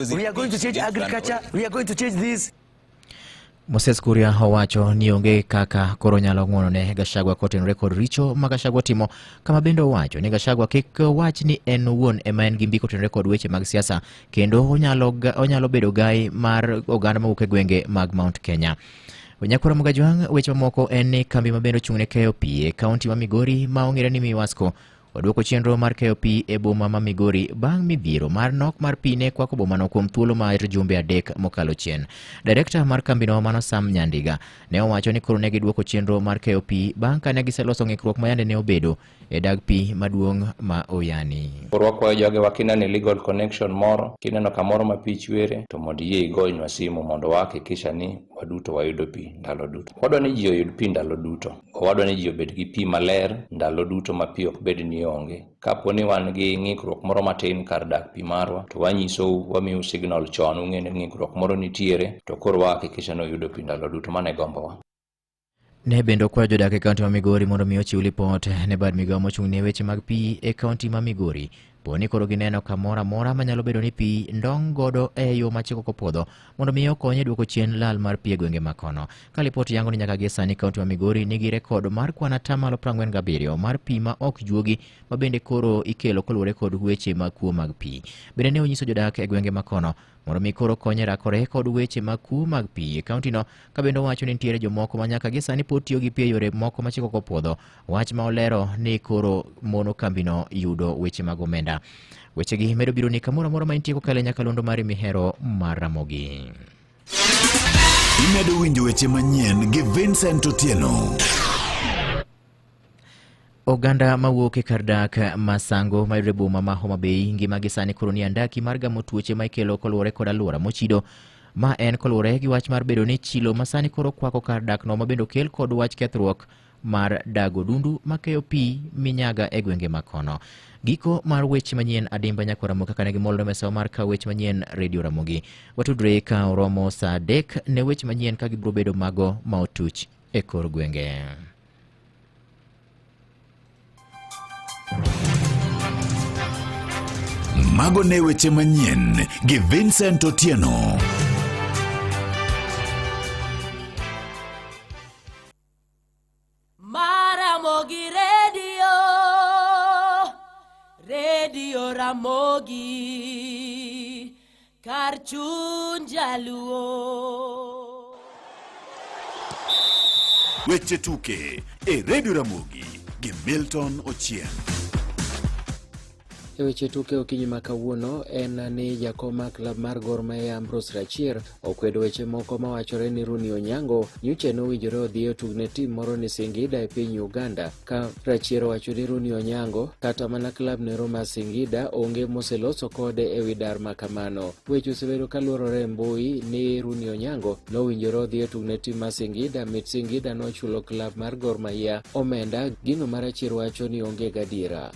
We are going to change agriculture. We are going to change this. Moses Kuria owacho ni onge kaka koro nyalo ng'wono ne Gachagua kotenore kod richo ma Gachagua timo, kama bende owacho ni Gachagua kik wach ni en owuon ema en gi mbi kotenore kod weche mag siasa kendo onyalo, onyalo bedo gai mar oganda mawuok e gwenge mag Mount Kenya. Nyakwara Mugajwang', weche mamoko en ni kambi ma bende ochung' ne keyo pi e kaunti ma Migori ma ong'ere ni Miwasco Oduoko chenro mar keyo pi e boma ma Migori bang' midhiero mar nok mar pi ne kwako bomano kuom thuolo mar jumbe adek mokalo chien. Direkta mar kambino mano Sam Nyandiga ne owacho ni koro ne giduoko chenro mar keyo pi bang' ka ne giseloso ng'ikruok ma yande ne obedo e dag pi maduong' ma Oyani. Koro wakwayo jogewa kineno illegal connection moro, kineno kamoro ma pi chwere, to mondo iyie igonynwa simu mondo wahakikisha ni waduto wayudo pi ndalo duto. Wadwa ni ji oyud pi ndalo duto. Owadwa ni ji obed gi pi maler ndalo duto ma pi ok bed ni onge. Kapo ni wan gi ng'ikruok moro matin kar dak pi marwa, to wanyisou, wamiyou signal chon, ung'e ni ng'ikruok moro nitiere, to koro wahakikisha ni uyudo pi ndalo duto. Mano e gombowa. Ne bende okwayo jodak e kaunti ma Migori mondo mi ochiw lipot ne bad migawo mochung' ne weche mag pi e kaunti ma Migori. Po ni koro gineno kamoro amora manyalo bedo ni pi ndong' godo e yo ma chik ok opuodho mondo mi okony e duoko chien lal mar pi e gwenge ma kono. Ka lipot yango ni nyaka gie sani kaunti ma Migori nigi rekod mar kwan atamalo 47 mar pi ma ok juogi ma bende koro ikelo koluwore kod weche mag kuo mag pi. Bende ne onyiso jodak e gwenge ma kono mondo mi koro konye rakore kod weche mag kuo mag pi e kauntino ka bende owacho ni nitiere jomoko ma nyaka gi sani pod tiyo gi pi e yore moko ma chik ok opuodho wach ma olero ni koro mono kambino yudo weche mag omenda. Wechegi medo biro ni kamoro amora ma intie kokalo e nyakalondo mari mihero mar Ramogi. Imedo winjo weche manyien gi Vincent Otieno. Oganda mawuok e kar dak Masango mayudore e boma ma Homa Bay ngimagi sani koro ni andaki mar gamo tuoche ma ikelo koluwore kod alwora mochido. Ma en koluwore gi wach mar bedo ni chilo ma sani koro kwako kar dakno ma bende okel kod wach kethruok mar dago dundu makeyo pi minyaga e gwenge ma kono. Giko mar weche manyien adimba nyakwa Ramogi kaka ne gimolno mesawa mar kawo weche manyien Radio Ramogi. Watudre ka oromo saa adek ne weche manyien ka gibiro bedo mago ma otuch e kor gwenge. Mago ne weche manyien gi Vincent Otieno. Maramogi Radio, Radio Ramogi, kar chuny jaluo. Weche tuke e Radio Ramogi gi Milton Ochieng. E weche tuke okinyi ma kawuono en ni jakom mar klab mar Gor Mahia Ambrose Rachier okwedo weche moko mawachore ni Rooney Onyango nyocha nowinjore odhi otug ne tim moro ni Singida e piny Uganda ka Rachier owacho ni Rooney Onyango kata mana klab nero mar Singida onge moseloso kode e wi dar ma kamano. Weche osebedo ka luorore e mbui ni Rooney Onyango nowinjore odhi otug ne tim mar Singida mit Singida nochulo klab mar Gor Mahia omenda gino ma Rachier wacho ni onge gadiera.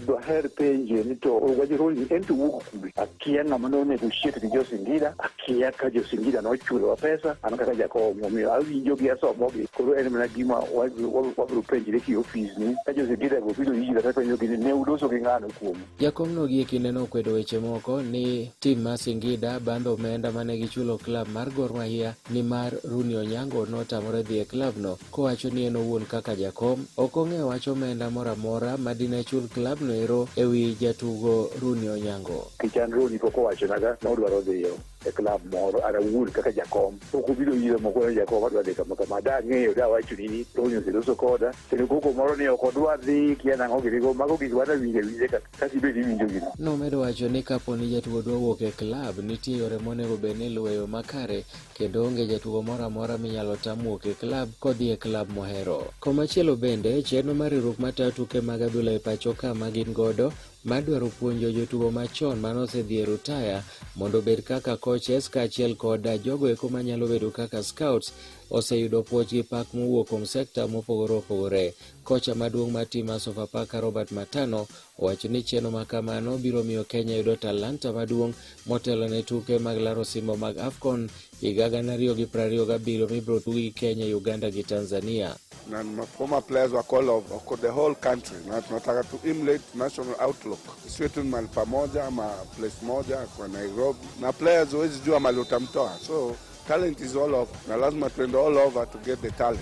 Dwaher penje ni to wach Rooney en to wuok kure? Akia ng'ama no negotiate gi jo Singida, akia ka jo Singida nochulowa pesa, an kaka jakom, omiyo awinjo gi asomo gi. Koro en mana gima wabiro penjre ki ofis ni ka jo Singida go biro ira to apenjo gi ni ne uloso gi ng'ano kuomu. Jakomno gie kindeno okwedo weche moko ni tim mar Singida bandho omenda mane gichulo klab mar Gor Mahia nimar Rooney Onyango notamore dhi e klabno kowacho ni en owuon kaka jakom ok ong'eyo wach omenda moro amora ma dine chul klabno ero e wi jatugo Rooney Onyango. Kichan Rooney pok owachonaga nodwaro dhiyo e klab moro an awuon kaka jakom pok obiro ira mokona ni jakom adwa dhi kama kama da ang'eyo da awachoni ni Rooney oseloso koda kendo koko moro ni ok odwa dhi kia nang'o ginigo mago gik mana winjo awinja ka kata ibed iwinjo gino. Nomedo wacho ni kapo ni jatugo dwa wuok e klab, nitie yore monego bed ni iluwo e yo makare kendo onge jatugo moro amora minyalo tam wuok e klab kodhi e klab mohero. Komachielo bende, chenro mar riwruok matayo tuke mag adhula e pacho ka ma gin godo madwaro puonjo jotugo machon mane osedhi e rutaya mondo obed kaka coaches kaachiel kod jogo eko manyalo bedo kaka scouts oseyudo puoch gi pak mowuok kuom sekta mopogore opogore. Kocha maduong' mar tim mar Sofapaka Robert Matano owacho ni chenro ma kamano biro miyo Kenya yudo talanta maduong' motelo ne tuke mag laro osimbo mag AFCON higa 2027 mibiro tugi gi Kenya, Uganda gi Tanzania. Na ma former players wako all over, wako the whole country, na tunataka tu emulate national outlook, isiwe tu mahali pamoja ama place moja kwa Nairobi, na players huwezi jua mahali utamtoa, so talent is all over, na lazima tuende all over to get the talent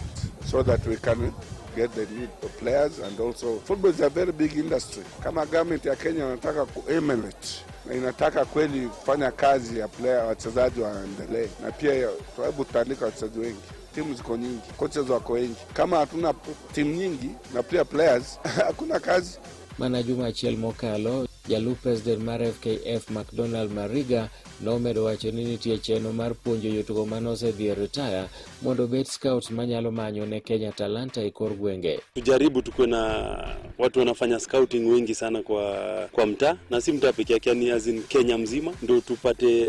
so that we can get the need of players. And also football is a very big industry. Kama government ya Kenya wanataka ku-emulate na inataka kweli kufanya kazi ya player, wachezaji waendelee, na pia sababu tutaandika wachezaji wengi, timu ziko nyingi, coaches wako wengi. Kama hatuna timu nyingi na pia players, hakuna kazi. Mana juma achiel mokalo, jalup president mar FKF McDonald Mariga nomedo wacho ni nitie chenro mar puonjo jotugo mane osedhi e retire mondo obed scouts manyalo manyo ne Kenya talanta e kor gwenge. Tujaribu tukuwe na watu wanafanya scouting wengi sana kwa mtaa na si mtaa peke yake, yani as in Kenya mzima, ndio tupate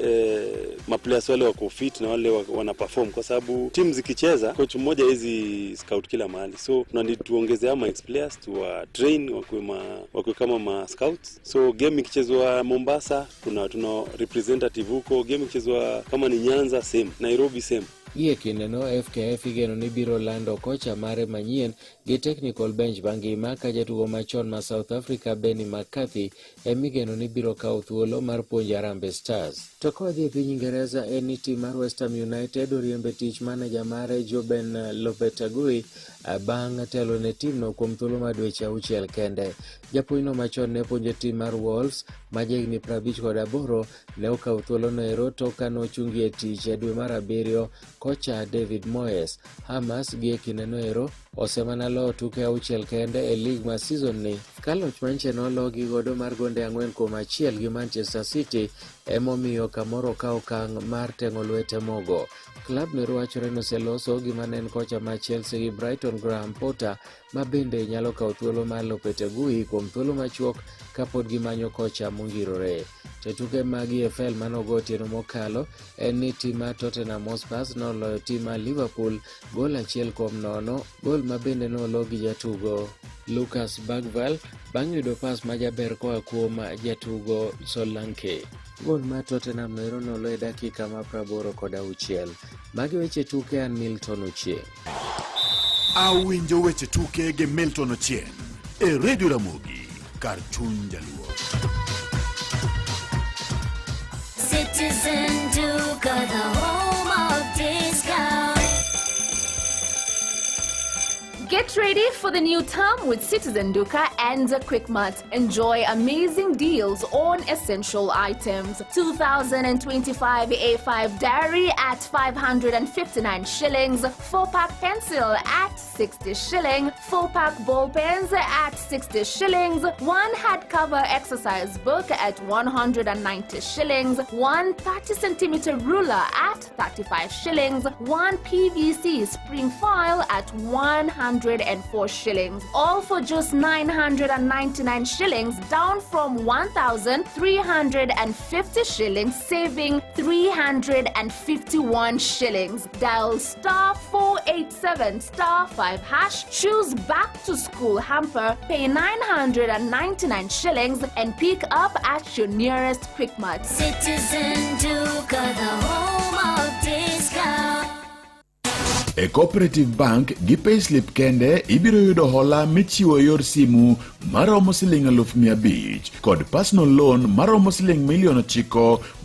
maplayers wale wako fit na wale wana perform, kwa sababu timu zikicheza, coach mmoja hawezi scout kila mahali, so tunani tuongeze ama ex players tuwa train wakuwe kama ma scouts. So game ikichezwa Mombasa, tuna representative huko, game ikichezwa kama ni Nyanza same, Nairobi same. Gie kindeno FKF igeno ni biro lando kocha mare manyien gi technical bench mangima ka jatugo machon ma South Africa Benny McCarthy emigeno ni biro kawo thuolo mar puonjo Harambee Stars. To kodhi e piny Ingereza, en ni tim mar West Ham United oriembe tich maneja mare Julen Lopetegui bang' telo ne timno kuom thuolo mar dweche 6 kende. Japuonjno machon ne puonjo tim mar Wolves ma jahigni 58 ne okawo thuolono ero tok ka nochungi e tich e dwe mar abiriyo kocha David Moyes. Hammers gie kindeno ero osemana loyo tuke 6 kende e lig ma season ni ka loch manche nologi godo mar gonde 4-1 gi Manchester City emomiyo kamoro okawo okang' mar teng'o lwete mogo. Klab no ero wachore ni oseloso gi mane en kocha mar Chelsea gi Brighton Graham Potter, ma bende nyalo kawo thuolo mar Lopetegui kuom thuolo machuok kapod gimanyo kocha mongirore. To tuke mag EFL manogo otieno mokalo en ni tim mar Tottenham Hotspur noloyo tim mar Liverpool gol 1-0, gol ma bende nolo gi jatugo Lucas Bergvall bang' yudo pas majaber koa kuom jatugo Solanke. Gol mar Tottenham noero nolo e dakika ma 86. Magi weche tuke, an Milton Ochieng'. Awinjo weche tuke gi Milton Ochieng' e Radio Ramogi, kar chuny jaluo. Citizen Duka, the home of discount. Get ready for the new term with Citizen Duka and Quickmart. Enjoy amazing deals on essential items. 2025 A5 diary at 559 shillings, 4-pack pencil at 60 shilling, 4-pack ball pens at 60 shillings, 1 hardcover exercise book at 190 shillings, 1 30 centimeter ruler at 35 shillings, 1 PVC spring file at 104 shillings. All for just 999 shillings, down from 1,350 shillings, saving 351 shillings. Dial *487*5#, choose back to school hamper, pay 999 shillings, and pick up at your nearest Quickmart. Citizen Duka, the home of discount. E Cooperative Bank gi payslip kende ibiro yudo hola michiwo e yor simu maromo siling 500,000 kod personal loan maromo siling 9 million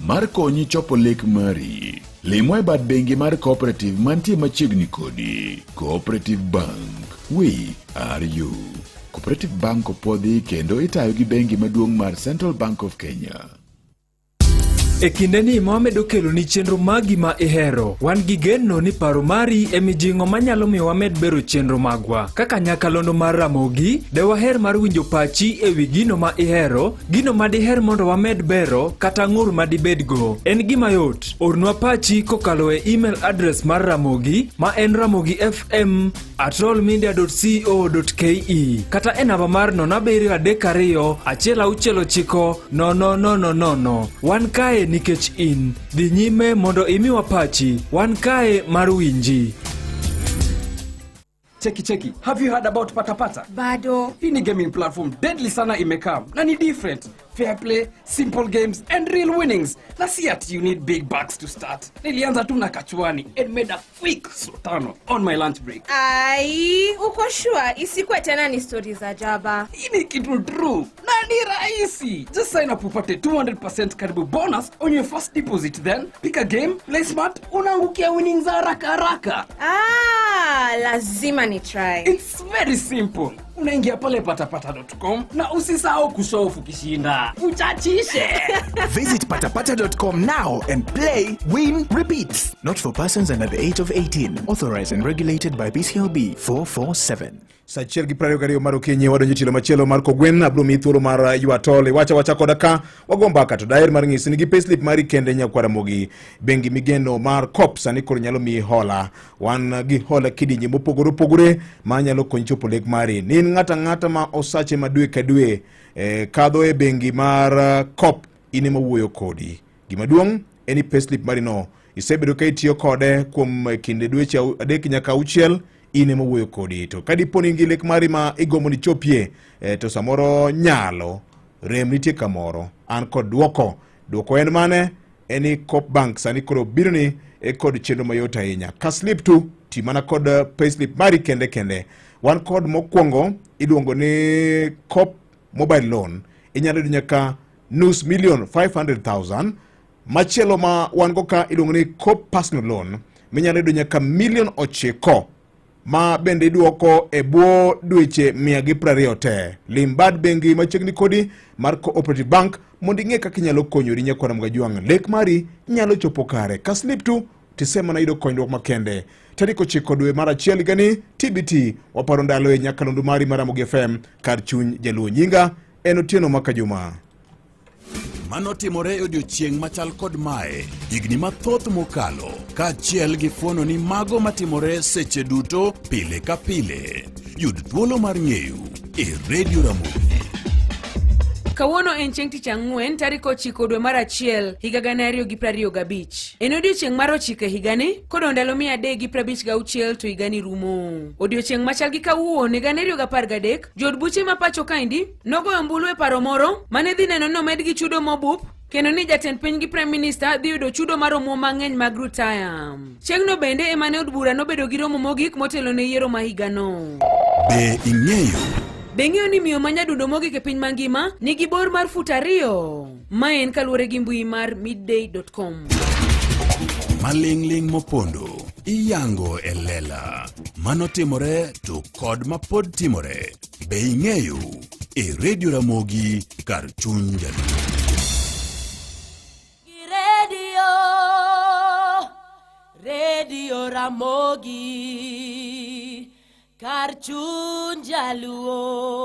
mar konyi chopo lek mari. Limwa e bad bengi mar Cooperative mantie machiegni kodi. Cooperative Bank. We are you. Cooperative Bank opuodhi kendo itayo gi bengi maduong' mar Central Bank of Kenya. E kindeni ma wamedo keloni chenro magi ma ihero, wan gi geno ni paro mari e mijing'o manyalo miyo wamed bero chenro magwa. Kaka nyakalondo mar Ramogi, de waher mar winjo pachi e wi gino ma ihero, gino ma diher mondo wamed bero, kata ng'ur ma dibedgo. En gima yot, ornwa pachi kokalo e email address mar Ramogi ma en ramogifm@rollmedia.co.ke kata e namba mar 0732 169 0000. Wan kae nikech in. Dhi nyime mondo imiwa pachi. Wan kae mar winji. Cheki cheki, have you heard about Patapata? Bado. Hii ni gaming platform deadly sana imekam na ni different. Fair play, simple games and real winnings. Na si ati you need big bucks to start. Nilianza tu na kachwani and made a quick sultano on my lunch break. Ai, uko sure isikuwe tena ni stori za jaba? Hii ni kitu true na ni rahisi. Just sign up upate 200% karibu bonus on your first deposit, then pick a game, play smart, unaangukia winnings haraka haraka. Ah, lazima ni try. It's very simple. Unaingia pale patapata.com na usisahau kushow off ukishinda. Uchachishe. Visit patapata.com now and play, win, repeat. Not for persons under the age of 18. Authorized and regulated by BCLB 447. Sa achiel gi 22 mar okinyi wadonjo e tielo machielo mar kogwen. Abiro miyi thuolo mar ywa tol iwacha wacha koda ka wago mbaka to daher mar ng'isi ni gi payslip mari kende nyakwar Ramogi bengi migeno mar COP sani koro nyalo miyi hola. Wan gi hola kidienje mopogore opogore ma nyalo konyi chopo lek mari. Ni in ng'ato ang'ata ma osache ma dwe ka dwe kadho e bengi mar COP, in ema wuoyo kodi. Gima duong' en ni payslip mari no isebedo ka itiyo kode kuom kinde dweche 3 nyaka 6, in ema wuoyo kodi. To ka dipo ni in gi lek mari ma igombo ni chopie, to samoro nyalo rem nitie kamoro, an kod duoko. Duoko en mane? En ni COP Bank sani koro biro ni e kod chenro mayot ahinya. Ka slip tu ti mana kod payslip mari kende kende. Wan kod mokwongo iluongo ni COP Mobile Loan, inyalo yudo nyaka nus million 500,000. Machielo ma wan go ka iluongo ni COP Personal Loan, minyalo yudo nyaka milion 9 ma bende iduoko e bwo dweche 120 te. Lim bad bengi machiegni kodi mar Cooperative Bank mondo ing'e kaka inyalo konyori nyakwar Mgajwang'. Lek mari nyalo chopo kare. Ka slip tu tisemana yudo konyruok makende. Tarik 9 dwe mar 1 higani TBT waparo ndalo e nyakalondo mari mar Ramogi FM kar chuny jaluo. Nyinga en Otieno Makajuma. Mano timore e odiechieng' machal kod mae higni mathoth mokalo, kaachiel gi fuono ni mago matimore seche duto pile ka pile. Yud thuolo mar ng'eyo e Radio Ramogi. Kawuono en chieng' tich ang'wen tarik 9 dwe mar 1 higa 2025. En odiechieng' mar 9 e higani, kodong' ndalo 356 to higani rumo. Odiechieng' machal gi kawuono e 2013, jood buche ma pacho kaendi nogoyo ombulu e paro moro mane dhi neno ni omedgi chudo mobup kendo ni jatend piny gi prime minister dhi yudo chudo mar omuom mang'eny mag rutaya. Chieng'no bende ema ne od bura nobedo gi romo mogik motelo ne yiero ma higano. Be ing'eyo? Be ing'eyo ni miyo ma nyadundo mogik e piny mangima nigi bor mar fut 2? Ma en kaluwore gi mbui mar midday.com. Maling'ling' mopondo iyango e lela. Mano timore to kod mapod timore. Be ing'eyo? E Radio Ramogi kar chuny jaluo. Radio, Radio Ramogi, kar chuny jaluo.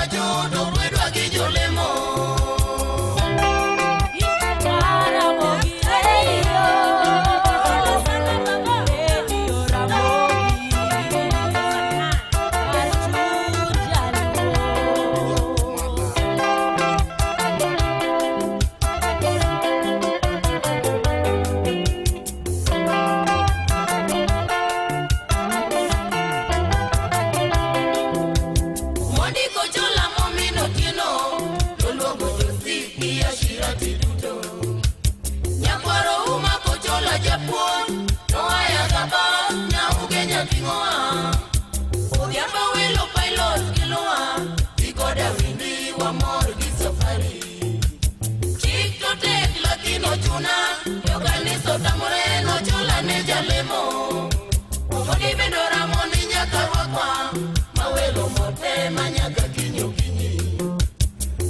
pacho to kwedwa gi jolemo. Mondiko chola momino tieno, toluongo josiki ashirati duto. Nyakwaro uma kochola japuonj, noaya gaba nyauge nyating'oa. Odhiambo wilo pilot giluwa, ikoda windi wamor gi safari. Chik to tek lakini ochuna, jokanisa otamore nochola ne jalemo. Omoni bende oramo ni nyaka rwakwa, mawelo mote manyaka kiny okinyi.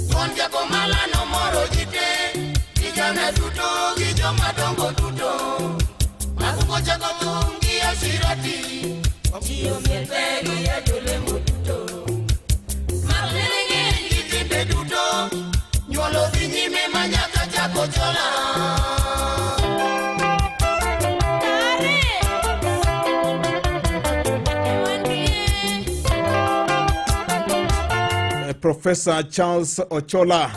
Thuon jakomala nomoro ji te, vijana duto gi jomadongo duto. Makungo chako thum gi ashirati, ji omiel te gi ya jolemo duto. Maklele ng'eny gi timbe duto, nyuolo dhi nyime manyaka chako chola. Professor Charles Ochola,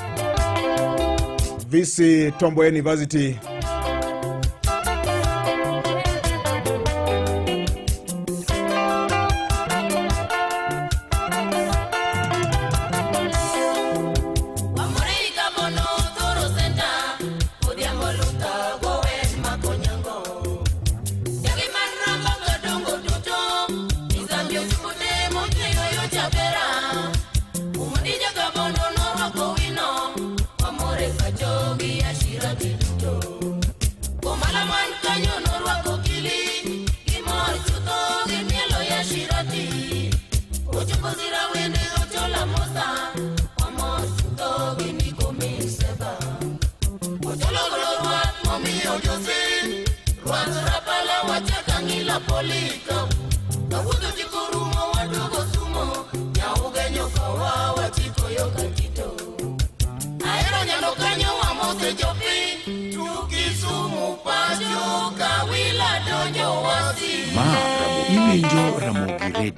VC Tom Mboya University. Wamorika bono Toro Center, Odhiambo Luta Gowen Makonyango. Jogi man ramba kadongo duto, Izambio chukute motweyo yo chabera. Umundi joka bono norwako wino, Wamore pacho gi ashirati duto. Komala man kanyo norwako kili, gimor chutho gi mielo ya shirati. Ochopo sira wende ochola mosa, wamor chutho gi ndiko min seba. Ocholo golo rwath momiyo Jose, rwath rapala wachaka ng'ila polika. Kawuotho chiko rumo waduogo sumo, nyauge nyokawa wachiko yo katito. Ahero nyalo kanyo wamose jopiny, tu Kisumu pacho kawila donjo wasi. Ma Ramo iwinjo Ramogi Radio.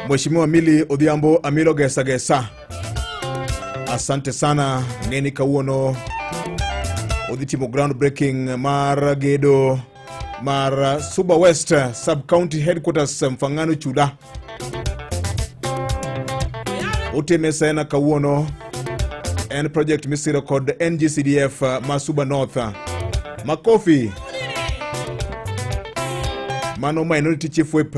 Mheshimiwa Millie Odhiambo Amilo Gesa Gesa, asante sana. Ng'eni kawuono odhi timo ground breaking mar gedo mar Suba West Sub County Headquarters Mfangano Chula. Otime sena kawuono en project misiro kod NGCDF ma Suba North. Makofi. Mano Minority Chief Whip.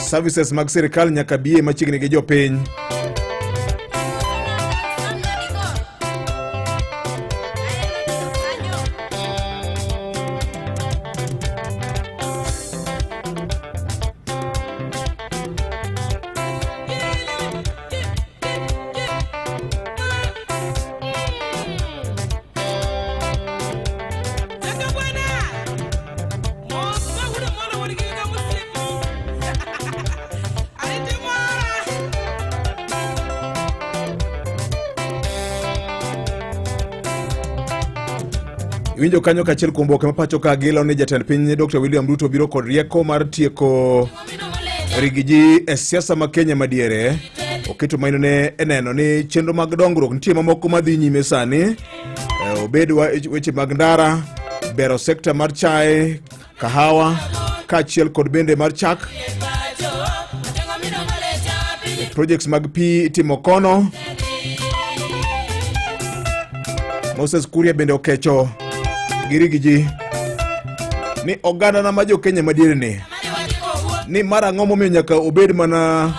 Services mag sirikal nyaka bie machiegni gi jopiny. Iwinjo kanyo kachiel kuom boke ma pacho ka gilo ni jatend piny Dr. William Ruto biro kod rieko mar tieko rigiji e siasa ma Kenya madiere. Oketo mainone e neno ni chenro mag dongruok nitie mamoko madhi nyime sani, obed weche mag ndara, bero sekta mar chae, kahawa kaachiel kod bende mar chak. Projects mag pi itimo kono. Moses Kuria bende okecho gi rigiji ni ogandana ma jo Kenya madiere ni ni mar ang'o momiyo nyaka obed mana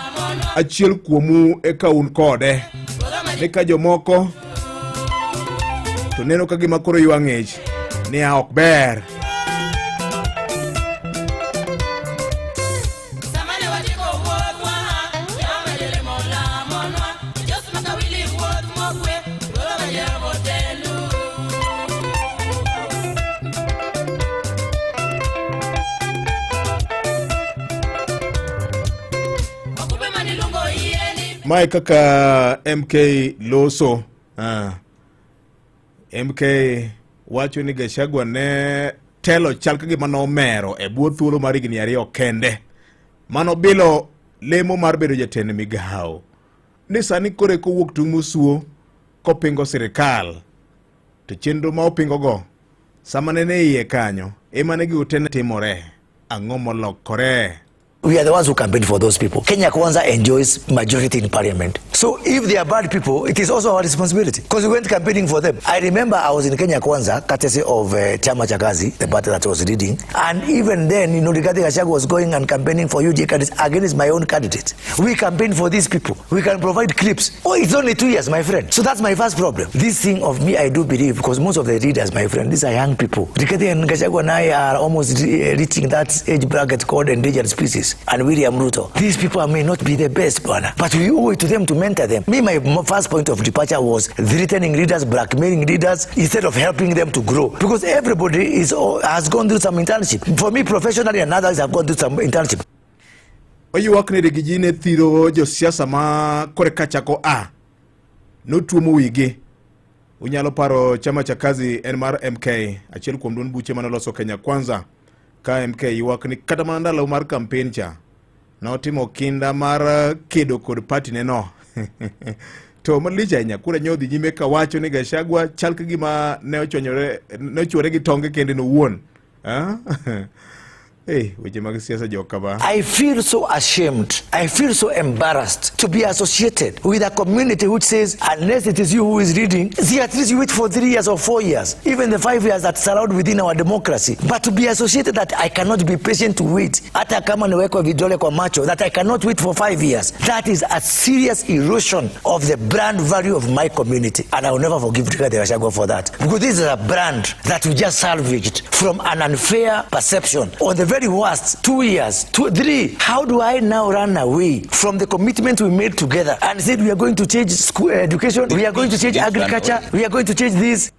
achiel kuomu eka un kode ni ka jomoko to neno ka gima koro ywa ng'ech ni a ok ber. Mae kaka MK loso. MK wacho ni Gachagua ne telo chal ka gima nomero e bwo thuolo mar higni 2 kende. Mano bilo lemo mar bedo jatend migawo. Ni sani koro eka owuok tung' mosuo kopingo sirikal. To chenro ma opingogo sama nene iye kanyo ema ne gigo te ne timore. Ang'o molokore? We are the ones who campaigned for those people. Kenya Kwanza enjoys majority in parliament. So if they are bad people, it is also our responsibility because we went campaigning for them. I remember I was in Kenya Kwanza, courtesy of Chama cha Kazi, the party that was leading. And even then, Rigathi Gachagua was going and campaigning for UDA candidates against my own candidate. We campaigned for these people. We can provide clips. Oh, it's only 2 years, my friend. So that's my first problem. This thing of me, I do believe, because most of the leaders, my friend, these are young people. Rigathi and Gachagua and I are almost reaching that age bracket called endangered species. And William Ruto. These people may not be the best, bwana, but we owe it to them to mentor them. Me, my first point of departure was threatening leaders, blackmailing leaders, instead of helping them to grow. Because everybody has gone through some internship. For me, professionally and others have gone through some internship. Oywak ni Rigiji ne thiro josiasa ma kore ka chako a notuomo wigi. Unyalo paro Chama cha Kazi en mar MK, achiel kuom duond buche manoloso Kenya Kwanza, ka MK ywak ni kata mana ndalo mar kampen cha notimo kinda mar kedo kod party ne no. To malich ahinya, kura nyodhi nyime kawacho ni Gachagua chal ka gima ne ochwanyore, ne ochwore gi tonge kende owuon. Hey, weche mag siasa joka ba. I feel so ashamed. I feel so embarrassed to be associated with a community which says, unless it is you who is leading, see, at least you wait for 3 years or 4 years, even the 5 years that's allowed within our democracy. But to be associated that I cannot be patient to wait, hata kama niwekwe vidole kwa macho, that I cannot wait for 5 years, that is a serious erosion of the brand value of my community. And I will never forgive Rigathi Gachagua for that. Because this is a brand that we just salvaged from an unfair perception. On the very worst, 2 years, 2, 3, how do I now run away from the commitment we made together and said we are going to change school education, we are going to change agriculture, we are going to change this?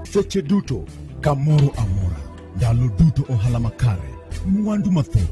Seche duto, kamoro amora, ndalo duto ohala makare, mwandu mathoth,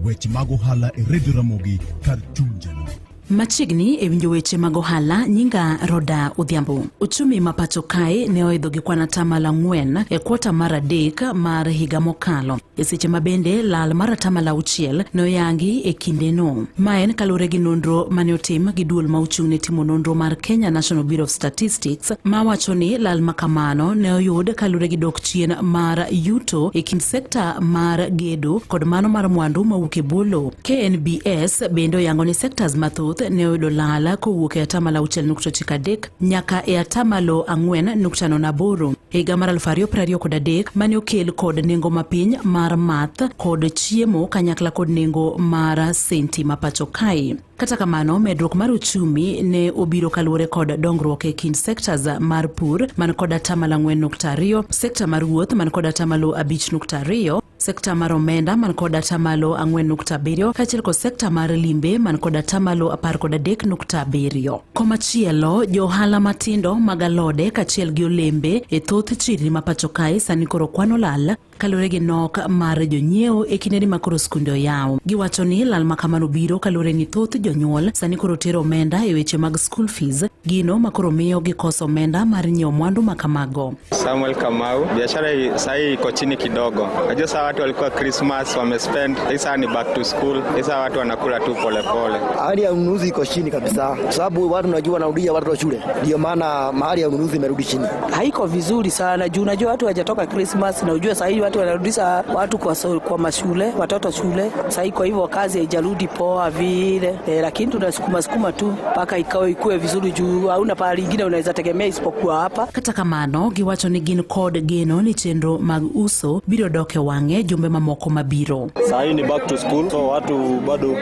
weche mag ohala e Radio Ramogi kar chuny Jaluo. Machiegni e winjo weche mag ohala, nyinga Roda Odhiambo. Uchumi ma pacho kae ne oidho gi kwan atamalo ang'wen e kwota mar 3 mar higa mokalo. E seche ma bende lal mar atamalo auchiel ne oyangi e kindeno. Ma en kaluwore gi nonro mane otim gi duol ma ochung' ne timo nonro mar Kenya National Bureau of Statistics ma wacho ni lal ma kamano ne oyud kaluwore gi dok chien mar yuto e kind sekta mar gedo kod mano mar mwandu mawuok e bwo lowo. KNBS bende oyango ni sectors mathoth ne oyudo lal kowuok e atamalo auchiel nukta ochiko adek nyaka e atamalo ang'wen nukta nono aboro. Higa mar aluf ariyo piero ariyo kod adek mane okel kod nengo mapiny mar math kod chiemo kanyakla kod nengo mar senti ma pacho kae. Kata kamano, medruok mar uchumi ne obiro kaluwore kod dongruok e kind sectors mar pur man kod atamalo ang'wen nukta ariyo, sekta mar wuoth man kod atamalo abich nukta ariyo, sekta mar omenda man kod atamalo ang'wen nukta abiriyo kaachiel kod sekta mar limbe man kod atamalo apar kod adek nukta abiriyo. Komachielo, jo ohala matindo mag alode kaachiel gi olembe e thoth chirni ma pacho kae sani koro kwano lal kaluwore gi nok mar jonyiewo e kindeni ma koro skunde oyaw. Giwacho ni lal ma kamano biro kaluwore ni thoth jonyuol sani koro tero omenda e weche mag school fees, gino ma koro miyo gikoso omenda mar nyiewo mwandu ma kamago. Samuel Kamau, biashara saa hii iko chini kidogo. Najua saa watu walikuwa Christmas wamespend, hii saa ni back to school, hii saa watu wanakula tu polepole. Hali ya ununuzi iko chini kabisa, sababu watu najua wanarudia watoto shule, ndio maana mahali ya ununuzi imerudi chini. Haiko vizuri sana juu unajua watu hawajatoka Christmas na ujue sahii watu wanarudisha watu kwa mashule, watoto shule sahii, kwa hivyo kazi haijarudi poa vile lakini tunasukuma sukuma tu mpaka ikawe ikue vizuri juu hauna pahali ingine unaweza tegemea isipokuwa hapa. Kata kamano, giwacho ni gin kod geno ni chenro mag uso biro dok e wang'e jumbe mamoko mabiro. Saa hii ni back to school, so watu bado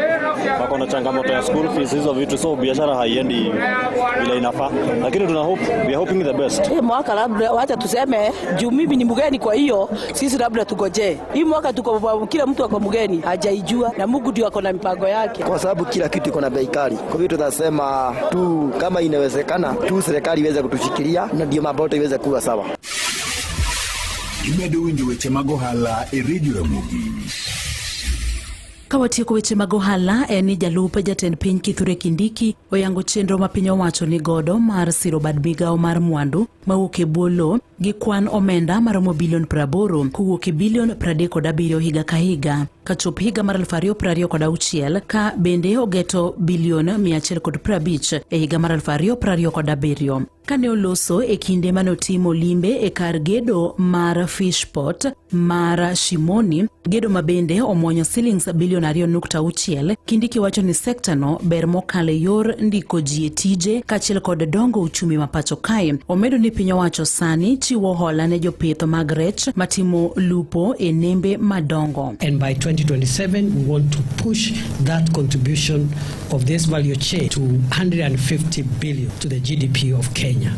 wako na changamoto ya school fees, hizo vitu, so biashara haiendi vile inafaa, lakini tuna hope, we are hoping the best. Hii mwaka labda wacha tuseme juu mimi ni mgeni, kwa hiyo sisi labda tugojee hii mwaka, tuko kila mtu ako mgeni, hajaijua na Mungu ndio ako na mipango yake, kwa sababu kila kitu iko na bei kali. Kwa hivyo tunasema tu kama inawezekana tu serikali iweze kutushikilia na ndio mambo yote iweze kuwa sawa. Imedo winjo weche mag ohala e Radio Ramogi. Ka watieko weche mag ohala en ni jalup jatend piny Kithure Kindiki oyango chenro ma piny owacho ni godo mar siro bad migawo mar mwandu mawuok e bwo lowo gi kwan omenda maromo bilion 80 kowuok e bilion 37 higa ka higa kachop higa mar 2026 ka bende ogeto bilion 150 e higa mar 2027. Kane oloso e kinde mane otimo limbe e kar gedo mar Fishport mar Shimoni, gedo ma bende omuonyo silings bilion 2.6, Kindiki wacho ni sekta no ber mokalo e yor ndiko ji e tije kaachiel kod dongo uchumi ma pacho kae. Omedo ni piny owacho sani chiwo hola ne jopith mag rech matimo lupo e nembe madongo. And by 2027, we want to push that contribution of this value chain to 150 billion to the GDP of Kenya.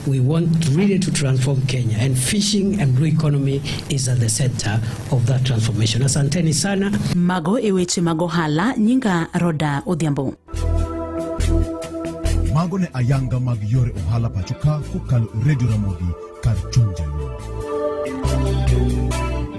We want really to transform Kenya, and fishing and blue economy is at the center of that transformation. Asanteni sana. Mago e weche mag ohala, nyinga Roda Odhiambo. Mago ne ayanga mag yore ohala pacho ka kokalo e Radio Ramogi kar chuny jaluo.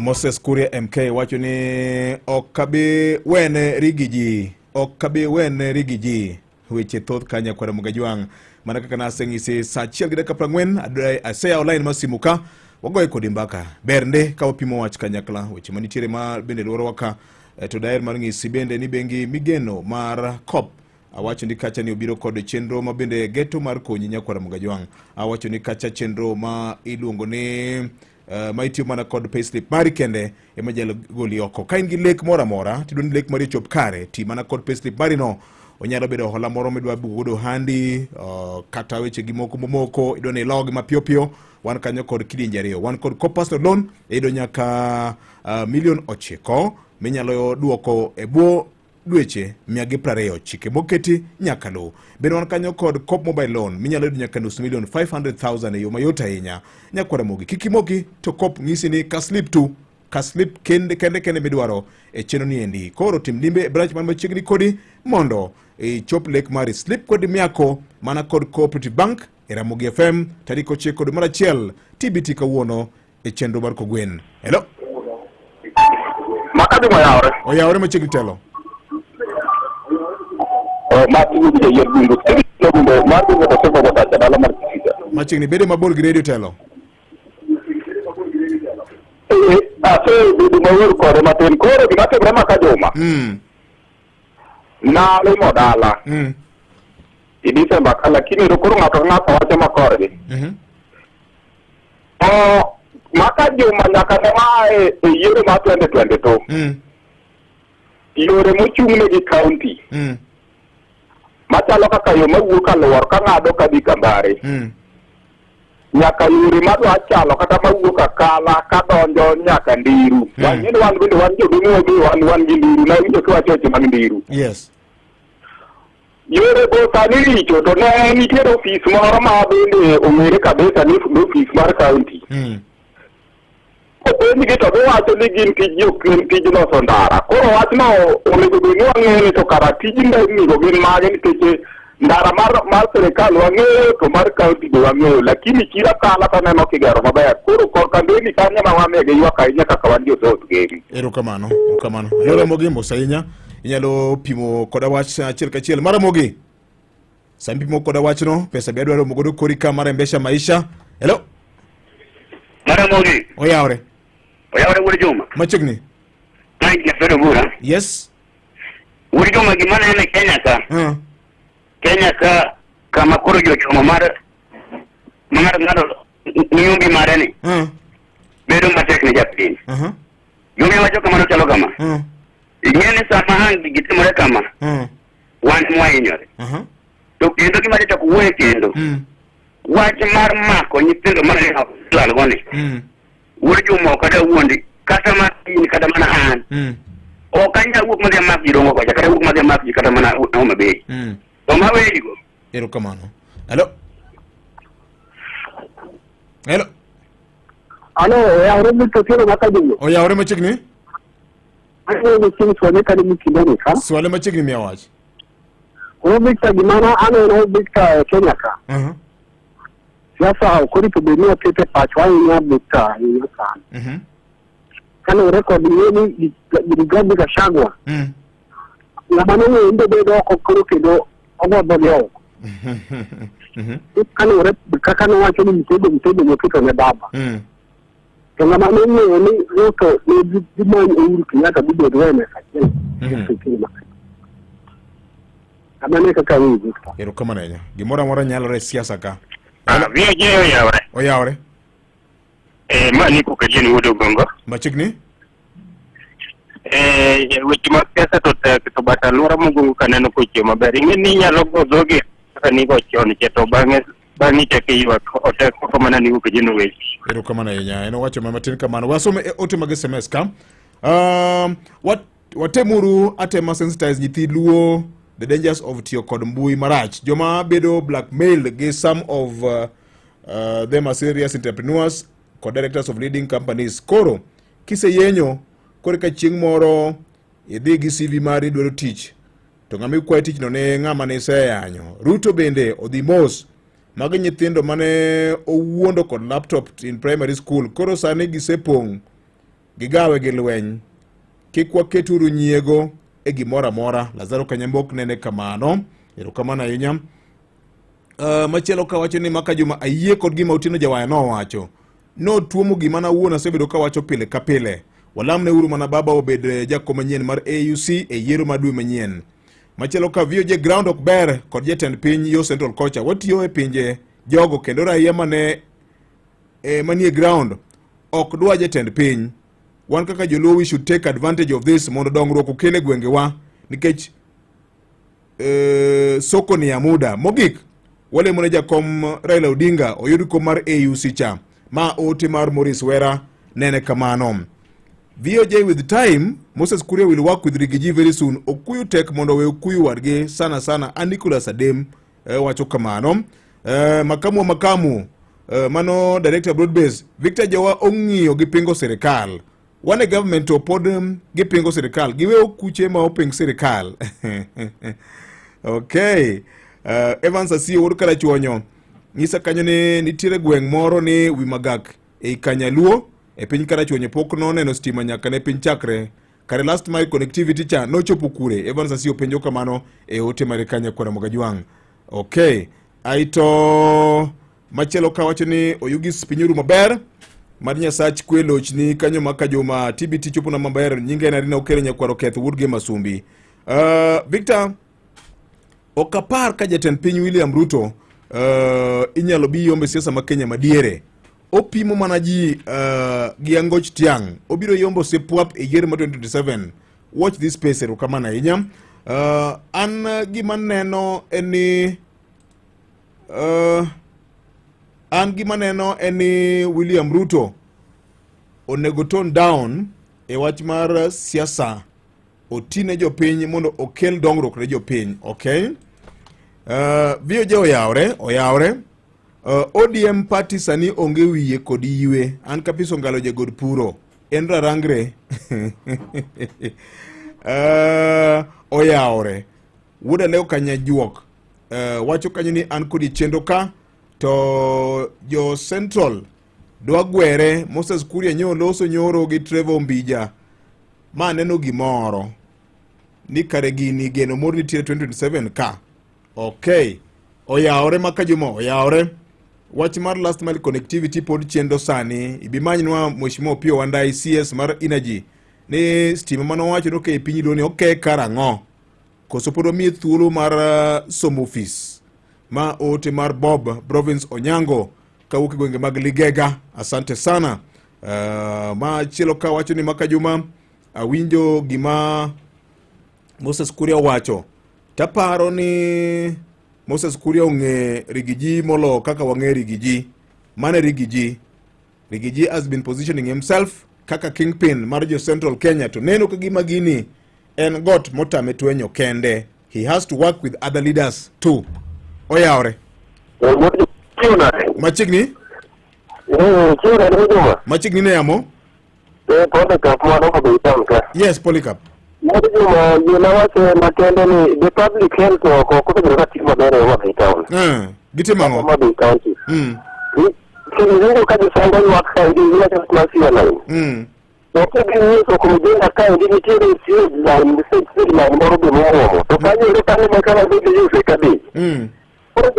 Moses Kuria MK wacho ni ok abi wene rigi ji, ok abi wene rigi ji. Weche thoth kanya kwara Mugajwang'. Mana kaka naseng'isi saa 1:40 aseyawo line mar simu ka wagoye kodi mbaka. Ber nde ka wapimo wach kanyakla weche manitiere ma bende luorowa ka to daher mar ng'isi bende ni bengi migeno mar COP awacho ni kacha ni obiro kod chenro ma bende geto mar konyi nyakwara Mugajwang'. Awacho ni kacha chenro ma iluongo ni ma itiyo mana kod payslip mari kende ema nyalo goli oko. Ka in gi lek moro amora tidwa ni lek mari ochop kare, ti mana kod payslip mari no. Onyalo bedo hola moro midwa bugo godo ohandi, kata weche gi moko momoko idwa ni ilogi mapiyo piyo. Wan kanyo kod kidienje ariyo. Wan kod co personal loan iyudo nyaka milion 9 minyalo duoko e bwo dweche 120, chike moketi nyaka luw. Bende wan kanyo kod Coop Mobile Loan minyalo yudo nyaka nus milion 500,000 e yo mayot ahinya. Nyakwara Ramogi, kik imoki to Coop ng'isi ni ka slip tu, ka slip kende kende kende midwaro e chenro ni endi. Koro tim limbe e branch man machiegni kodi mondo ichop lek mari. Slip kod miako mana kod Cooperative Bank e Ramogi FM tarik 9 dwe mar 1 TBT kawuono e chenro mar Kogwen. Hello. Makadhi moyawore. Oyawore machiegni telo. Machiegni bede mabor gi radio telo. Asebedo mabor kode matin. Koro gima timore ma Kajuma. Nalimo dala. I December ka lakini koro ng'ato ka ng'ato wacho ma korgi. Maka Juma nyaka ne mae e yiero mar 2022. Yore mochung'ne gi county. Machalo kaka yo mawuok Aluor kang'ado kadhi Kambare. Nyaka yore madwa chalo kata mawuok Akala kadonjo nyaka Ndiru. Wang'e ni wan bende wan jodongo be wan gi Ndiru. Nawinjo kiwacho weche mag Ndiru. Yes. Yore go sani richo to ne nitiere ofis moro ma bende ong'ere kabisa ni ofis mar county. Kopenjgi to giwacho ni gin tijgi ok en tij loso ndara. Koro wachno onego bed ni wang'eyo ni to kara tij ndernigo gin mage nikech Ndara mar mar sirikal wang'eyo to mar kaunti be wang'eyo, lakini chira kala to aneno kigero maber. Koro korka ndeni kanyo ma wamiye ywak ahinya kaka wan jo South Gem. Erokamano, erokamano. Hello Ramogi, mos ahinya. Inyalo pimo koda wach achiel kachiel. Mar Ramogi. Sami pimo koda wachno, pesa be adwaro romo godo kori ka mar Embesha Maisha. Hello. Maramogi. Oyawre. Oyawre wuod Juma. Machiegni. Mae Jafedo Bura. Yes. Wuod Juma gima neno e Kenya ka. Kenya ka kama koro jochomo mar mar ng'ado nyumbi mare ni. Bedo matek ne japiny. Gima wacho kamano chalo kama. Ing'e ni sama ang' gigi timore kama, wan mwahinyore. To kendo gima jachako wuoye kendo. Wach mar mako nyithindo mane lal go ni. Wuod Juma ok adwa wuondi kata mana in kata mana an. Ok anyal wuok madhi amak ji Rongo kocha kata wuok madhi amak ji kata mana Homa Bay. To maweyigo Erokamano. Hello. Hello. Alo, oyawre Victor Otieno ma Kajulu. Oyawre machiegni. Aneno chieng' swale kane mikindoni ka. Swale machiegni miya wach. Koro Victor gima na aneno Victor e Kenya ka. Siasa ok oripo bed ni waketo e pachwa ahinya Victor ahinya sana. Kaluwore kod ng'e ni Rigathi Gachagua ng'ama nong'eyo ni dobedo oko koro kendo ogo dhoge oko. Kaluwore kaka nowacho ni mtego mtego noketo ne baba. To ng'ama nong'eyo ni Ruto ne dhi manyo Uhuru Kenyatta bibed e mesa achiel. Kamano e kaka awinjo Victor. Erokamano ahinya. Gimoro amora nyalore e siasa ka. VJ oyawre. Oyawre. Eh, ma Nico Kajeni wuod Ogongo. Machiegni. Eh, weche mag siasa to tek to but alwora mogongo kaneno kochiew maber. Ing'e ni inyalo go dhogi kaka nigo chon cha to bang'e bang'e ichak iywak otek oko mana Nico Kajeni weche. Erokamano ahinya. En owacho ma matin kamano. Wasom e ote mag SMS ka. Wat, watemuru atema sensitize nyithi Luo the dangers of tiyo kod mbui marach. Joma bedo blackmailed gi some of them are serious entrepreneurs kod directors of leading companies. Koro kiseyenyo koro ka chieng' moro idhi gi CV mari dwaro tich to ng'ama ikwayo tichno ne ng'ama ne iseyanyo. Ruto bende odhi mos. Magi nyithindo mane owuondo kod laptop in primary school koro sani gisepong' gigawe gi lweny. Kik waketuru nyiego e gimoro amora. Lazaro Kanyambok nene kamano. Erokamano ahinya. Machielo kawacho ni Maka Juma ayie kod gima Otieno Jawaya nowacho. Notuomo gima nawuon asebedo kawacho pile ka pile. Walamne uru mana baba obed jakom manyien mar AUC e yiero ma dwe manyien. Machielo ka VOJ ground ok ber kod jatend piny yo Central kocha. Watiyo e pinje jogo kendo raia mane manie ground ok dwa jatend piny. Wan kaka joluo we should take advantage of this mondo dongruok okel e gwengewa nikech soko ni ya muda. Mogik walemo ne jakom Raila Odinga oyud kom mar AUC cha. Ma ote mar Maurice Wera nene kamano. VOJ with time, Moses Kuria will work with Rigiji very soon. Okuyu tek mondo we Okuyu wadgi sana sana. A Nicholas Adem wacho kamano. Makamu wa makamu mano director broad base Victor Jawa ong'iyo gi pingo sirikal. Wan e government to pod gipingo sirikal. Giwe okuche ma oping sirikal. Okay. Evans Asiyo wuod Karachuonyo nyisa kanyo ni nitiere gweng' moro ni Wimagak ei Kanyaluo e piny Karachuonyo pok noneno stima nyaka ne piny chakre. Kare last mile connectivity cha nochopo kure? Evans Asiyo penjo kamano e ote mare kanyo kwara Mogajwang'. Okay. Aito machielo kawacho ni Oyugis pinyuru maber mar Nyasach kwe lochni kanyo ma Kajuma TBT chopo na maber nyinge en Arina Okere Nyakwaro Keth wuod gi Masumbi. Victor ok apar ka jatend piny William Ruto inyalo bi yombe siasa ma Kenya madiere. Opimo mana ji gi angoch tiang'. Obiro yombo sipwap e yiero ma 2027. Watch this space erokamano ahinya. An gima neno en ni an gima neno en ni William Ruto onego tone down e wach mar siasa, otine jopiny mondo okel dongruok ne jopiny. Okay. VOJ oyawre, oyawre. ODM party sani onge wiye kod ywe. An Kapiso Ngalo jagod puro. En rarangre. Oyawre. Wuoda Leo Kanyajuok. Wacho kanyo ni an kodi chenro ka to jo Central dwa gwere Moses Kuria nyo loso nyoro gi Trevor Mbija ma neno gimoro ni kare gini geno moro nitiere 2027 ka. Okay, oyawore ma Kajuma oyawore. Wach mar last mile connectivity pod chendo sani. Ibimanywa Mheshimiwa Opiyo Wandayi CS mar Energy ni stima manowacho ni okey piny luo ni okey karang'o? Koso pod wamiye thuolo mar somo ofis? Ma ote mar Bob Province Onyango kawuok e gwenge mag Ligega. Asante sana. Machielo ka wacho ni Maka Juma awinjo gima Moses Kuria owacho taparo ni Moses Kuria ong'e Rigiji molo kaka wang'e Rigiji. Mane Rigiji? Rigiji has been positioning himself kaka kingpin mar jo Central Kenya to neno ka gima gini en got motame twenyo kende. He has to work with other leaders too. Oyawre. Machiegni? Machiegni ne yamo? Yes, Polycarp. Juma, gima wacho makende ni the public health oko ok osebedo ka tiyo maber e Homa Bay town. Gitimo ang'o? Homa Bay County. Kendo ka josango ywak kaendi giwacho wach mar sewer line. To ka ginyiso kuom kaendi nitiere sewage line, sewage line moro be moromo. To kanyo ero kanyo ma kama bende iuse kabich. Koro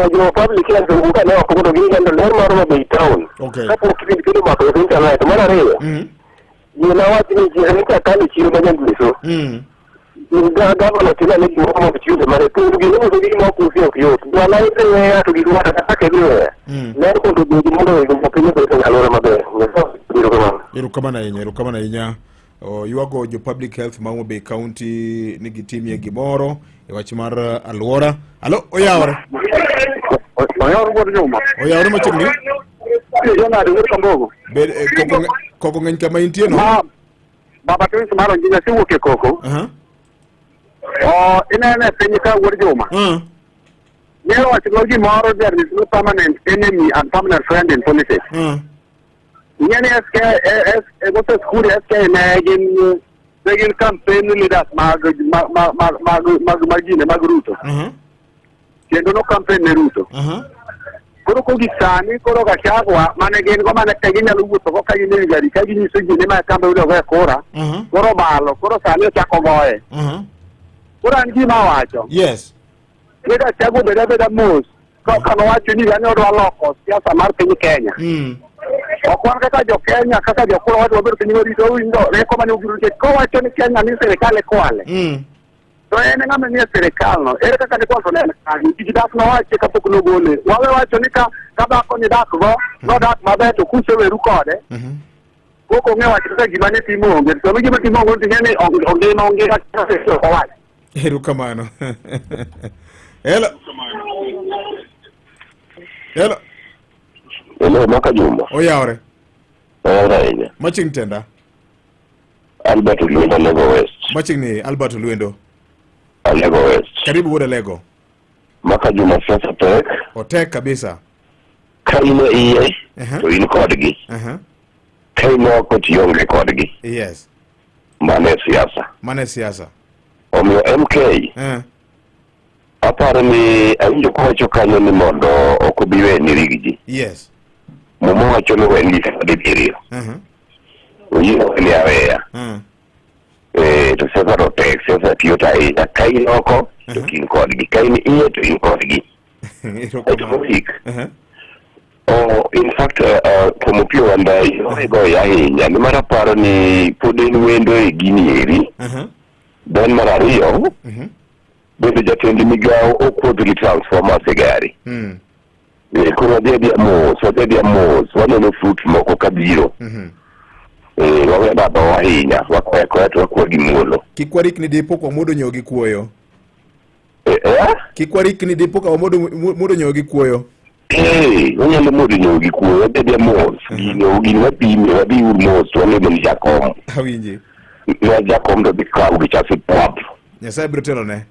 jo public health owuok ane oko mondo ging'e ler mar Homa Bay town. Kapok kipindi kendo omako jo internet. Mar ariyo, gima wach ni ji nita kalo chiro ma Nyangweso. Gavana timo ane gimoro mondo chiwo mare to gino mondo gik ma ok usi ok yot. Jwala idhi weya to gik moko kaka idhi weya. Ler mondo obedi mondo jopiny obed e alwora maber. Nyasaye erokamano. Erokamano ahinya, erokamano ahinya. Oywago jo public health ma Homa Bay County ni gitimie gimoro e wach mar alwora. Alo, oyawore. Oyawore wuod Juma. Oyawore machiegni. Jonadi wuod Kambogo. Bed koko ng'eny kama intie no. Baba Twins mar Onjinja asewuok e koko. Oh, inene e piny ka wuod Juma. Ne wachno gimoro there is no permanent enemy and permanent friend in politics. Ing'e ni SK, S, Moses Kuria SK ne gin campaign leaders mag mag mag mag mag mag gine mag Ruto. Kendo no campaign ne Ruto. Koro kogik sani koro Gachagua mane gin go mane ka ginyalo wuotho go ka gin e gari ka ginyiso ji ni ma kambe udo go e kura. Koro balo koro sani ochako goye. Koro an gima awacho. Yes. Ni Gachagua obed abeda mos. Kaka nowacho ni gani odwa loko siasa mar piny Kenya. Ok wan kaka jo Kenya kaka jo kura wadwa bedo piny warito winjo rieko mane obiro nikech kowacho ni Kenya ni sirikal ikwale. To en ng'ama nie sirikal no ere kaka nikwal to ne en kanye tich dak nowache kapok nogole. Wawe wacho ni ka dhako ni dak go nodak maber to kuseweru kode. Kok ong'e wacho kaka gima ne timo onge. To gima timo onge to ing'e ni ongima ongima ok owach. Erokamano. Hello. Hello. Hello, Maka Juma. Oyawore. Oyawore ahinya. Machiegni tenda. Albert Olwendo, Alego West. Machiegni Albert Olwendo. Alego West. Karibu wuod Alego. Maka Juma siasa tek. Otek kabisa. Ka in e iye, to in kodgi. Ka in oko to ionge kodgi. Yes. Mano e siasa. Mano e siasa. Omiyo MK, aparo ni awinjo kowacho kanyo ni mondo ok obi weni Rigiji. Yes. Muma wacho ni weni dibiriyo. Oyie weni aweya. To siasa to tek, siasa tiyo to ahinya. Ka in oko to ok in kodgi, ka in iye to in kodgi. Aeto mogik, oh, in fact, kuom Opiyo Wandayi osegoye ahinya nimar aparo ni pod en wendo e gini eri. Then mar ariyo, bedo jatend migawo ok wuoth gi transformers e gari. Koro wadhi adhiya mos, wadhi adhiya mos, waneno fruit moko kabiro. Wawe babawa ahinya, wakwayo akwaya to wakwa gi muolo. Kik warikni dipo ka wamuodo nyoyo gi kuoyo. Kik warikni dipo ka wamuodo muodo nyoyo gi kuoyo. Wanyalo muodo nyoyo gi kuoyo, wadhi adhiya mos. Gino gino wapime, wadhi uru mos to walemo ni jakom. Awinji. Ma jakom to dhi kawo gi chasi pwap. Nyasaye biro telone.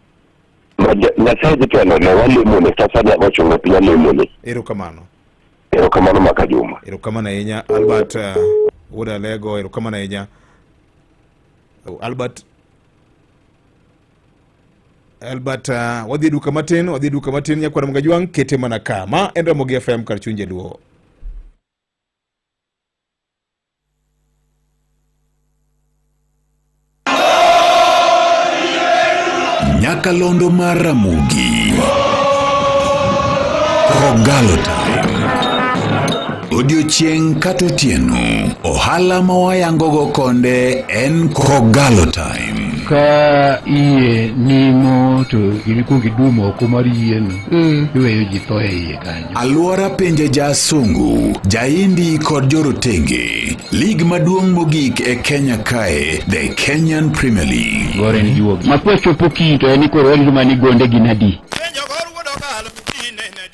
Ma Nyasaye dhi telone, walemone, sasa wacho piny alemone. Erokamano. Erokamano Maka Juma. Erokamano ahinya Albert wuod Alego, erokamano ahinya. Albert. Albert wadhi e duka matin, wadhi e duka matin nyakwar Mgajwang' kete mana ka. Ma en Ramogi FM kar chuny jaluo. Nyakalondo mar Ramogi. Kogalo Time. Odiochieng' kata otieno, ohala ma wayangogo konde en Kogalo Time. Ka iye nimo to ginikwong idum oko mar yieno iweyo ji tho e iye kanyo. Alwora pinje jasungu, jaindi kod jorotenge. Lig maduong' mogik e Kenya kae, The Kenyan Premier League. Gore ni juogi. Ma kwachopo kiny to en ni koro warito mana ni gonde gin adi.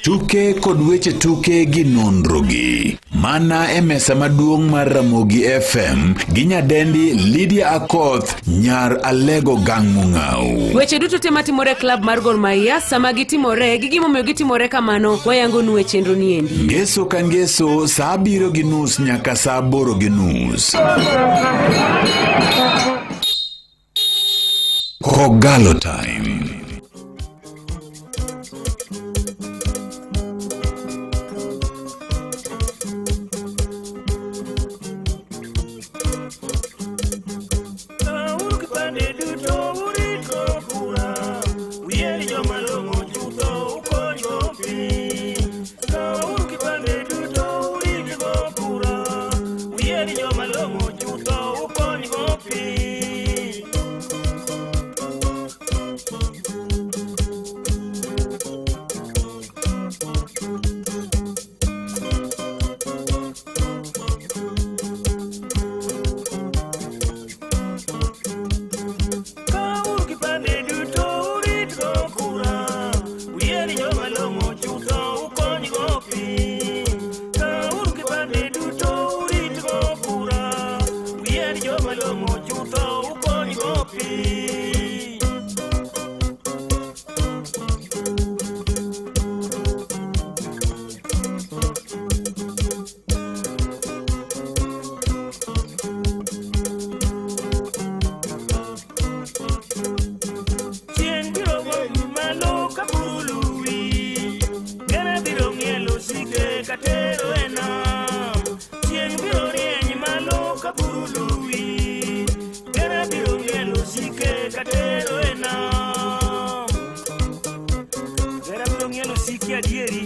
Tuke kod weche tuke gi nonro gi. Mana e mesa maduong' mar Ramogi FM gi nyadendi Lydia Akoth nyar Alego Gang Mung'au. Weche duto te matimore e klab mar Gor Mahia sama gitimore gi gimomiyo gitimore kamano wayangonu e chenro ni endi. Ngeso ka ngeso saa 7:30 nyaka saa 8:30. Kogalo Time. Uru kipande duto urito kura, uyier joma long'o chutho ukonygo piny. Uru kipande duto uritgo kura, uyier joma long'o chutho ukonygo piny. Kauru kipande duto uritgo kura, uyier joma long'o chutho ukonygo piny. Kauru kipande duto uritgo kura, uyier joma long'o chutho ukonygo piny. Chieng' biro goyi malo ka buru luwi, Gere biro ng'ielo sike katero e nam. Chieng' biro rieny malo ka buru luwi, Gere biro ng'ielo sike katero e nam. Gere biro ng'ielo sike adieri.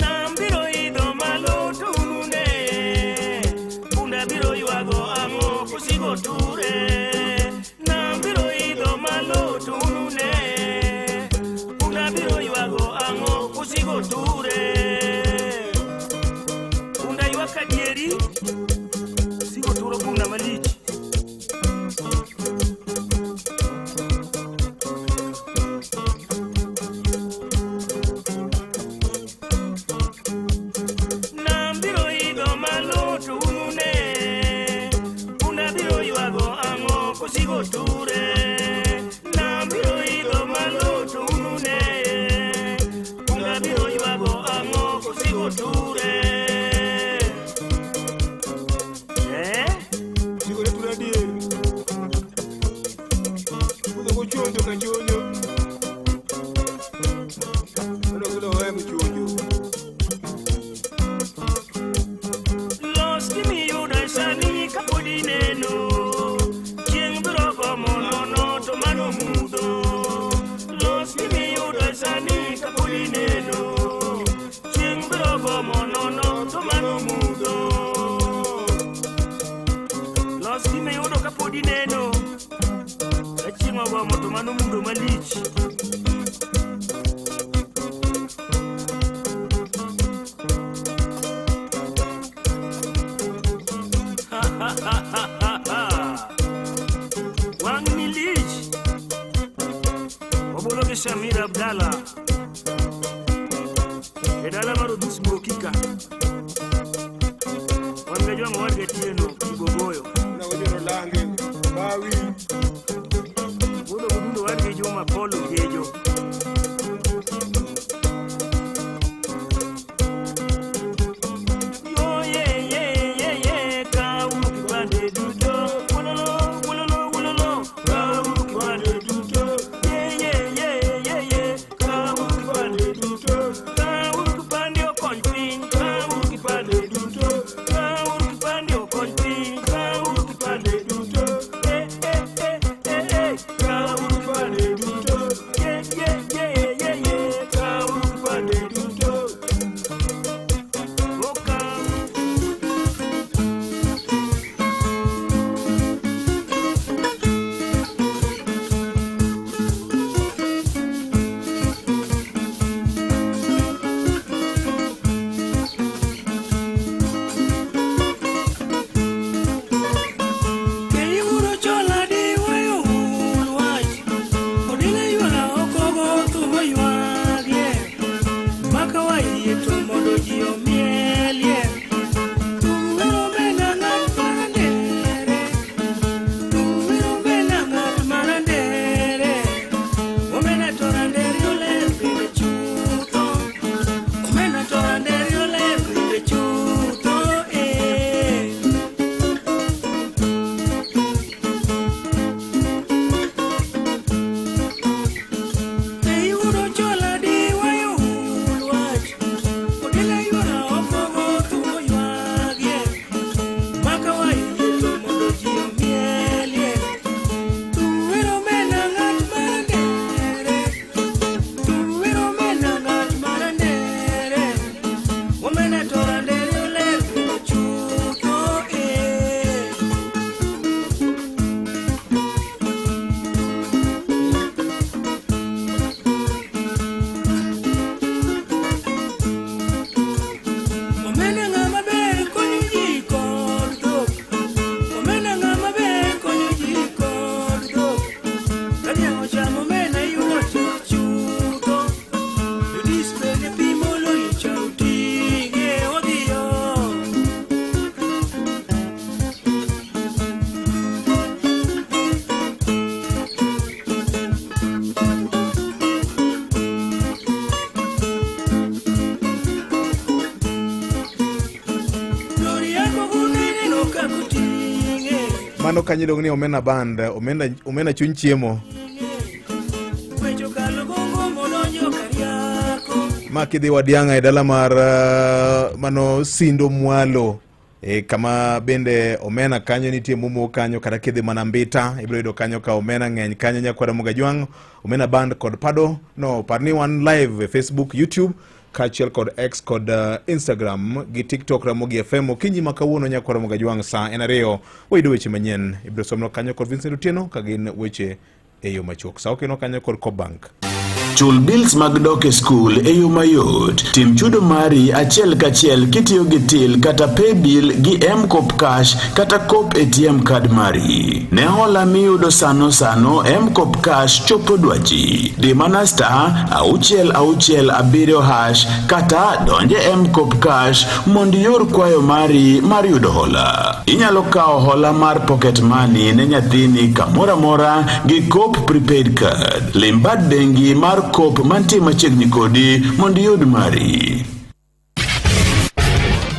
Nam biro idho malo to unune, punda biro ywago ang'o kosigo ture. Nam biro idho malo to unune, punda biro ywago ang'o kosigo ture. Punda ywak adieri, osigo turo punda malich. Nam biro idho malo to unune, punda biro ywago ang'o kosigo ture. Nam biro idho malo to unune, punda biro ywago ang'o kosigo ture. Eh? Sigore ture adier. Kudho kochonjo ka chonjo. Kudho kudho owe kochonjo. Los gimiyudo sani kapod ineno, chieng' biro gomo nono to mano mudho. Los gimiyudo sani kapod ineno, chieng' biro gomo nono to mano mudho. Los gimiyudo kapod ineno, ka chieng' ogomo to mano mudho malich. Wang' ni lich. Wabolo gi Shamir Abdalla e dala mar Odhus Bokika. Wan ga jwang'o wadgi Atieno Kibogoyo. Lange, Bawi. Wuod Ogudundo wadgi Juma Paul Ogejo. Mano kanyo iluongo ni omena band, omena, omena chuny chiemo. Ma kidhi Wadiang'a e dala mar mano Sindo Mwalo e, kama bende omena kanyo nitie momo kanyo kata kidhi mana Mbita ibiro yudo kanyo ka omena ng'eny kanyo nyakwara Mogajwang' omena band kod pado no par ni wan live e Facebook, YouTube kaachiel kod X kod Instagram gi TikTok Ramogi FM. Okinyi ma kawuono nyakwara Mogajwang' saa en ariyo wayudo weche manyien ibiro somno kanyo kod Vincent Otieno ka gin weche e yo machuok. Sa okeno kanyo kod Cobank. Chul bills mag dok e skul e yo mayot. Tim chudo mari achiel kachiel kitiyo gi till kata paybill gi M-Kopa Cash kata Coop ATM card mari. Ne hola miyudo sano sano, M-Kopa Cash chopo dwachi. Di mana star 667 hash kata donje M-Kopa Cash mondo ior kwayo mari mar yudo hola. Inyalo kawo hola mar pocket money ne nyathini kamoro amora gi Coop prepaid card. Lim bad bengi mar Coop mantie machiegni kodi mondo iyud mari.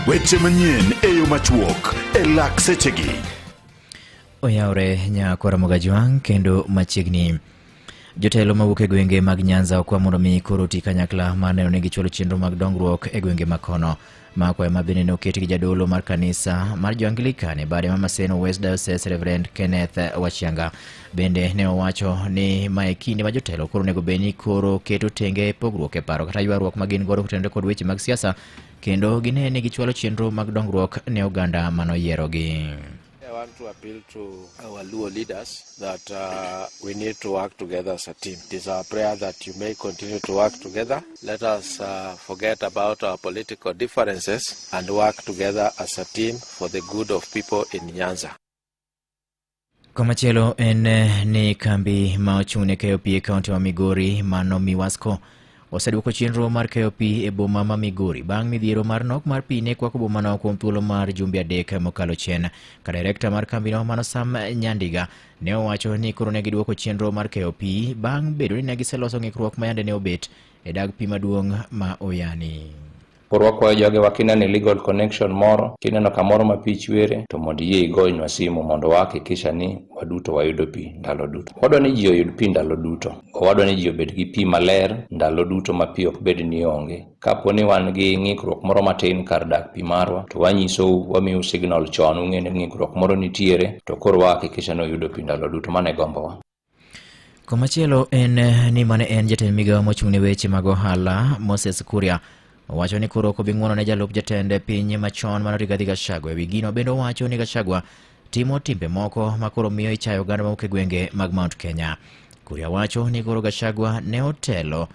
Weche manyien e yo machuok e lak sechegi. Oyawre nyakwara Mogajwang' kendo machiegni. Jotelo mawuok e gwenge mag Nyanza okwa mondo mi koro oti kanyakla mar neno ni gichwalo chenro mag dongruok e gwenge ma kono. Ma kwayo ma bende ne oket gi jadolo mar kanisa mar jo-Anglican e bade ma Maseno West Diocese Reverend Kenneth Wachianga. Bende ne owacho ni ma e kinde ma jotelo koro onego bed ni koro keto tenge pogruok e paro kata ywaruok ma gin godo kotenore kod weche mag siasa kendo gine ni gichwalo chenro mag dongruok ne oganda manoyierogi. I want to appeal to our Luo leaders that we need to work together as a team. It is our prayer that you may continue to work together. Let us forget about our political differences and work together as a team for the good of people in Nyanza. Komachielo en ni kambi ma ochung' ne keyo pi e kaunti ma Migori mano Miwasco oseduoko chenro mar keyo pi e boma ma Migori bang' midhiero mar nok mar pi ne kwako bomano kuom thuolo mar jumbe adek mokalo chien. Ka direkta mar kambino mano Sam Nyandiga ne owacho ni koro ne giduoko chenro mar keyo pi bang' bedo ni ne giseloso ng'ikruok ma yande ne obet e dag pi maduong' ma Oyani. Koro wakwayo jogewa kineno illegal connection moro, kineno kamoro ma pi chwere, to mondo iyie igonynwa simu mondo wahakikisha ni waduto wayudo pi ndalo duto. Wadwa ni ji oyud pi ndalo duto. Wadwa ni ji obed gi pi maler ndalo duto ma pi ok bed ni onge. Kapo ni wan gi ng'ikruok moro matin kar dak pi marwa, to wanyisou, wamiyou signal chon, ung'e ni ng'ikruok moro nitiere, to koro wahakikisha ni oyudo pi ndalo duto. Mano e gombowa. Komachielo en ni mane en jatend migawo mochung' ne weche mag ohala Moses Kuria owacho ni koro ok obi ng'uono ne jalup jatend piny machon mano Rigathi Gachagua. E wi gino bende owacho ni Gachagua timo timbe moko ma koro miyo ichayo oganda mawuok e gwenge mag Mount Kenya. Kuria wacho ni koro Gachagua ne otelo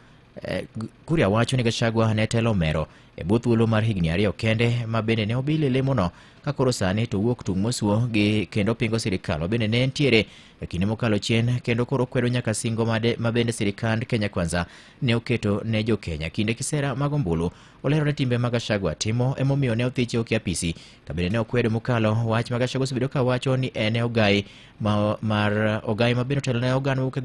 Kuria wacho ni Gachagua ne telo omero e bwo thuolo mar higni ariyo kende ma bende ne obile lemono ka koro sani to wuok tung' mosuo gi kendo pingo sirikal ma bende ne ntiere e kinde mokalo chien kendo koro kwedo nyaka singo ma bende sirikand Kenya Kwanza ne oketo ne jo Kenya kinde kisera mag ombulu. Olero ni timbe ma Gachagua timo emomiyo ne othiche oki apisi ka bende ne okwedo mokalo wach ma Gachagua osebedo ka wacho ni en e ogai mar ogai ma bende otelo ne oganda mawuok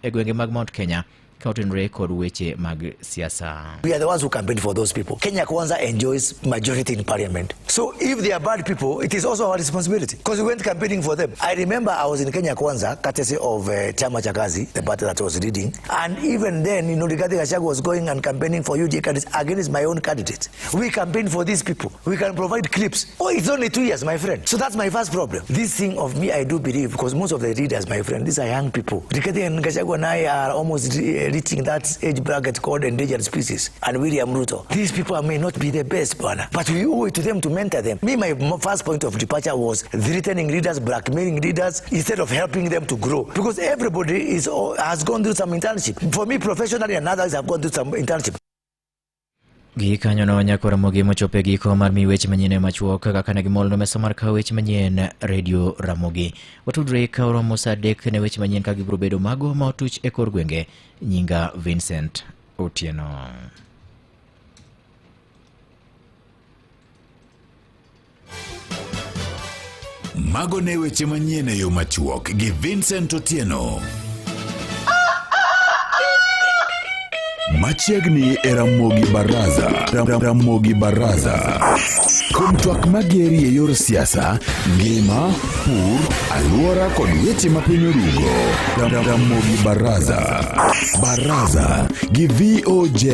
e gwenge mag Mount Kenya ka otenore kod weche mag siasa. We are the ones who campaigned for those people. Kenya Kwanza enjoys majority in parliament. So if they are bad people, it is also our responsibility because we went campaigning for them. I remember I was in Kenya Kwanza, courtesy of Chama cha Kazi, the party that was leading. And even then, Rigathi Gachagua was going and campaigning for UDA candidates against my own candidate. We campaigned for these people. We can provide clips. Oh, it's only 2 years, my friend. So that's my first problem. This thing of me, I do believe, because most of the leaders, my friend, these are young people. Rigathi and Gachagua and I are almost reaching that age bracket called endangered species. And William Ruto. These people may not be the best, bwana, but we owe it to them to mentor them. Me, my first point of departure was threatening leaders, blackmailing leaders, instead of helping them to grow. Because everybody has gone through some internship. For me, professionally and others have gone through some internship. Gi kanyono nyaka Ramogi mochopo e giko mar mi weche manyien e machuok kaka ne gimolno mesa mar kawo weche manyien Radio Ramogi. Watudre ka oromo saa 3 ne weche manyien ka gibiro bedo mago ma otuch e kor gwenge. Nyinga Vincent Otieno. Mago ne weche manyien e yo machuok gi Vincent Otieno. Machiegni e Ramogi Baraza. Ramogi Baraza. Kuom twak mageri e yor siasa, ngima, pur, alwora kod weche ma piny orugo. Ramogi Baraza. Baraza gi VOJ.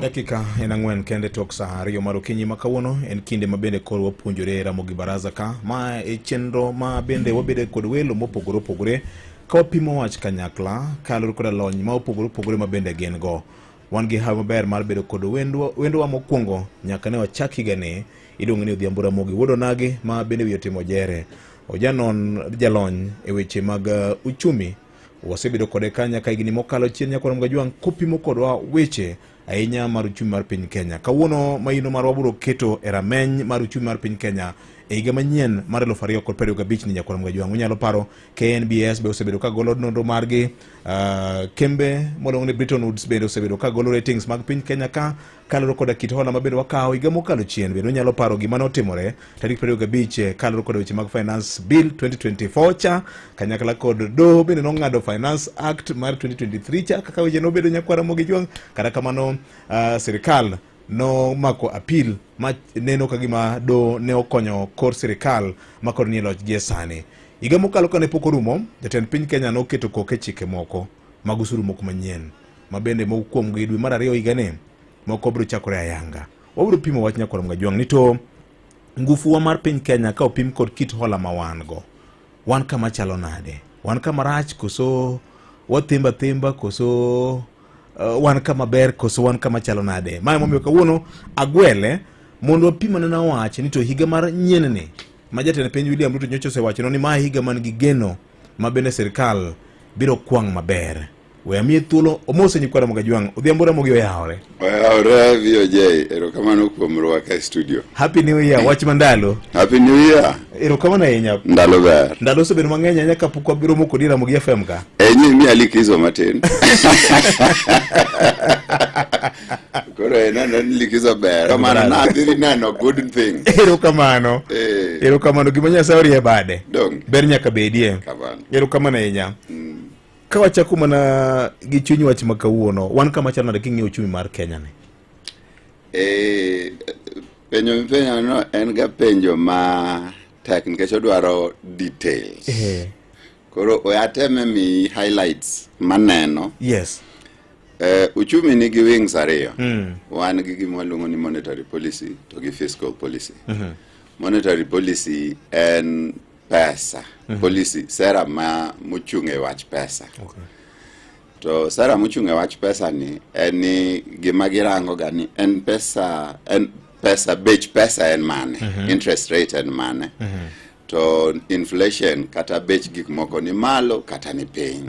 Dakika en ang'wen kende tok saa ariyo mar okinyi ma kawuono en kinde ma bende koro wapuonjore Ramogi Baraza ka ma e chenro ma bende wabedo kod welo mopogore opogore ka wapimo wach kanyakla kaluwore koda lony ma opogore opogore ma bende gin go. Wan gi hawi maber mar bedo kod wendwa, wendowa mokwongo nyaka ne wachak higani iluongo ni Odhiambo Ramogi Wuod Onagi ma bende wiye otimo jere. Ojanon jalony e weche mag uchumi. Wasebedo kode ka nyaka higni mokalo chien nyaka Ramogi Ajwang' kopimo kodwa weche ahinya mar uchumi mar piny Kenya. Kawuono maino marwa biro keto e rameny mar uchumi mar piny Kenya e higa manyien mar 2025 ni nyakwar Ramogi Ajwang'. Unyalo paro KNBS be osebedo ka golo nonro margi, kembe moluongo ni Bretton Woods bende osebedo ka golo ratings mag piny Kenya ka kaluwore koda kit hola ma bende wakawo higa mokalo chien. Bende unyalo paro gima notimore tarik 25 kaluwore koda weche mag Finance Bill 2024 cha kanyakla kod doho bende nong'ado Finance Act mar 2023 cha kaka weche nobedo nyakwar Ramogi Jwang'. Kata kamano sirikal nomako apil ma neno ka gima doho ne okonyo kor sirikal ma koro nie loch gie sani. Higa mokalo kane pok orumo, jatend piny Kenya noketo koke chike moko mag osuru moko manyien ma bende moko kuomgi dwe mar ariyo higani moko biro chakore ayanga. Wabiro pimo wach nyakwar Mgajwang' ni to ngufuwa mar piny Kenya ka opim kod kit hola ma wan go, wan kama chalo nade? Wan kama rach koso wathimba thimba koso wan kama ber koso wan kama chalo nade? Ma emomiyo kawuono agwele mondo wapim anena wach ni to higa mar nyien ni ma jatend piny William Ruto nyocha osewacho ni ma higa man gi geno ma bende sirkal biro kwang' maber. We amiye thuolo omose nyikwa Ramogi Ajwang'. Odhiambo Ramogi oyawore. Oyawore VOJ, erokamano kuom rwaka e studio. Happy New Year, wach mandalo. Happy New Year. Erokamano ahinya. Ndalo ber. Ndalo osebedo mang'eny ahinya kapok wabiro moko di Ramogi FM ka. E nyi miya likizo matin. Koro en aneno ni likizo ber. Kamano nadhi neno good thing. Erokamano. Eh. Erokamano gima Nyasaye orie bade. Dong. Ber nyaka bedie. Kamano. Erokamano ahinya. Ka wachako mana gi chuny wach ma kawuono, wan kama chalo nade king'iyo uchumi mar Kenya ni? Eh, penjo mipenjo no en ga penjo ma tek nikech odwaro details. Eh. Koro we ateme miyi highlights maneno. Yes. Uchumi nigi wings ariyo. Mm. Wan gi gima waluongo ni monetary policy to gi fiscal policy. Monetary policy en pesa. Policy sera ma mochung' e wach pesa. Okay. To sera mochung' e wach pesa ni en ni gima girango ga ni en pesa en pesa bech pesa en mane interest rate en mane to inflation kata bech gik moko ni malo kata ni piny.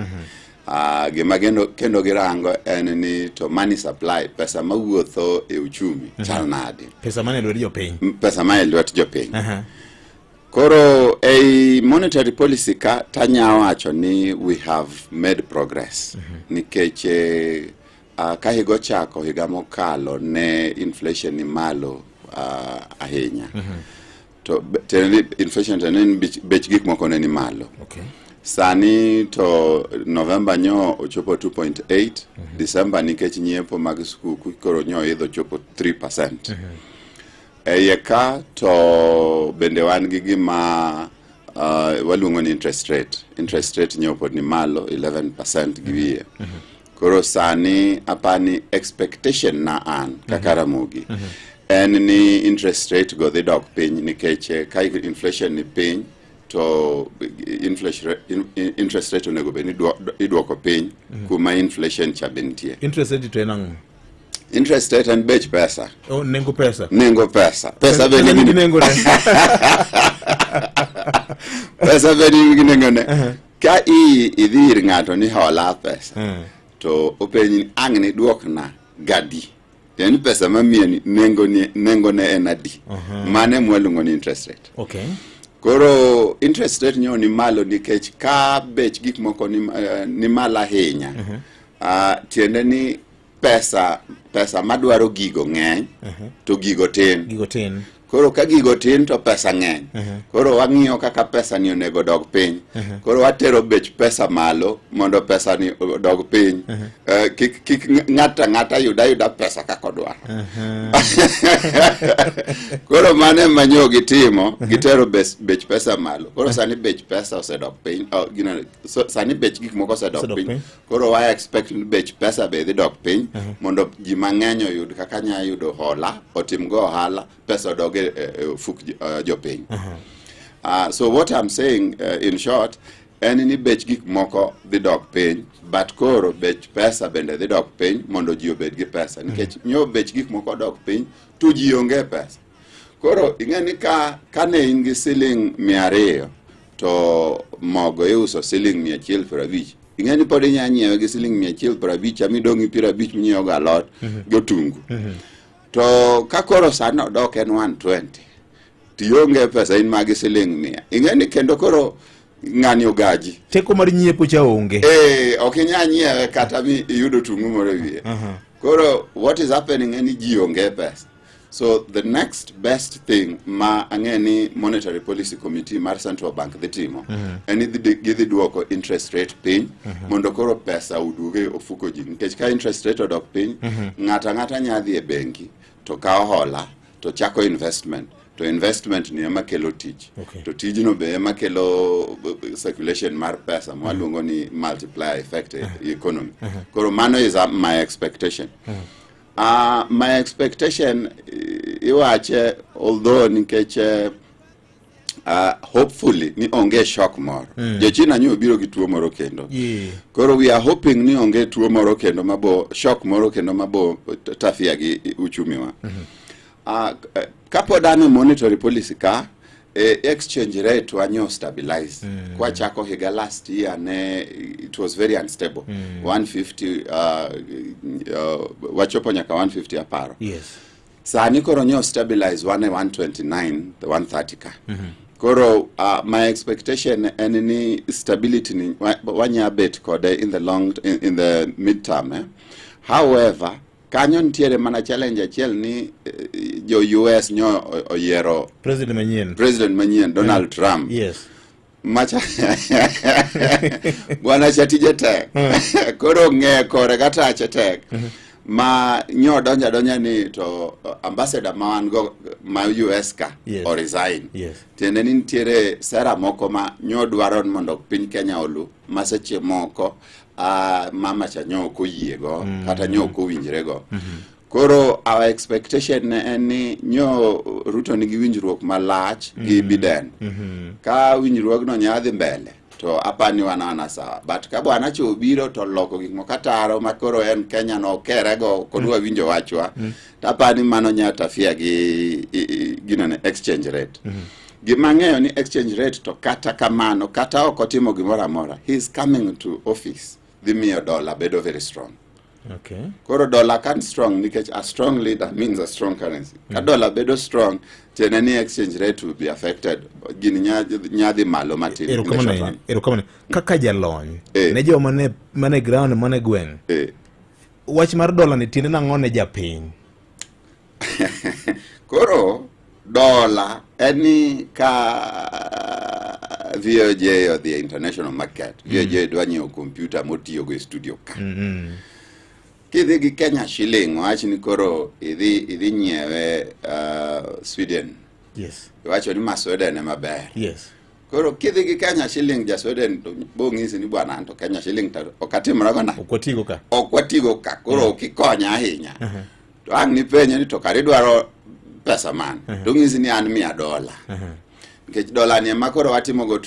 Gima kendo girango en ni to money supply pesa mawuotho e uchumi chal nade. Pesa mane lwet jopiny. Pesa ma e lwet jopiny. Koro ei monetary policy ka tanya wacho ni we have made progress nikech ka higa ochako higa mokalo ne inflation ni malo ahinya. To tiende ni inflation tiende ni bech gik moko ne ni malo. Okay. Sani to November nyo ochopo 2.8, December nikech nyiepo mag skuku koro nyo idho chopo 3%. E iye ka to bende wan gi gima waluongo ni interest rate. Interest rate nyo pod ni malo 11% gi wiye. Koro sani apani expectation na an kaka Ramogi en ni interest rate go dhi dok piny nikech ka inflation ni piny to interest rate onego bed ni idwoko piny kuma inflation cha be nitie. Interest rate to en ang'o? Interest rate en bech pesa. Oh, nengo pesa. Nengo pesa. Pesa be nigi nengo ne. Pesa be nigi nengo ne. Ka idhi ir ng'ato ni hola pesa to openji ni ang' ni duokna gadi. Tiende ni pesa mamiyi ni nengone en adi. Mano ema waluongo ni interest rate. Okay. Koro interest rate nyo ni malo nikech ka bech gik moko ni, ni malo ahinya tiende ni pesa pesa madwaro gigo ng'eny to gigo tin. Gigo tin. Koro ka gigo tin to pesa ng'eny. Koro wang'iyo kaka pesa ni onego dog piny. Koro watero bech pesa malo mondo pesa ni odog piny. Kik kik ng'ato ang'ata yud ayuda pesa kaka odwaro. Koro mano ema nyo gitimo, gitero bech pesa malo. Koro sani bech pesa osedok piny. Oh, gino, so, sani bech gik moko osedok Osedok piny. piny. Koro wa expect ni bech pesa be dhi dok piny mondo ji mang'eny oyud kaka nya yudo hola, otim go ohala, pesa odog e, e, e ofuk jopiny. So what I'm saying in short en ni bech gik moko dhi dok piny but koro bech pesa bende dhi dok piny mondo ji obed gi pesa nikech nyo bech gik moko dok piny to ji onge pesa. Koro ing'e ni ka kane in gi siling 200 to mogo iuso siling 150 ing'e ni pod inya nyiewe gi siling 150 ami dong' gi 50 minyiewo go alot gi otungu. To ka koro sani odok en 120 tionge pesa in magi siling 100 ing'e ni kendo koro ng'ani ogaji. Teko mar nyiepo cha onge. Ok inyal nyiewe kata mi iyud otungu moro e wiye. Koro what is happening en ni ji onge pesa. So the next best thing ma ang'e ni Monetary Policy Committee mar Central Bank dhi timo en ni gidhi duoko interest rate piny mondo koro pesa oduog e ofuko ji nikech ka interest rate odok piny ng'ato ang'ata nya dhi e bengi to kawo hola to chako investment to investment ni ema kelo tich to tijno be ema kelo circulation mar pesa ma waluongo ni multiplier effect e economy. Koro mano is my expectation. My expectation iwache although nikech hopefully ni onge shock moro. Jochina nyo biro gi tuo moro kendo. Koro we are hoping ni onge tuo moro kendo mabo shock moro kendo mabo tafia gi uchumi wa. Kapod an e monetary policy ka exchange rate wa nyo stabilize. Kwachako higa last year ne it was very unstable. 150 wachopo nyaka 150 aparo. Sani koro nyo stabilize wan e 129 the 130 ka. Koro my expectation en ni stability ni wanya bet kode in the long in the midterm. However, kanyo nitiere mana challenge achiel ni jo US nyo oyiero president manyien. President manyien Donald Trump. Macha bwana cha tije tek. Koro ng'e kore kata tache tek. Ma nyo donja donja ni to ambassador ma wan go ma US ka o resign. Tiende ni nitiere sera moko ma nyo dwaro ni mondo piny Kenya olu ma seche moko mama cha nyo ok oyiego kata nyo ok owinjrego. Koro our expectation ne en ni nyo Ruto nigi winjruok malach gi Biden. Ka winjruogno nya dhi mbele to apani wan ana sawa. But ka bwana cha obiro to loko gik moko ataro ma koro en Kenya no okerego ok odwa winjo wachwa. To apani mano nya tafia gi ginene exchange rate. Gima ang'eyo ni exchange rate to kata kamano kata ok otimo gimoro amora he is coming to office dhi miyo dollar bedo very strong. Koro dollar kan strong nikech a strong leader means a strong currency. Ka dollar bedo strong tiende ni exchange rate will be affected. Gini nya dhi malo matin in the short run. Erokamano. Kaka jalony ne joma mane ground mane gweng'. Wach mar dollar ni tiende nang'o ne japiny? Koro dola en ni ka VOJ odhi e international market, VOJ dwa nyiewo kompyuta motiyogo e studio ka. Kidhi gi Kenya shilling, wach ni koro idhi nyiewe Sweden. Iwacho ni ma Sweden ema ber. Koro kidhi gi Kenya shilling ja Sweden to bo ng'isi ni bwana an to Kenya shilling to ok atimra go na. Ok watigo ka. Ok watigo ka. Koro ok ikonya ahinya. To ang' nipenje ni to kare idwaro pesa man. To ng'isi ni an $100. Nikech dola ni ema koro watimo go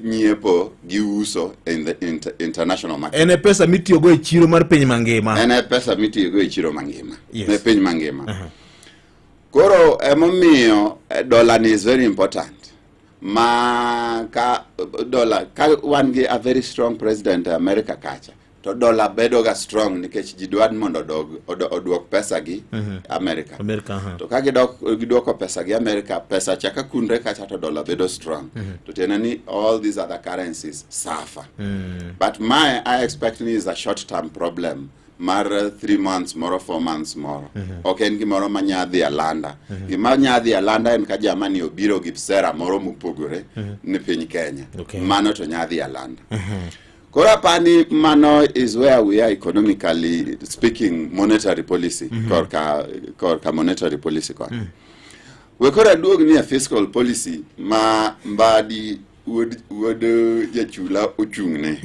nyiepo gi uso in the international market. En e pesa mitiyogo e chiro mar piny mangima. En e pesa mitiyogo e chiro mangima. E piny mangima. Koro emomiyo dola ni is very important. Ma ka dola ka wan gi a very strong president e America kacha. to dola bedo ga strong nikech ji dwa ni mondo odog oduok pesa gi America. America, aha. To ka gidok giduoko pesa gi America, pesa chaka kunre kacha to dola bedo strong. To tiende ni all these other currencies suffer. But my I expect ni is a short term problem mar 3 months moro, 4 months moro. Ok en gimoro ma nya dhi alanda. Gima nya dhi alanda en ka jamani obiro gi sera moro mopogore ni piny Kenya. Mano to nya dhi alanda. Koro apani mano is where we are economically speaking, monetary policy. Korka monetary policy koni. We koro aduog ni e fiscal policy ma Mbadi wuod jachula ochung'ne.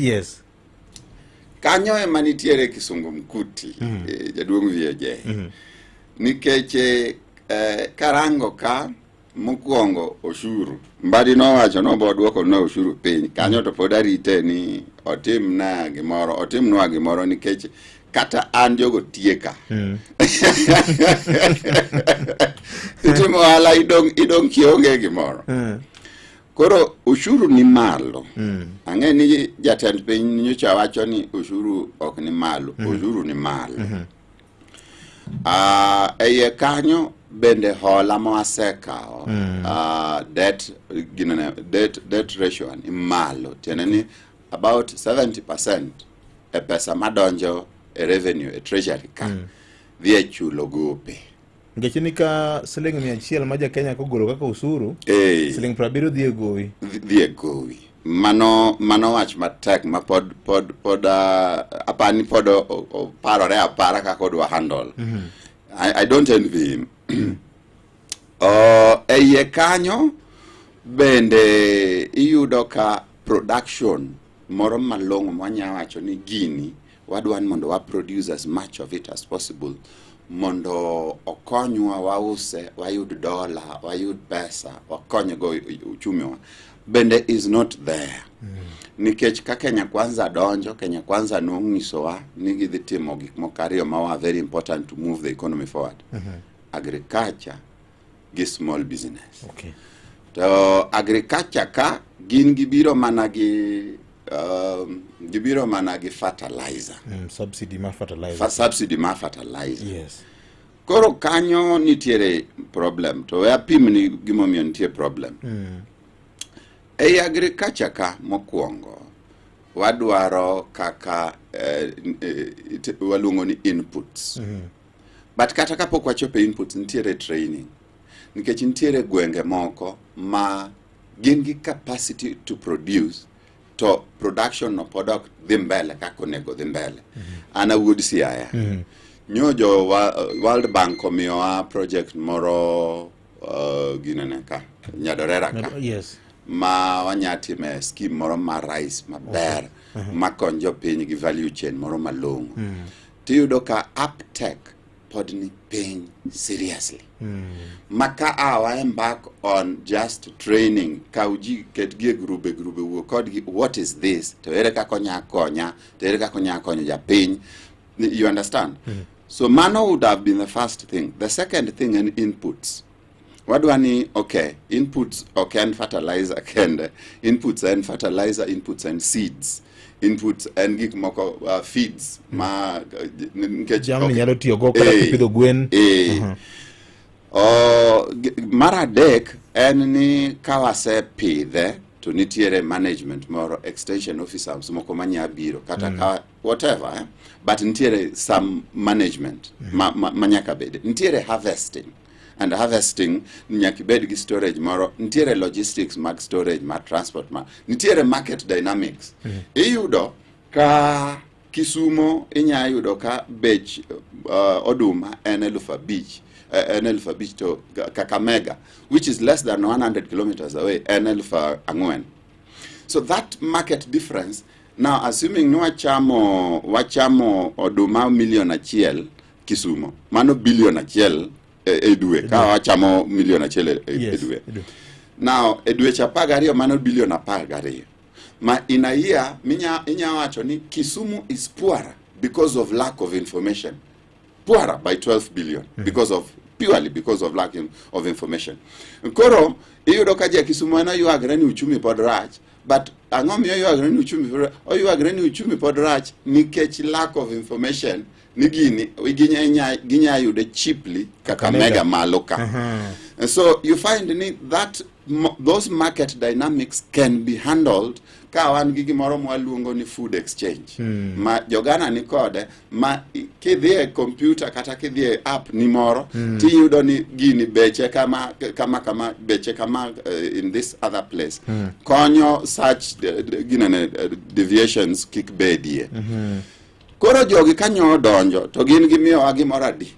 Kanyo ema nitiere kisungumkuti, jaduong' VOJ. Nikech karango ka mokwongo oshuru Mbadi nowacho nobo duoko na oshuru piny kanyo to pod arite ni otimna gimoro, otimnwa gimoro, nikech kata an jogo tieka. Itimo ohala idong' kionge gimoro. Koro ushuru ni malo. Ang'e ni jatend piny nyocha wacho ni ushuru ok ni malo. Ushuru ni malo. E iye kanyo bende hola ma wasekawo, debt ginene, debt ratio ni malo, tiende ni about 70% e pesa madonjo e revenue e treasury ka dhi e chulo gope. Nikech ni ka siling 100 ma ja Kenya kogolo kaka osuru, siling 70 dhi e gowi. Dhi e gowi. Mano wach matek ma pod apani pod oparore apara kaka odwa handle. I don't envy him. E iye kanyo bende iyudo ka production moro malong'o mwanya wacho ni gini wadwa ni mondo wa produce as much of it as possible mondo okonywa wause, wayud dola, wayud pesa, wakonygo uchumiwa bende is not there, nikech ka Kenya Kwanza donjo, Kenya Kwanza nong'isowa ni gidhi timo gik moko ariyo ma were very important to move the economy forward: agriculture gi small business. To agriculture ka gin gibiro mana gi fertilizer. Subsidy mar fertilizer. Subsidy mar fertilizer. Koro kanyo nitiere problem, to we apim ni gimomiyo nitie problem. Ei agriculture ka mokwongo wadwaro kaka waluongo ni inputs. But kata kapok wachopo e inputs, nitiere training, nikech nitiere gwenge moko ma gin gi capacity to produce to production no pod ok dhi mbele kaka onego dhi mbele. An awuod Siaya. Nyo jo World Bank omiyowa project moro ginene ka Nyadorera ka ma wanya time scheme moro mar rice maber makonyo jopiny gi value chain moro malong'o. Tiyudo ka uptake pod ni piny seriously, ma ka a wa embark on just training, kaw ji, ket gi e grube grube, wuo kodgi, what is this, to ere kaka onya konya, to ere kaka onya konyo japiny, you understand? So mano would have been the first thing. The second thing en inputs. Wadwa ni okay, inputs ok en fertilizer kende, inputs en fertilizer, inputs en seeds, inputs en gik moko, feeds ma nikech Jamni nyalo tiyogo kata kipidho gwen. Mar adek en ni ka wasepidhe to nitiere management moro, extension officers moko manya biro kata ka whatever, eh? But nitiere some management ma nyaka bede. Nitiere harvesting, and harvesting nyaka ibed gi storage moro, nitiere logistics mag storage, mag transport, ma nitiere market dynamics. Iyudo ka Kisumo inya yudo ka bech oduma en 5,000, en 5,000, to Kakamega, which is less than 100 kilometers away, en 4,000. So that market difference now, assuming ni wachamo oduma milion 1 Kisumo, mano bilion 1 e dwe, ka wachamo milion 1 e dwe. E dwe. Now e dweche 12 mano bilion 12, ma in a year minya inya wacho ni Kisumu is poorer because of lack of information, poorer by 12 billion because of purely because of lack of information. Koro iyudo ka ja Kisumu en oywagre ni uchumi pod rach. But ang'o miyo oywagre ni uchumi pod oywagre ni uchumi pod rach nikech lack of information ni gini ginya ginya yude cheaply Kakamega malo ka. And so you find ni that those market dynamics can be handled ka wan gi gimoro mwaluongo ni food exchange ma jogana ni kode ma kidhi e computer kata kidhi e app ni moro tiyudo ni gini beche kama kama kama beche kama in this other place konyo such ginene deviations kik bedie. Koro jogi kanyo donjo to gin gimiyowa gimoro adi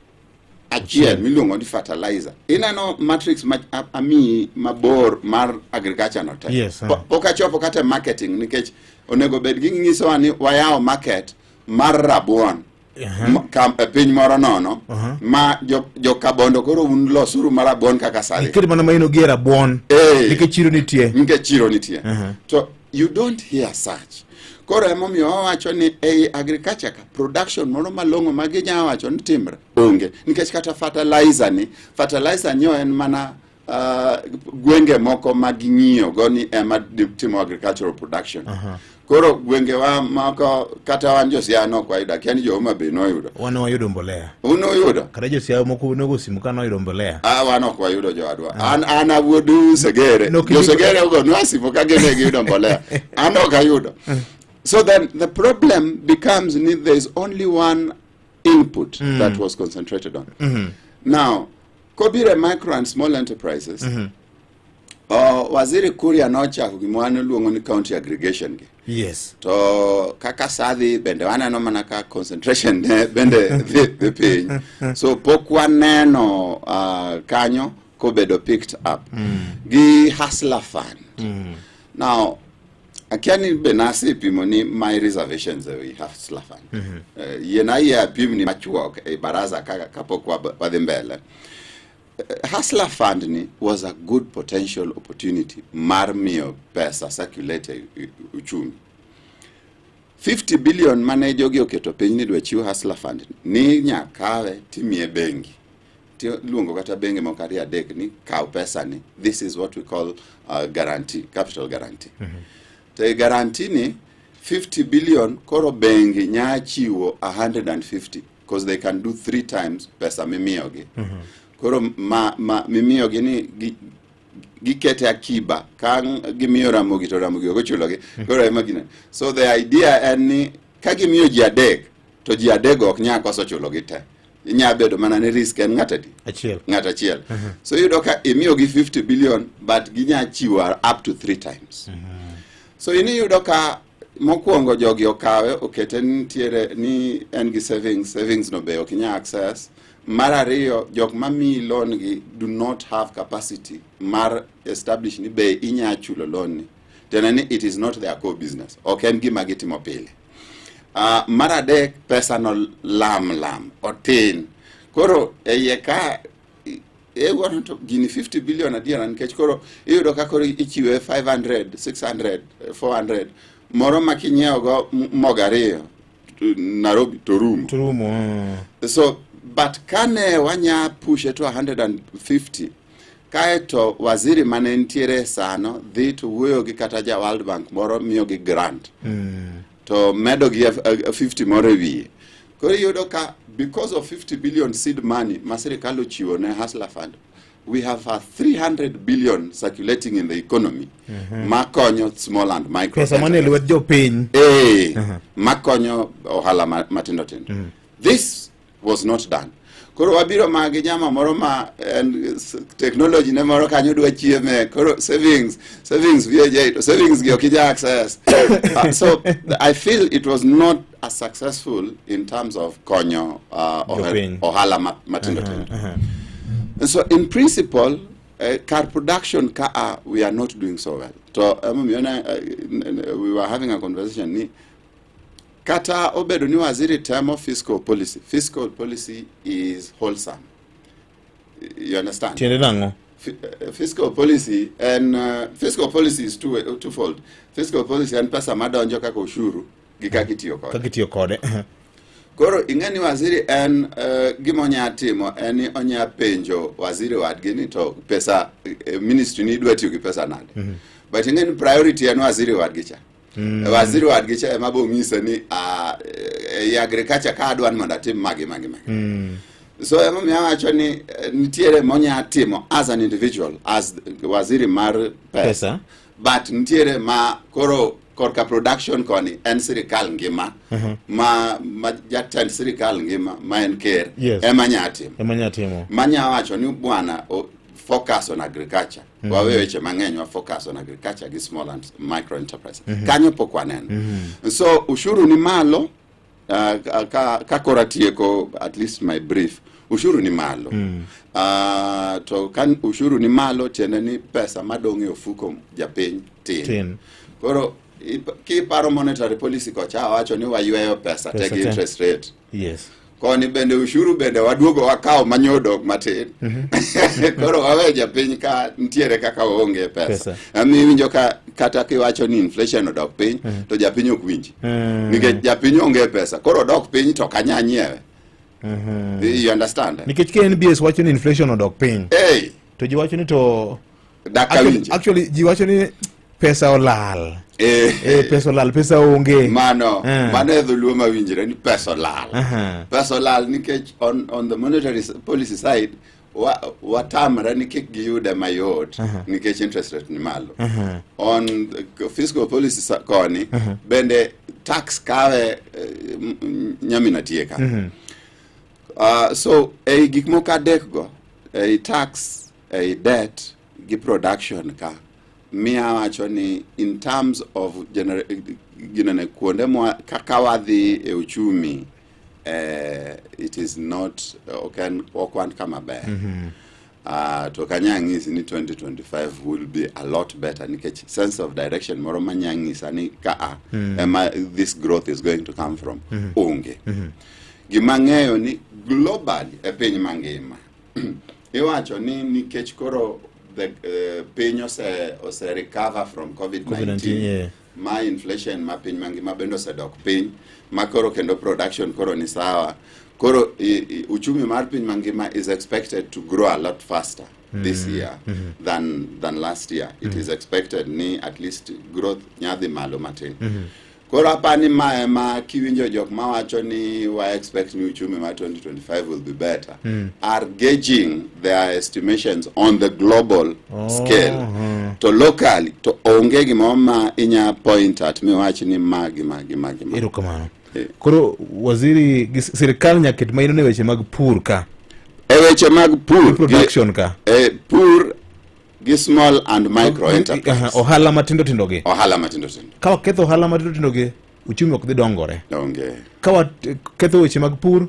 achiel miluongo ni fertilizer. Ineno matrix ma amiyi mabor mar agriculture no te. Yes, Pok achopo kata e marketing nikech onego bed ginyisowa ni wayawo market mar rabuon e piny moro nono ma jo Kabondo koro un losuru mar rabuon kaka sani. Iket mana maino gi e rabuon. Nikech chiro nitie. Nikech chiro nitie. To you don't hear such. Koro emomiyo wawacho ni ei agriculture ka production moro malong'o ma ginya wacho ni timre onge nikech kata fertilizer ni fertilizer nyo en mana gwenge moko ma ging'iyo go ni ema timo agricultural production. Koro gwengewa moko kata wan jo Siaya nok wayudo, akia ni jo Homa Bay noyudo. Wan wayudo mbolea. Un uyudo? Kata jo Siaya moko nogo simu ka noyudo mbolea. Ah, wan ok wayudo jowadwa. An awuod Segere. Jo Segere ogonwa simu ka gine giyudo mbolea. An ok ayudo. So then the problem becomes ni there is only one input that was concentrated on. Now, kobiro e micro and small enterprises, Waziri Kuria nochako gima wan iluongo ni county aggregation gi. To kaka sadhi bende waneno mana ka concentration ne bende dhi piny. So pok waneno kanyo kobedo picked up. Gi Hustler Fund. Now, akia ni be nasepimo ni my reservations e wi Hustler Fund. Yiena yie apimni machuok e baraza kapok wadhi mbele. Hustler Fund ni was a good potential opportunity mar miyo pesa circulate e uchumi. 50 billion mane jogi oketo piny ni dwa chiw Hustler Fund ni nyakawe timiye bengi. Tiluongo kata bengi moko ariyo adek ni kaw pesa ni. This is what we call guarantee, capital guarantee. To e guarantee ni 50 billion koro bengi nya chiwo 150 because they can do three times pesa mimiyogi. Koro ma mimiyogi ni gikete akiba ka gimiyo Ramogi to Ramogi ok ochulogi. Koro ema gine. So the idea en ni ka gimiyo ji adek to ji adek go ok nyal koso chulogi te. Inya bedo mana ni risk en ng'at adi? Achiel. Ng'at achiel. So iyudo ka imiyogi 50 billion but ginya chiwo up to three times. So in iyudo ka mokwongo jogi okawe okete ni nitiere ni en gi savings, savings no be ok inya access. Mar ariyo, jok mamiyi loan gi do not have capacity mar establish ni be inya chulo loan ni. Tiende ni it is not their core business. Ok en gima gitimo pile. Mar adek, pesa no lam lam, otin. Koro e iye ka iwuoro to gini 50 billion adiera nikech koro iyudo ka koro ichiwe 500, 600, 400 moro ma kinyiewo go mogo ariyo Nairobi to rumo. To rumo. So but kane wanya push to 150 kaeto waziri mane nitiere sano dhi to wuoyo gi kata ja World Bank moro miyogi grant to medo gi 50 moro e wiye. Koro iyudo ka because of 50 billion seed money ma sirikal ochiwo ne Hustler Fund, we have a 300 billion circulating in the economy makonyo small and micro Pesa mane lwet jopiny. Makonyo ohala matindo tindo. This was not done. Koro wabiro ma gi nyama moro ma en technology ne moro kanyo dwa chieme koro savings VAJ to savings gi ok inya access. So I feel it was not as successful in terms of konyo Jopiny. ohala matindo tindo. And so in principle, car production ka a we are not doing so well. To emomiyo ne we were having a conversation ni kata obedo ni waziri temo fiscal policy, fiscal policy is wholesome. You understand? Tiende nang'o? Fiscal policy and fiscal policy is twofold. Fiscal policy en pesa madonjo kaka ushuru gi kaka itiyo kode. Kaka itiyo kode. Koro ing'e ni waziri en gima onya timo en ni onya penjo waziri wadgi ni to pesa ministry ni idwa tiyo gi pesa nade. But ing'e ni priority en waziri wadgi cha. Waziri wadgi cha ema bo ng'ise ni ah, ei agriculture ka adwa ni mondo atim magi magi magi. So emomiyo awacho ni nitiere monya timo as an individual as waziri mar pesa, Pesa. But nitiere ma koro korka production koni en sirikal ngima ma jatend sirikal ngima ma en ker ema nya timo. Ema nya timo. Manya wacho ni bwana focus on agriculture. Wawe weche mang'eny, wa focus on agriculture gi small and micro enterprise. Kanyo pok waneno. So ushuru ni malo. Ka koro atieko at least my brief, ushuru ni malo. To ka ushuru ni malo, tiende ni pesa madong' e ofuko japiny tin. Tin. Koro kiparo monetary policy kocha awacho ni wayweyo pesa te Pesa gi te. interest rate. Koni bende ushuru bende waduogo wakawo manyodok matin. Koro wawe japiny ka nitiere kaka oonge pesa. Pesa. Ami iwinjo ka kata kiwacho ni inflation odok piny to japiny ok winji. Nikech japiny onge pesa. Koro odok piny to ok anya nyiewe. You understand? Nikech ka NBS wacho ni inflation odok piny. Hey. To ji wacho ni to Dak Actually, awinje. actually ji wacho ni pesa olal. Eh, pesa olal, pesa onge. Mano, mano e dholuo mawinjre ni pesa olal. Pesa olal nikech on the monetary policy side watamre ni kik giyude mayot nikech interest rate ni malo. On the fiscal policy koni bende tax kawe nyamina tieka. So ei gik moko adek go, ei tax, ei debt gi production ka, miya wacho ni in terms of ginene kuonde mwa kaka wadhi e uchumi, it is not ok en ok wan kama ber. To kanya ng'isi ni 2025 will be a lot better nikech sense of direction moro manya ng'isa ni ka a ema this growth is going to come from onge. Gima ng'eyo ni globally e piny mangima iwacho ni nikech koro the piny ose recover from COVID-19, COVID-19, yeah. ma inflation ma piny mangima bende osedok piny, ma koro kendo production koro ni sawa, koro uchumi mar piny mangima is expected to grow a lot faster this year than last year. It is expected ni at least growth nyadhi malo matin. Koro apani ma ema kiwinjo jok mawacho ni wa expect ni uchumi mar 2025 will be better are gauging their estimations on the global scale. To locally to onge gimoro ma inya point at miwach ni ma gima gima gima. Erokamano. Koro waziri gi sirikal nyaka ket maino ne weche mag pur ka. E weche mag pur gi production ka. E pur gi small and micro enterprise. Aha, ohala matindo tindo gi. Ohala matindo tindo. Ka waketho ohala matindo tindo gi, uchumi ok dhi dongore. Onge. Ka waketho weche mag pur,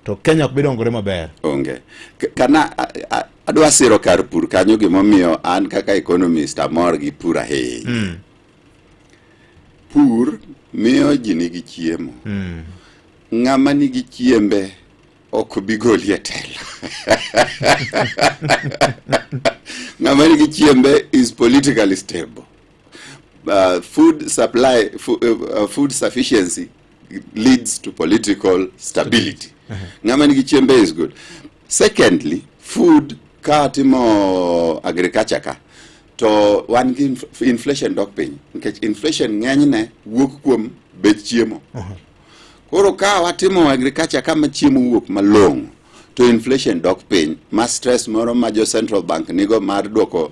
to Kenya ok bi dongore maber. Onge. Kana adwa siro kar pur kanyo, gimomiyo an kaka economist amor gi pur ahinya. Pur miyo ji nigi chiemo. Ng'ama nigi chiembe ok bi goli e telo. Ng'ama nigi chiembe is politically stable. Food supply, food sufficiency leads to political stability. Ng'ama nigi chiembe is good. Secondly, food ka timo agriculture ka to wan gi inflation dok piny nikech inflation ng'enyne wuok kuom bech chiemo. Koro ka watimo agriculture kama chiemo wuok malong'o to inflation dok piny, ma stress moro ma jo central bank nigo mar duoko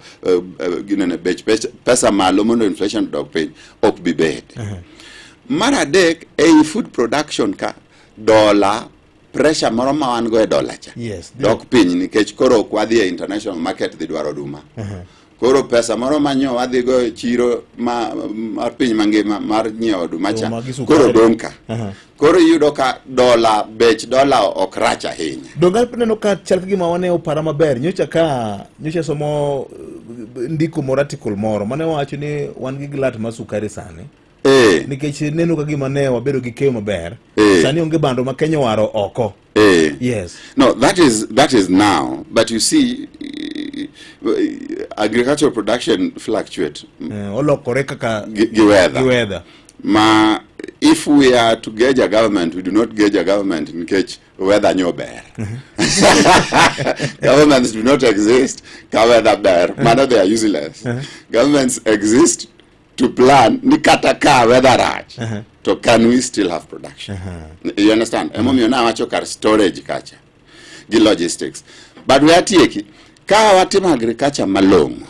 ginene bech pesa malo mondo inflation dok piny ok bi bet. Mar adek, ei food production ka dola pressure moro ma wan go e dola cha dok piny nikech koro ok wadhi e international market dhi dwaro oduma. Koro pesa moro ma nyo wadhi go e chiro ma mar piny mangima mar nyiewo oduma cha Oduma gi sukari. koro dong' ka. Koro iyudo ka dola bech dola ok rach ahinya. Donge aneno ka chal ka gima wane opara maber nyocha ka nyocha somo ndiko moro, article moro mane wacho ni wan gi glut mar sukari sani. Nikech neno ka gima ne wabedo gi keyo maber. Sani onge bando ma Kenya owaro oko. Yes. No, that is now. But you see, agricultural production fluctuate. Olokore kaka gi weather. Gi weather. Ma if we are to gauge a government, we do not gauge a government nikech weather nyo ber. Governments do not exist ka weather ber, mano they are useless. Governments exist to plan ni kata ka weather rach, to can we still have production? You understand? Emomiyo nawacho kar storage kacha gi logistics. But we atieki, ka watimo agriculture malong'o,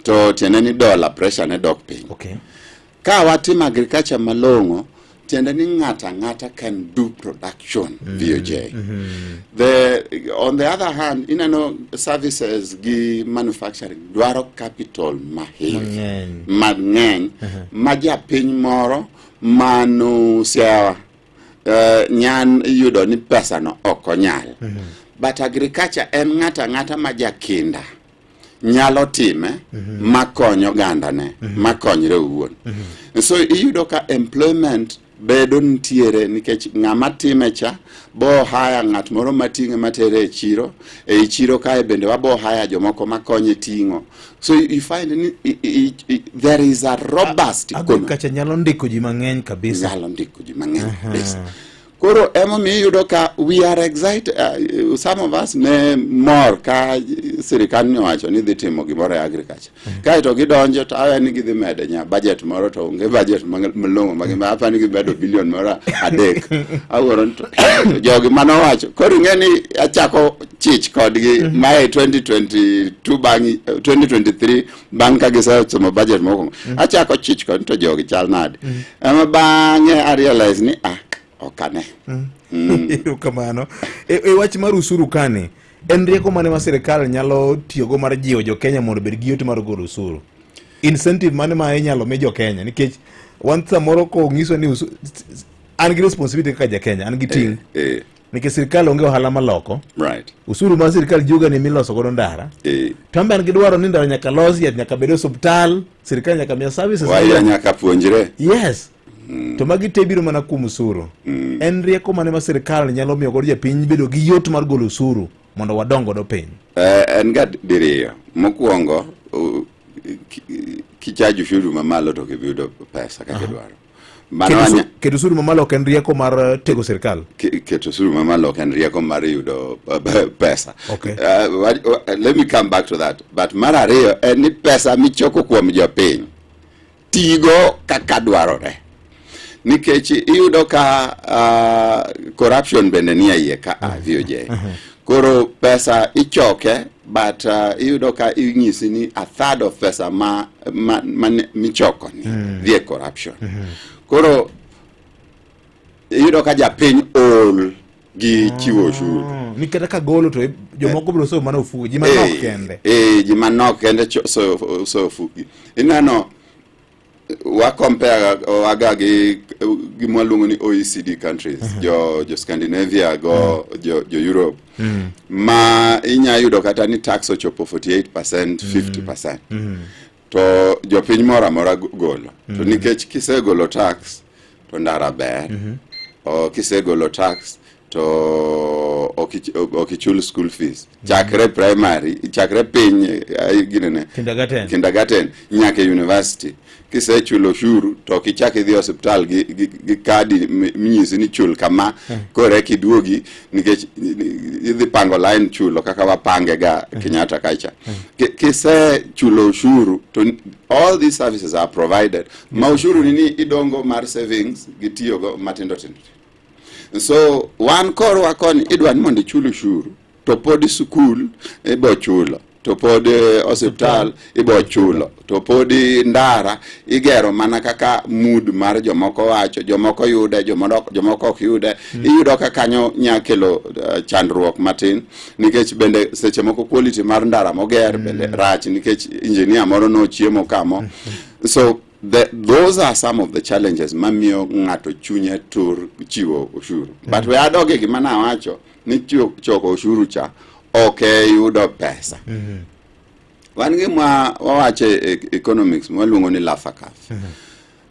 to tiende ni dollar pressure ne dok piny. Ka watimo agriculture malong'o, tiende ni ng'ato ang'ata can do production, VOJ. On the other hand, ineno services gi manufacturing dwaro capital maheavy Mang'eny. mang'eny ma japiny moro manu Siaya nyan yudo ni pesa no ok onyal. But agriculture en ng'ato ang'ata ma jakinda nyalo time makonyo ogandane, makonyre owuon. So iyudo ka employment bedo nitiere nikech ng'ama time cha bo hire ng'at moro mating'e matere e chiro, ei chiro kae bende wabo hire jomoko makonye ting'o. So you find ni there is a robust economy. Agriculture nyalo ndiko ji mang'eny kabisa. Nyalo ndiko ji mang'eny kabisa. Koro emomiyo iyudo ka we are excited, some of us ne mor ka sirikal ni owacho ni dhi timo gimoro e agriculture. Kaeto gidonjo to awe ni gidhi mede nya budget moro, to onge budget malong'o ma gima apa ni gimedo bilion moro 3. Awuoro ni to jogi manowacho. Koro ing'e ni achako chich kodgi mae 2022 bang' 2023 bang' ka gisesomo budget mokwongo. Achako chich kod to jogi chal nade. Ema bang'e a realize ni ah, ok ane. Erokamano. E wach mar usuru kani, en rieko mane ma sirikal nyalo tiyogo mar jiwo jo Kenya mondo obed gi yot mar golo usuru? Incentive mane ma inyalo mi jo Kenya? Nikech wan samoro kong'iswa ni an gi responsibility kaka ja Kenya, an gi ting'. Nikech sirikal onge ohala maloko. Usuru mar sirikal jiwoga ni miloso godo ndara. To an be an gi dwaro ni ndara nyaka losi, yath nyaka bed e osuptal, sirikal nyaka miya services. Waya nyaka puonjre. Yes. To magi te biro mana kuom usuru. En rieko mane ma sirikal nyalo miyo godo japiny bedo gi yot mar golo usuru mondo wadong godo piny? En ga diriyo. Mokwongo, kichajo ushuru mamalo to ok ibi yudo pesa kaka idwaro. Mano Keto usuru mamalo ok en rieko mar tego sirikal. Keto usuru mamalo ok en rieko mar yudo pesa. Let me come back to that. But mar ariyo en ni pesa michoko kuom jopiny tigo kaka dwarore. Nikech iyudo ka corruption bende nie iye ka a VOJ. Koro pesa ichoke, but iyudo ka inyisi ni a third of pesa ma michoko ni dhi e corruption. Koro iyudo ka japiny ol gi chiwo osuru. Ni kata ka golo to jomoko biro soyo mana ofuko, ji manok kende. Ji manok kende soyo ofuki. Ineno wa compare waga gi gima waluongo ni OECD countries, jo Scandinavia go jo Europe, ma inya yudo kata ni tax ochopo 48%, 50%, to jopiny moro amora golo. To nikech kisegolo tax to ndara ber, o kisegolo tax to ok ichul school fees chakre primary, chakre piny ginene Kindergarten. Kindergarten nyaka e university. Kisechulo ushuru to ok ichak idhi e osiptal gi kadi minyisi ni chul kama koro eka iduogi, nikech idhi pango line chulo kaka wapange ga Kenyatta kacha. Kisechulo ushuru to all these services are provided ma ushuru ni ni idongo mar savings gi tiyogo matindo tindo. So wan korwa koni idwa ni mondo ichul ushuru to pod skul ibo chulo, to pod osiptal ibo chulo, to pod ndara igero mana kaka mood mar jomoko wacho, jomoko yude, jomoko ok yude. Iyudo ka kanyo nya kelo chandruok matin, nikech bende seche moko quality mar ndara moger bende rach nikech engineer moro nochiemo kamo. So those are some of the challenges mamiyo ng'ato chunye tur chiwo ushuru. But we adoge gima nawacho ni choko ushuru cha ok e yudo pesa. Wan gima wawacho e economics mwaluongo ni Laffer curve.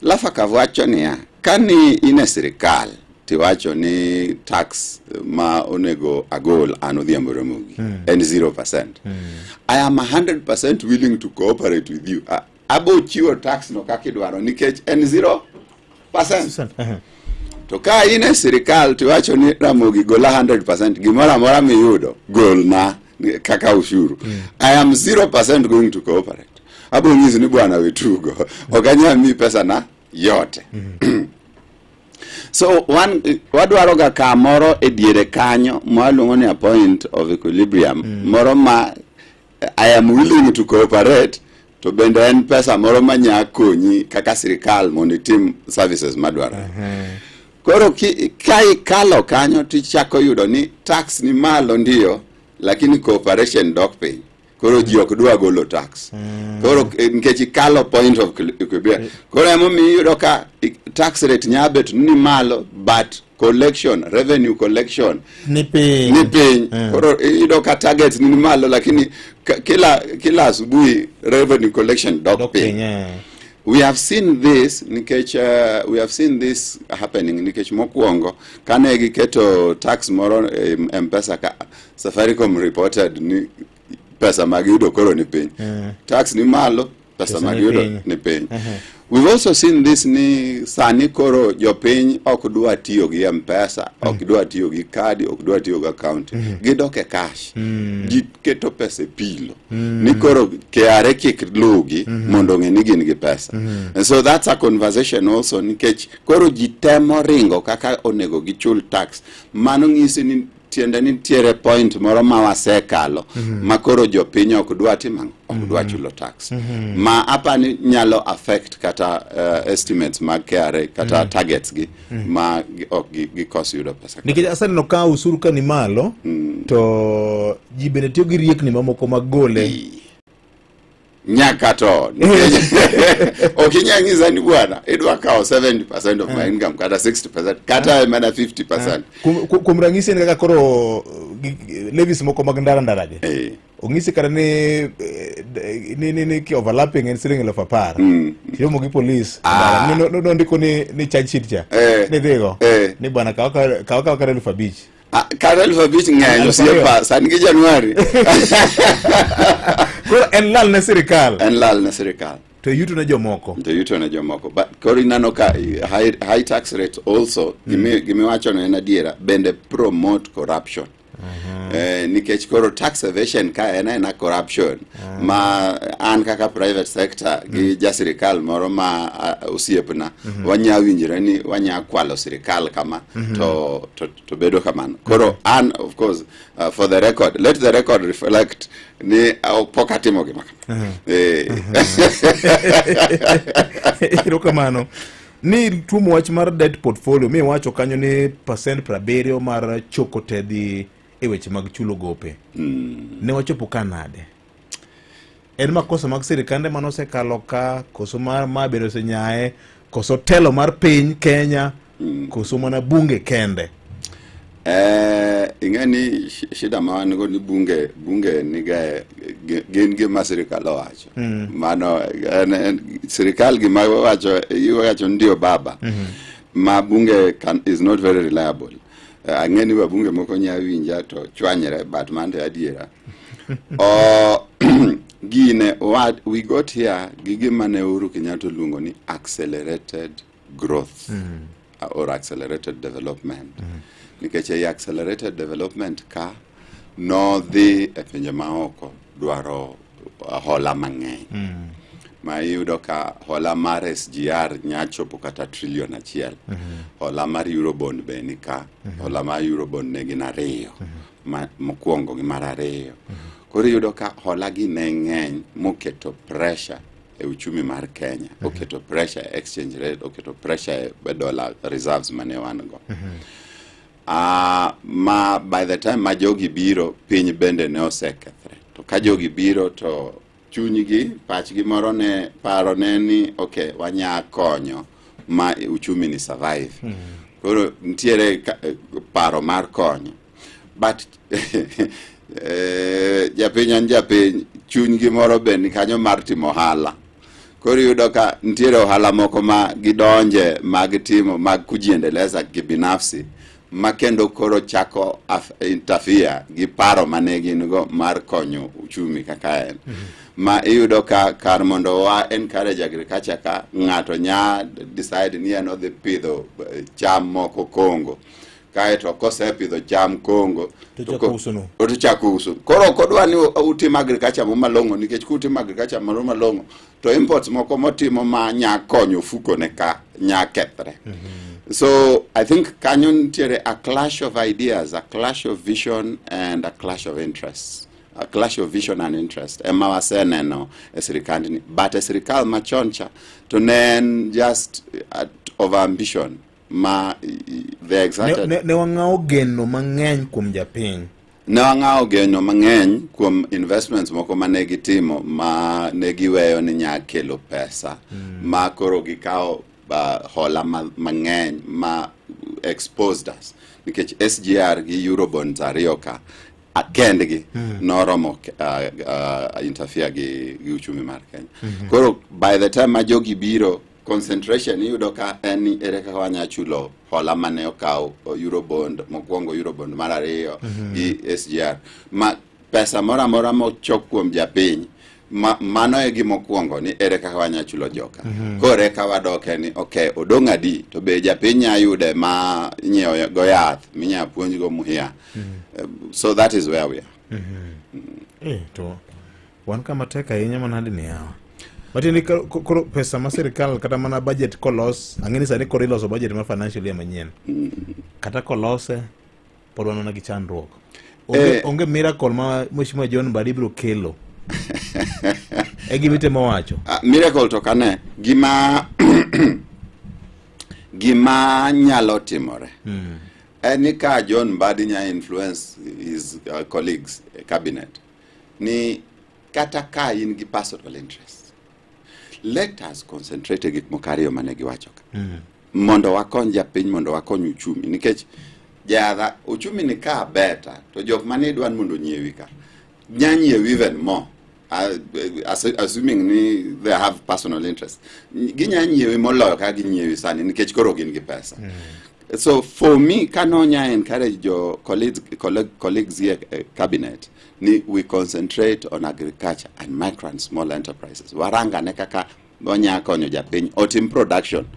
Laffer curve wacho niya, ka ni in e sirikal tiwacho ni tax ma onego agol an Odhiambo Ramogi en 0%. I am 100% willing to cooperate with you. Abo chiwo tax no kaka idwaro nikech en 0%. To ka in e sirikal to iwacho ni Ramogi gola 100%, gimoro amora miyudo golna kaka ushuru. I am 0% going to cooperate. Abiro nyisi ni bwana we tugo. Ok anyal miyi pesa na yote. So wan wadwaro ga kamoro e diere kanyo ma waluongo ni a point of equilibrium moro ma I am willing to cooperate to bende en pesa moro ma nya konyi kaka sirikal mondo itim services madwarore. Koro ka ikalo kanyo tichako yudo ni tax ni malo ndiyo, lakini cooperation dok piny. Koro ji ok dwa golo tax. Koro nikech ikalo point of equilibrium. Koro emomiyo iyudo ka tax rate nya bet ni malo but collection, revenue collection ni piny. Ni piny. Koro iyudo ka targets ni malo lakini kila asubuhi revenue collection dok piny. Piny, eh. We have seen this nikech we have seen this happening nikech mokwongo kane giketo tax moro e M-Pesa ka Safaricom reported ni pesa ma giyudo koro ni piny. Tax ni malo, pesa Pesa ma ni giyudo piny. ni piny. We've also seen this ni sani koro jopiny ok dwa tiyo gi M-Pesa, ok dwa tiyo gi kadi, ok dwa tiyo gi account. Gidok e cash. Ji keto pesa e pilo. Ni koro KRA kik luwgi mondo ong'e ni gin gi pesa. And so that's a conversation also nikech koro ji temo ringo kaka onego gichul tax. Mano nyisi ni tiende ni nitiere point moro ma wasekalo ma koro jopiny ok dwa timo ang'o? Ok dwa chulo tax. Ma apani nyalo affect kata estimates mag KRA kata targets gi ma ok gikos yudo pesa. Nikech aseneno ka usuru ka ni malo to ji bende tiyo gi riekni mamoko mag gole. Nyaka to nikech ok inyal nyisa ni bwana idwa kawo 70% of my income kata 60% kata mana 50%. Kuom ranyisi en kaka koro levies moko mag ndara ndara gi. Ong'isi kata ni, ni ki overlapping en siling 10,000. Tiromo gi polis. Ndara. Nondiko ni charge sheet cha. Ni dhigo. Ni bwana kaw kata 5,000. Ah, kata 5,000 ng'eny 2,000. Osiepa sani gi Januari. Koro en lal ne sirikal. En lal ne sirikal. To yuto ne jomoko. To yuto ne jomoko. But koro ineno ka high tax rate also gimiwacho no en adiera bende promote corruption. Nikech koro tax evasion ka en aena corruption ma an kaka private sector gi ja sirikal moro ma osiepna wanya winjore ni wanya kwalo sirikal kama to bedo kamano. Koro an of course for the record, let the record reflect ni pok atimo gima kama. Erokamano. Ni tuomo wach mar debt portfolio mi wacho kanyo ni percent 70 mar choko tedhi e weche mag chulo gope. Ne wachopo ka nade? En makosa mag sirikande mane osekalo ka, koso mar ma bende osenyaye, koso telo mar piny Kenya, koso mana bunge kende? Ing'e ni shida ma wan go ni bunge niga gin gima sirikal owacho. Mano en sirikal gima wacho, iwacho ndio baba. Ma bunge is not very reliable. Ang'e ni wabunge moko nya winja to chwanyre, but mano to adiera. Gine, what we got here gi gima ne Uhuru Kenyatta oluongo ni accelerated growth or accelerated development. Nikech ei accelerated development ka nodhi e pinje maoko dwaro hola mang'eny. Ma iyudo ka hola mar SGR nya chopo kata trillion 1. Hola mar Eurobond be ni ka. Hola mar Eurobond ne gin 2. Ma, mokwongo gi mar 2. Koro iyudo ka hola gi ne ng'eny moketo pressure e uchumi mar Kenya, oketo pressure e exchange rate, oketo pressure e dollar reserves mane wan go. Ma by the time ma jogi biro, piny bende ne osekethre. To ka jogi biro to chunygi, pachgi moro ne paro ne ni okay, wanya konyo ma uchumi ni survive. Koro nitiere paro mar konyo. But japiny en japiny, chunygi moro be ni kanyo mar timo ohala. Koro iyudo ka nitiere ohala moko ma gidonje mag timo mag kujiendeleza kibinafsi, ma kendo koro chako interfere gi paro mane gin go mar konyo uchumi kaka en. Ma iyudo ka kar mondo wa encourage agriculture ka ng'ato nya decide ni en odhi pidho eh, cham moko Congo kaeto kosepidho cham Congo To chako uso no. to chako uso koro ok odwa ni utim agriculture mo malong'o nikech kutimo agriculture moro malong'o to imports moko motimo ma nya konyo ofuko ne ka nya kethre so i think kanyo nitiere a clash of ideas a clash of vision and a clash of interests a clash of vision and interest ema waseneno e sirikandni but e sirikal machon cha to ne en just uh, over ambition ma they exerted Ne, ne, ne wang'awo geno mang'eny kuom japiny. Ne wang'awo geno mang'eny kuom investments moko ma ne gitimo ma ne giweyo ni nya kelo pesa mm. ma koro gikawo uh, hola mang'eny ma exposed us nikech SGR gi Eurobonds ariyo ka kendgi mm. noromo uh, uh, interfere gi, gi uchumi mar Kenya mm -hmm. koro by the time ma jogi biro concentration iyudo ka en ni ere kaka wanya chulo hola mane okaw Eurobond mokwongo Eurobond mar ariyo mm -hmm. gi SGR ma pesa moro amora mochok kuom japiny ma, mano e gima okwongo ni ere kaka wanya chulo joka mm -hmm. koro eka wadoke ni ok odong' adi to be japiny nya yude ma inyiewo go yath minya puonj go muhia mm -hmm. so that is where we are mm -hmm. mm. eh, to wan kama tek ahinya manade ni yawa matiende koro pesa ma sirikal kata mana budget kolos ang'e ni sani koro iloso budget mar financial year manyien kata kolose pod wan mana gi chandruok onge, eh, onge miracle ma mheshimiwa John Mbadi biro kelo e gima itemo wacho uh, miracle to kane gima gima nyalo timore mm. en ni ka John Mbadi nya influence his uh, colleagues e cabinet ni kata ka in gi personal interest let us concentrate e gik moko ariyo mane giwacho ka mm. mondo wakony japiny mondo wakony uchumi nikech jadha uchumi ni ka beta to jok mane idwa ni mondo onyiewi ka nya nyiewi even more uh, assuming ni they have personal interest ginya nyiewi moloyo kaka ginyiewi sani nikech koro gin gi pesa mm. So for me, kanonya encourage your colleagues, colleague, colleagues here uh, cabinet ni we concentrate on agriculture and micro and small enterprises. Waranga ne kaka wanya konyo japiny otim production.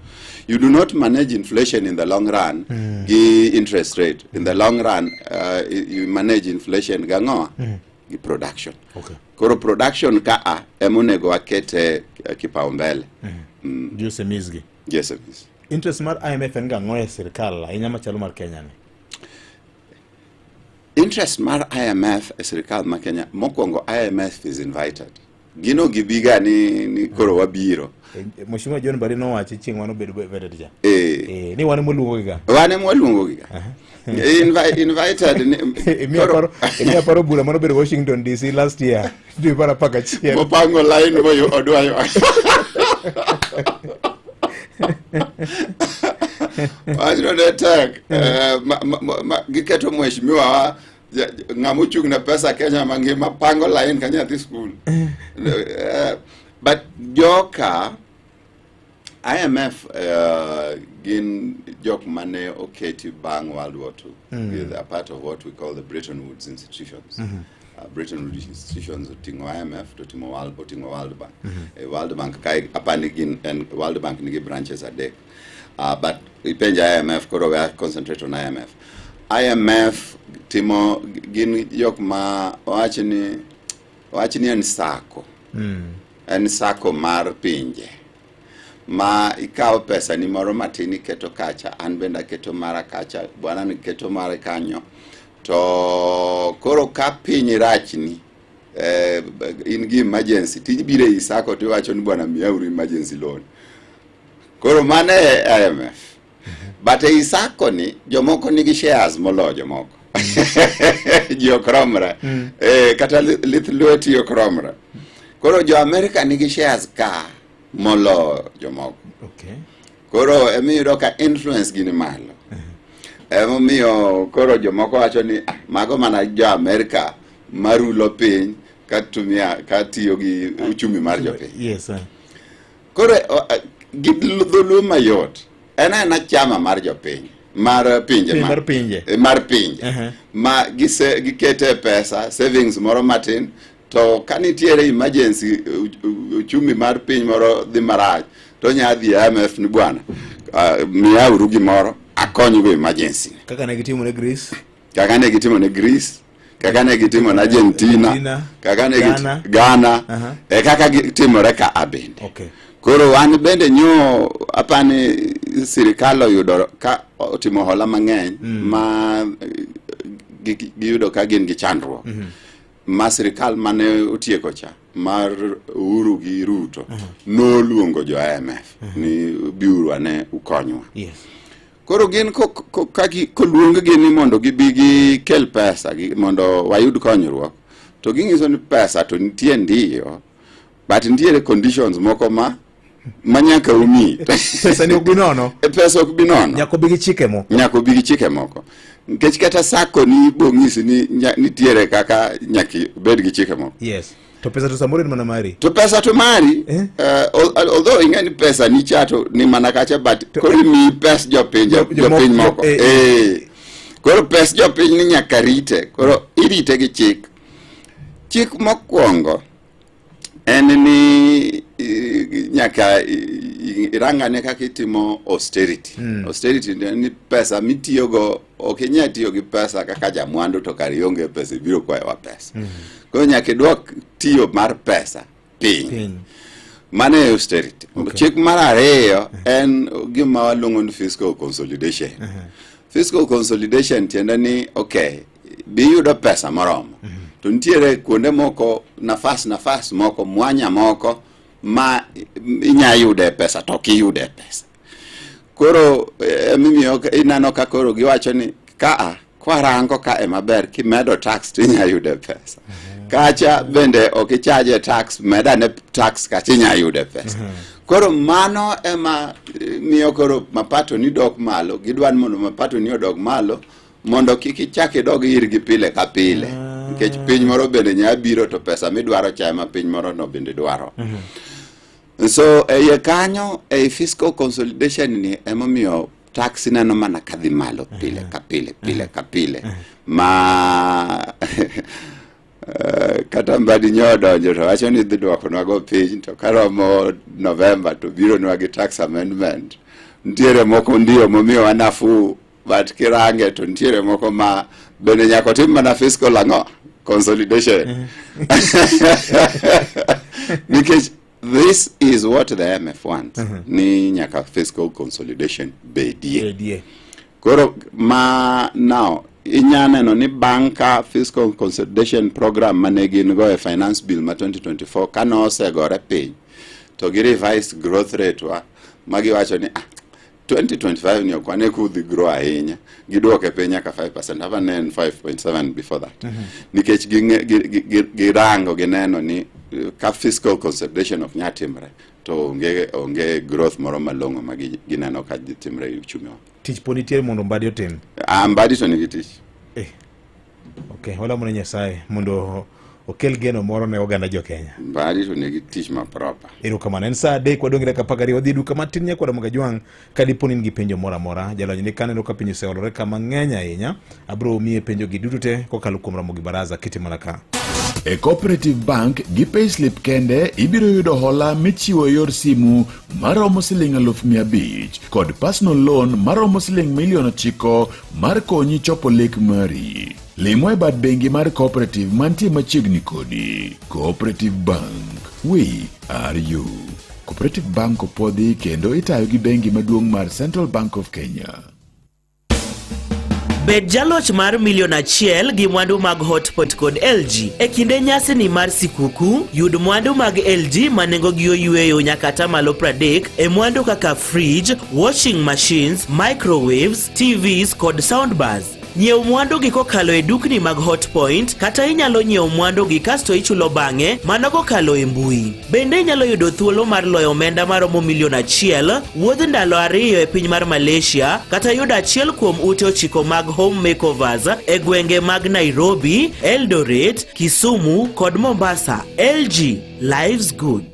You do not manage inflation in the long run mm. gi interest rate. In the long run, uh, you manage inflation gang'o mm. gi production. Okay. Koro production ka a emonego wakete eh, kipaumbele. Mm. Mm. Gi SMEs gi. Gi SMEs. Interest mar IMF en gang'o e sirkal ahinya machalo mar Kenya ni? Interest mar IMF e sirkal ma Kenya, mokwongo IMF is invited. Gino gibiga ni, ni koro wabiro. Eh, Mheshimiwa John Mbadi nowacho chieng' mane obedo vetted cha. Eh. Eh, ni wan ema waluongogi ga. Wan ema waluongogi ga. Invi invited ni Imiya paro imiya paro bura mane obedo Washington DC last year. Dwe mar apar gachiel. Mopango line moyo odwa ywak. Wachno ne tek. Eh, giketo mheshimiwa wa ng'ama ochung' ne pesa Kenya mangima pango line ka nyathi skul. Eh, but joka IMF uh, gin jok mane oketi bang' World War II. Mm. They are part of what we call the Bretton Woods institutions. Mm -hmm. uh, Bretton Woods institutions oting'o IMF to oting'o World, oting'o World Bank. Mm -hmm. e World Bank kae apani gin en World Bank nigi branches adek. Uh, but ipenja IMF koro we concentrate on IMF. IMF timo gin jok ma wach ni wach ni en sako. Mm. En sako mar pinje ma ikawo pesa ni moro matin iketo kacha, an bende aketo mara kacha, bwana ni keto mare kanyo. To koro ka piny rachni, eh, in gi emergency, tij biro ei sako tiwacho ni bwana miyauru emergency loan. Koro mano e IMF. But ei sako ni jomoko nigi shares moloyo jomoko. Ji ok romre. Mm. Eh, kata lith lweti ok romre. Koro jo Amerika nigi shares ka moloyo jomoko. Okay. Koro emiyudo ka influence gi ni malo. Emomiyo koro jomoko wacho ni ah, mago mana jo Amerika marulo piny katumia katiyo gi uchumi mar jopiny. Yes. Sir. Koro gi dholuo mayot en aena chama mar jopiny mar pinje mar pinje eh, mar pinje uh -huh. ma gise gikete pesa savings moro matin To ka nitiere emergency, uchumi mar piny moro dhi marach, to onya dhi e IMF ni bwana, miyauru gimoro akonygo emergency. Kaka ne gitimo ne Greece. Kaka ne gitimo ne Greece, kaka ne gitimo ne Argentina, Argentina, kaka ne Ghana. Ghana, Aha. e kaka gitimore ka a bende. Okay. Koro wan bende nyo apani sirikal oyudo ka otimo hola mang'eny ma giyudo ka gin gi chandruok. Ma sirikal mane otieko cha mar Uhuru gi Ruto noluongo jo IMF ni biuru ane ukonywa. Koro gin koluong-gi ni mondo gibi gikel pesa mondo wayud konyruok, to ging'iso ni pesa to nitie ndiyo, but nitiere conditions moko ma nyaka umi. Pesa ni ok bi nono. E, pesa ok bi nono. Nyaka obi gi chike moko. Nyaka obi gi chike moko. Nikech kata sako ni bong'isi ni nitiere kaka nyaka ibed gi chike moko. Yes. To pesa to samoro en mana mari. To pesa to mari, although ing'e ni pesa ni cha to ni mana kacha, but koro imiyi pes jopiny jopiny moko. Koro pes jopiny ni nyaka rite. Koro irite gi chik. Chik mokwongo en ni nyaka irangane kaka itimo austerity. Austerity en ni pesa mitiyogo ok inyal tiyo gi pesa kaka jamwandu to kar ionge pesa ibiro kwayowa pesa. Koro nyaka idwok tiyo mar pesa piny. Mano e austerity. Chik mar ariyo en gima waluongo ni fiscal consolidation. Fiscal consolidation tiende ni okay, biyudo pesa moromo. To nitiere kuonde moko nafas moko mwanya moko ma inya yude pesa to ok iyude pesa. Koro emomiyo ineno ka koro giwacho ni kaa kwarango ka ema ber kimedo tax to inya yude pesa. Kacha bende ok ichaje tax, medane tax kacha inya yude pesa. Koro mano ema miyo koro mapato ni dok malo, gidwa ni mondo mapato ni odog malo mondo kik ichak idog irgi pile ka pile. Nikech piny moro bende nya biro to pesa midwaro cha ema piny moro no bende dwaro. So e iye kanyo, ei fiscal consolidation ni emomiyo tax ineno mana kadhi malo pile ka pile, pile ka pile. Ma kata Mbadi nyo odonjo to wacho ni dhi dwokonwa go piny, to karomo November to bironwa gi tax amendment. Nitiere moko ndio momiyowa nafuu, but kirange to nitiere moko ma bende nyaka otim mana fiscal ang'o consolidation. Nikech this is what the IMF wants, ni nyaka fiscal consolidation bedie. Bedie. Koro ma now inya neno ni bang' ka fiscal consolidation program mane gin go e finance bill ma 2024 ka nosegore piny to gi revised growth rate wa ma giwacho ni 2025 ni ok wane kudhi grow ahinya, giduoke piny nyaka 5%, hapa ne en 5.7 before that, nikech girango gineno ni ka fiscal consolidation ok nyal timre to onge growth moro malong'o ma gineno ka dhi timre e uchumi wa. Tich pod nitiere mondo Mbadi otim. Ah, Mbadi to nigi tich. Okay, walamo ne Nyasaye mondo okel geno moro ne oganda jo Kenya. Mbadi to nigi tich ma proper. Erokamano. En saa 3 wadong' gi dakika 12 wadhi e duka matin nyakwara Mogajwang' ka dipo ni in gi penjo moro amora. Jalony ni kaneno ka penjo oseolore ka mang'eny ahinya. Abiro miye penjo gi duto te kokalo kuom Ramogi Baraza kite mana ka. E Cooperative Bank gi payslip kende ibiro yudo hola michiwo e yor simu maromo siling 500,000 kod personal loan maromo siling milion 9 mar konyi chopo lek mari. Limwa e bad bengi mar Cooperative mantie machiegni kodi. Cooperative Bank, we are you. Cooperative Bank opwodhi kendo itayo gi bengi maduong' mar Central Bank of Kenya. Bed jaloch mar milion 1 gi mwandu mag Hotpot kod LG. E kinde nyasini mar sikuku, yud mwandu mag LG ma nengogi oyweyo nyaka atamalo 30 e mwandu kaka fridge, washing machines, microwaves, TVs kod soundbars. Nyiew mwandu gi kokalo e dukni mag Hotpoint kata inyalo nyiewo mwandu gi kasto ichulo bang'e mana kokalo e mbui. Bende inyalo yudo thuolo mar loyo omenda maromo milion 1, wuodh ndalo 2 e piny mar Malaysia kata yudo achiel kuom ute 9 mag home makeovers e gwenge mag Nairobi, Eldoret, Kisumu kod Mombasa. LG, life's good.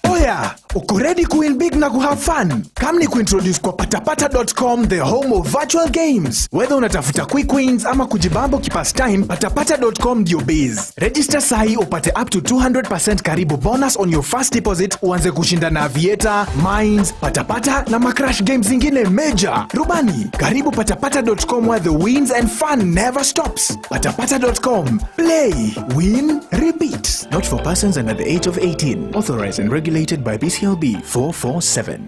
Oya! Uko ready kuwin big na kuhave fun? Come ni kuintroduce kwa patapata.com, the home of virtual games. Whether unatafuta quick wins ama kujibamba ukipass time, patapata.com ndio base. Register sahi upate up to 200% karibu bonus on your first deposit, uanze kushinda na Aviator, Mines, Patapata na macrash games zingine major. Rubani, karibu patapata.com where the wins and fun never stops. Patapata.com. Play, win, repeat. Not for persons under the age of 18. Authorized and regulated by BCLB 447.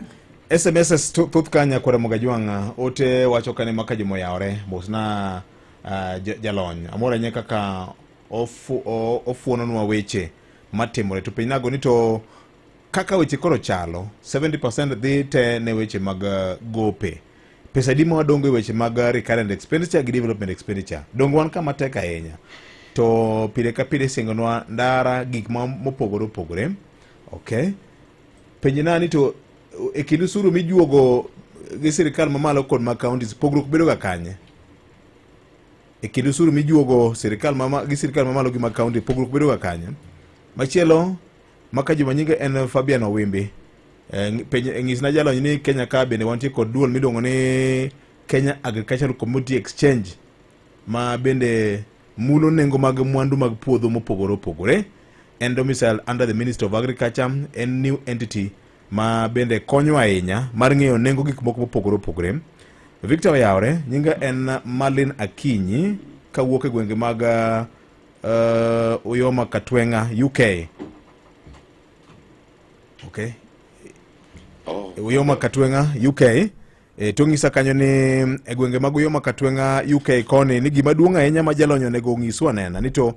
SMS thoth kanya kod Ramogi Ajwang' ote wacho kane ma kajumo yawre mosna jalony amor ahinya kaka ofuononwa weche matimore to penj nago ni to kaka weche koro chalo 70% dhi te ne weche mag gope pesa adi ma wadongo e weche mag recurrent expenditure gi development expenditure dongo wan kama tek ahinya to pile ka pile isingonwa ndara gik ma mopogore opogore okay penjna ni to e kind osuru mijuogo gi sirikal mamalo kod mag counties pogruok bedo ga kanye e kind osuru mijuogo sirikal mama, gi sirikal mamalo gi mag county pogruok bedo ga kanye machielo maka juma nyinge en Fabian Owimbi penj nyisna jalony ni Kenya ka bende wantie kod duol miluongo ni Kenya Agricultural Commodity Exchange ma bende mulo nengo mag mwandu mag puodho mopogore opogore en domicile under the Ministry of Agriculture en new entity ma bende konyo ahinya mar ng'eyo nengo gik moko mopogore opogore Victor Oyawre nyinga en Marlin Akinyi kawuok e gwenge mag Uyoma Katwenga UK okay Oh. Uyoma Katwenga UK to ng'isa kanyo ni e gwenge mag Uyoma Katwenga UK koni ni gima duong' ahinya ma jalony onego ong'isu anena ni to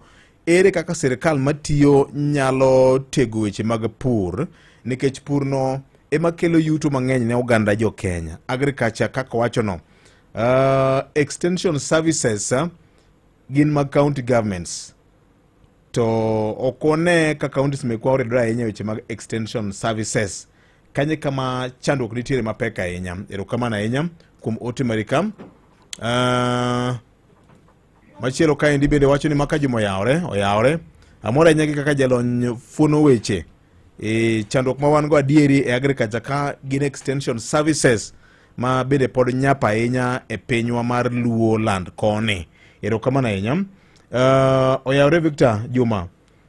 ere kaka sirikal matiyo nyalo tego weche mag pur nikech purno ema kelo yuto mang'eny ne oganda jo Kenya. Agriculture kaka wachono extension services gin mag county governments to ok wane ka counties mekwa oridore ahinya e weche mag extension services kanye kama chandruok nitiere mapek ahinya erokamano ahinya kuom ote mari ka machielo kaendi bende wacho ni maka juma oyawore oyawore amor ahinya gi kaka jalony fuono weche e chandruok ma wan go adieri e agriculture ka gin extension services ma bende pod nyap ahinya e pinywa mar Luo land koni erokamano ahinya oyawore Victor Juma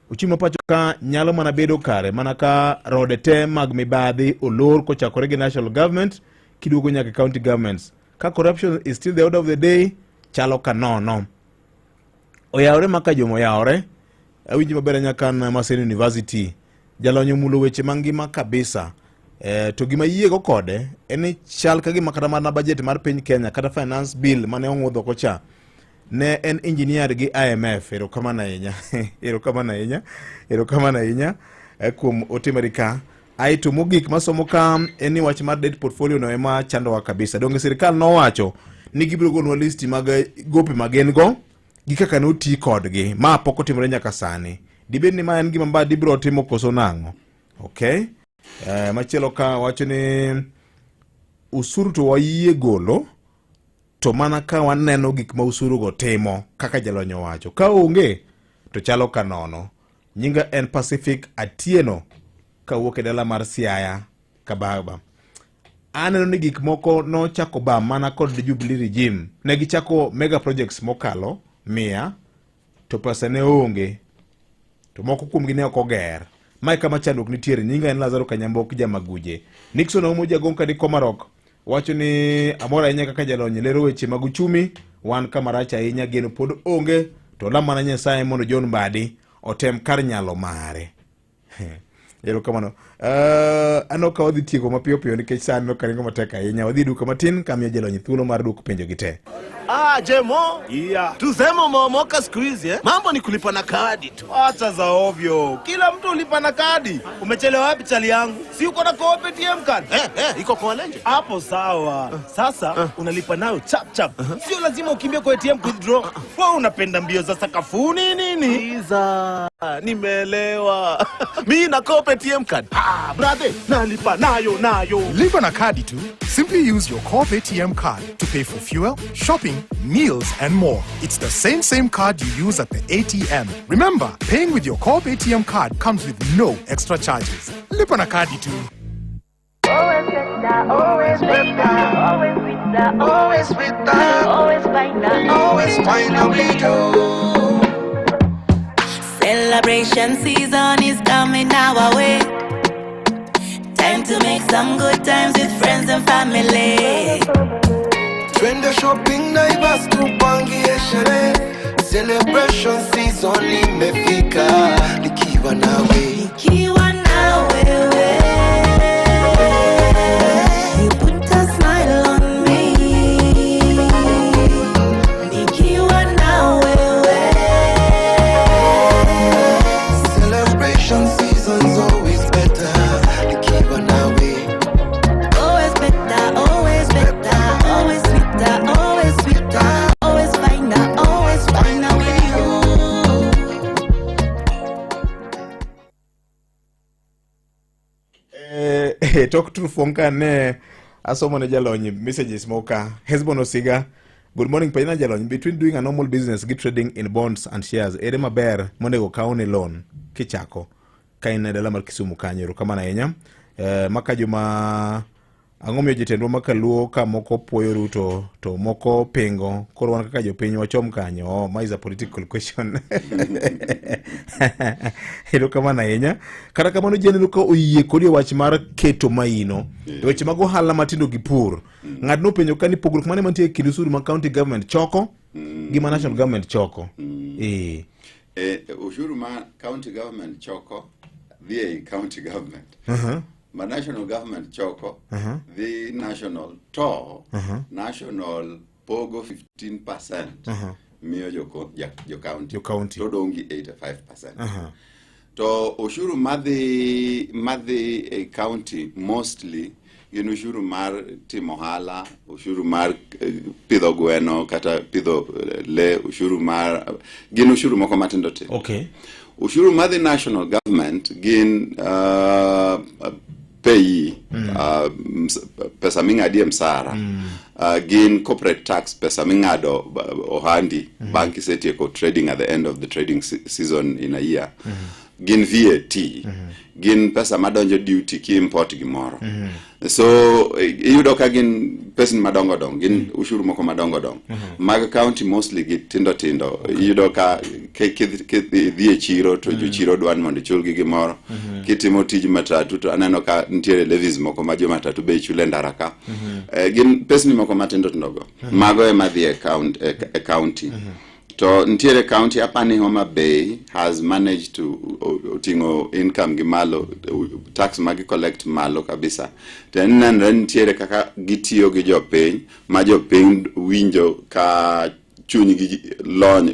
uchumi ma pacho ka nyalo mana bedo kare mana ka rode te mag mibadhi olor kochakore gi national government kiduogo nyaka county governments ka corruption is still the order of the day chalo ka nono oyawore maka joma oyawore awinji maber ahinya kan Maseno University jalony omulo weche mangima kabisa to gima yiego kode en ni chal ka gima kata mana budget mar piny Kenya kata finance bill mane ong'udho kocha ne en engineer gi IMF erokamano ahinya erokamano ahinya erokamano ahinya kuom ote mari ka aeto mogik masomo ka en ni wach mar debt portfolio no ema chandowa kabisa donge sirikal nowacho ni gibiro gonwa listi mag gope ma gin go gi kaka noti kodgi ma pok otimore nyaka sani dibed ni ma en gima Mbadi biro timo koso nang'o okay machielo ka wacho ni usuru to wayie golo to mana ka waneno gik ma usuru go timo kaka jalony owacho ka onge to chalo ka nono nyinga en Pacific Atieno kawuok e dala mar Siaya Kababa aneno ni gik moko nochako ba mana kod Jubilee regime ne gichako mega projects mokalo 100 to pesa ne onge to moko kuomgi ne ok oger mae kama chandruok nitiere nyinga en Lazaro Kanyambok Jamaguje Nixon Omo Jagong kadi Komarok wacho ni amor ahinya kaka jalony lero weche mag uchumi wan kama rach ahinya geno pod onge to lam mana Nyasaye mondo John Mbadi otem kar nyalo mare erokamano aneno ka wadhi tieko mapiyo piyo nikech sa aneno ka ringo matek ahinya wadhi e duka matin kamiyo jalony thuolo mar duoko penjo gi te Jemo. Yeah. Tuseme umeomoka siku hizi eh? Mambo ni kulipa na kadi tu. Acha za ovyo. Kila mtu ulipa na kadi. Umechelewa wapi chali yangu? Si uko na Co-op ATM card? Iko kwa Walenje. Hapo sawa. Sasa unalipa nayo chap chap. Sio lazima ukimbie kwa ATM withdraw. Wewe unapenda mbio za sakafuni nini? Iza, nimeelewa. Mimi na Co-op ATM card. Brother, nalipa nayo nayo. Lipa na kadi tu. Simply use your Co-op ATM card to pay for fuel, shopping, meals, and more. It's the same card you use at the ATM. Remember, paying with your Co-op ATM card comes with no extra charges. Lipa na kadi tu. Always better, always sweeter, always sweeter, always finer, always finer with you. Celebration season is coming our way. Time to make some good times with friends and family. Twende shopping Naivas tupangie sherehe. Celebration season imefika, nikiwa nawe. Nikiwa na wewe. You put a smile on me. Nikiwa na wewe. Celebration season's always better, nikiwa nawe. Always better, always better, always sweeter, always sweeter, always finer, always finer with you. Tok trufong ka ne asomo ne jalony messages moko ka Hesbon Osiga good morning penjna jalony between doing a normal business gi trading in bonds and shares ere maber monego kawne loan kichako ka in e dala mar Kisumu kanyo erokamano ahinya maka joma ang'o miyo jotendwa ma kaluo ka moko puoyo Ruto to moko pingo koro wan kaka jopiny wachom kanyo oh, ma is a political question erokamano ahinya kata kamano ji aneno ka oyie kodi e wach mar keto maino e weche mag ohala matindo gi pur ng'atno openjo ka ni pogruok mane mantie e kind osuru ma county government choko gi ma national government choko eh Ushuru ma county government choko dhi ei county government. Ma national government choko dhi national to national pogo 15% miyo jo, jo county. Jo county. To dong' gi 85%. To ushuru madhi e county mostly gin ushuru mar timo ohala, ushuru mar pidho gweno kata pidho le, ushuru mar gin ushuru moko matindo tindo. Ushuru madhi national government gin PAYE, pesa ming'adi e msara, gin corporate tax, pesa ming'ado ohandi bang' kisetieko trading at the end of the trading season in a year, gin VAT, gin pesa madonjo duty ki import gimoro. So iyudo ka gin pesni madongo dongo, gin ushuru moko madongo dongo. Mag county mostly gi tindo tindo. Iyudo ka kidhi e chiro to jochiro dwa ni mondo ichulgi gimoro. Kitimo tij matatu to aneno ka nitiere levies moko ma jo matatu be ichulo e ndara ka. Gin pesni moko matindo tindo go. Mago ema dhi e county. To nitiere county apani Homa Bay has managed to oting'o income gi malo, tax ma gi collect malo kabisa. To en nenre nitiere kaka gitiyo gi jopiny ma jopiny winjo ka chunygi lony,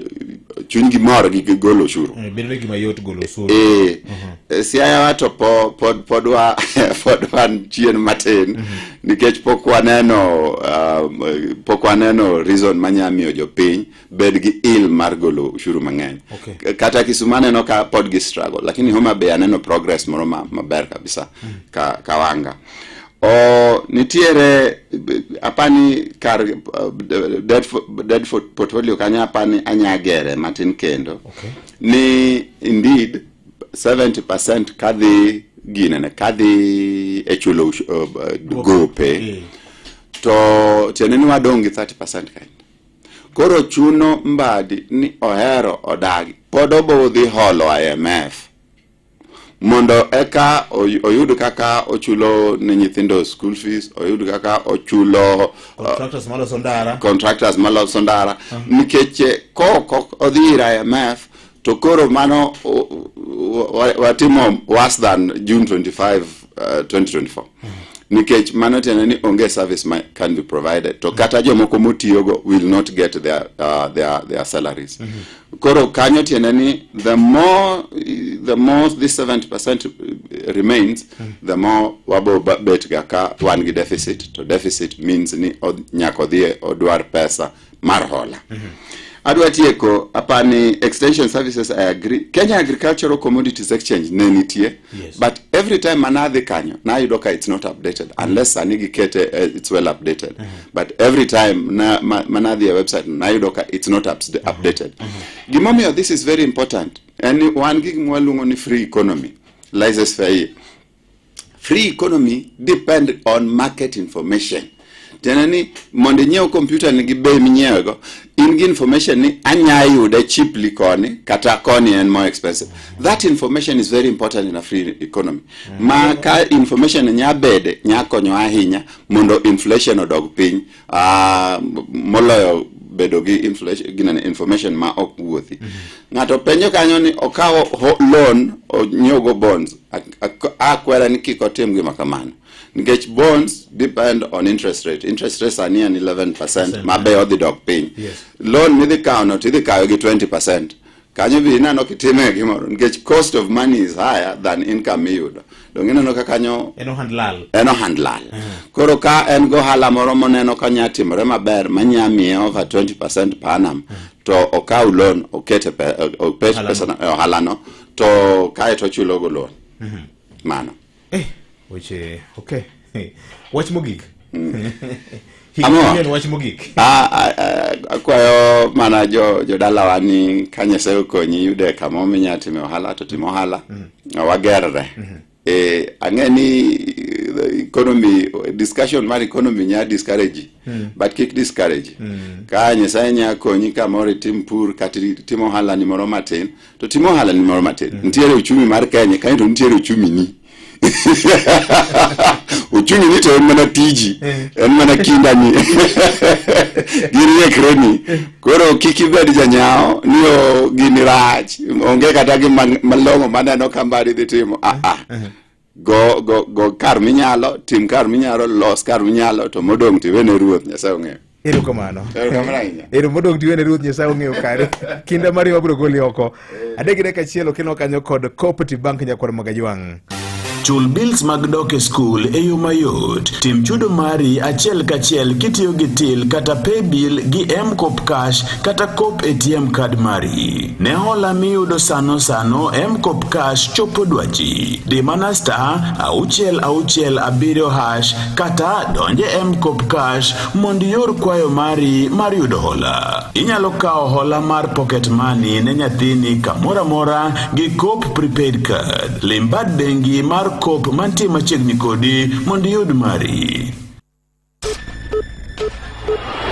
chunygi mor gi golo ushuru. Bedo gima yot golo osuru. Siaya to pod wan chien matin nikech pok waneno reason manya miyo jopiny bed gi il mar golo ushuru mang'eny. Kata Kisumu aneno ka pod gi struggle, lakini Homa Bay aneno progress moro maber kabisa ka wanga. O nitiere apani kar debt portfolio kanyo apani anya gere matin kendo. Ni indeed 70% kadhi ginene kadhi e chulo gope to tiende ni wadong' gi 30% kende. Koro chuno Mbadi ni ohero odagi pod obo dhi holo IMF mondo eka oyud kaka ochulo ne nyithindo school fees, oyud kaka ochulo contractors maloso ndara, contractors maloso ndara. Nikech kok odhi ir IMF to koro mano watimo worse than June 25, 2024. Nikech mano tiende ni onge service ma can be provided to kata jomoko motiyogo will not get their salaries. Koro kanyo tiende ni the more this 70% remains, the more wabo bet ga ka wan gi deficit, to deficit means ni nyaka odhi odwar pesa mar hola. Adwa tieko apani extension services. I agree, Kenya Agricultural Commodities Exchange ne nitie. But every time manadhi kanyo nayudo ka it's not updated, unless sani gikete it's well updated. But every time manadhi e website nayudo ka it's not updated. Gimomiyo this is very important en ni wan gi gima waluongo ni free economy, laissez faire. Free economy depend on market information. Tiende ni mondo inyiew computer ni gi bei minyiewego, in gi information ni anya yude cheaply koni kata koni en more expensive. That information is very important in a free economy. Ma ka information nya bede nya konyo ahinya mondo inflation odog piny moloyo bedo gi inflation ginene information ma ok wuothi. Ng'ato penjo kanyo ni okawo loan onyiew go bonds. Akwera ni kik otim gima kamano nikech bonds depend on interest rate. Interest rate sani en 11% ma be odhi dok piny. Loan midhi kawo no tidhi kawe gi 20%. Kanyo be ineno kitime gimoro nikech cost of money is higher than income miyudo. Dong ineno ka kanyo En ohand lal. En ohand lal. Koro ka en gohala moro moneno ka nya timore maber manya miye over 20% per annum, to okaw loan oket e opet Ohalano. pesa e ohalano to kae to ochulo go loan. Mano. Weche, okay. Wach mogik. Higa Amor. manyien, wach mogik. Akwayo mana jo jodalawa ni ka Nyasaye okonyi yude kamoro minya time ohala to tim ohala. Wagerre. Ang'e ni economy discussion mar economy nya discourage, but kik discourage. Ka Nyasaye nya konyi kamoro itim pur kata itim ohala ni moro matin to tim ohala ni moro matin. Nitiere uchumi mar Kenya kae to nitiere uchumi ni uchumi ni to en mana tiji, en mana kindani gi riekreni. Koro kik ibed janyawo ni o gini rach, onge kata gima malong'o maneno ka mbadi dhi timo. Go go go kar minyalo, tim kar minyalo, los kar minyalo, to modong' tiwene Ruoth Nyasaye ong'eyo. Erokamano. Erokamano ahinya. Ero modong' tiwene Ruoth Nyasaye ong'eyo kare. Kinda mari wabiro goli oko. 3:01 okelwa kanyo kod Cooperative Bank nyakwar Magajwang'. Chul bills mag dok e skul e yo mayot. Tim chudo mari achiel kachiel kitiyo gi till kata paybill gi M-Kopa Cash kata Coop ATM card mari. Ne hola miyudo sano sano, M-Kopa Cash chopo dwachi. Di mana *667# kata donje M-Kopa Cash mondo ior kwayo mari mar yudo hola. Inyalo kawo hola mar pocket money ne nyathini kamoro amora gi Coop prepaid card. Lim bad bengi mar Coop mantie machiegni kodi mondo iyud mari.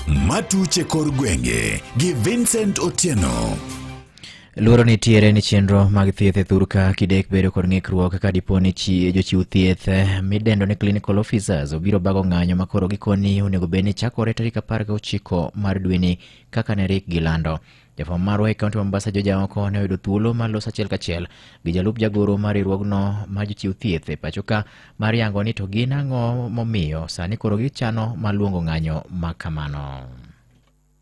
Matuche kor gwenge gi Vincent Otieno. Luoro nitiere ni chenro mag thieth e thurka kidek bedo kod ng'ikruok ka dipo ni chi jochiw thieth midendo ni clinical officers obiro bago ng'anyo ma koro gikoni onego bed ni chakore tarik 19 mar dweni kaka ne rik gilando. Jafwambo marwa e kaunti ma Mombasa George Aoko ne oyudo thuolo mar loso achiel kachiel gi jalup jagoro mar riwruogno mar jochiw thieth e pacho ka mar yango ni to gin ang'o momiyo sani koro gichano mar luongo ng'anyo ma kamano.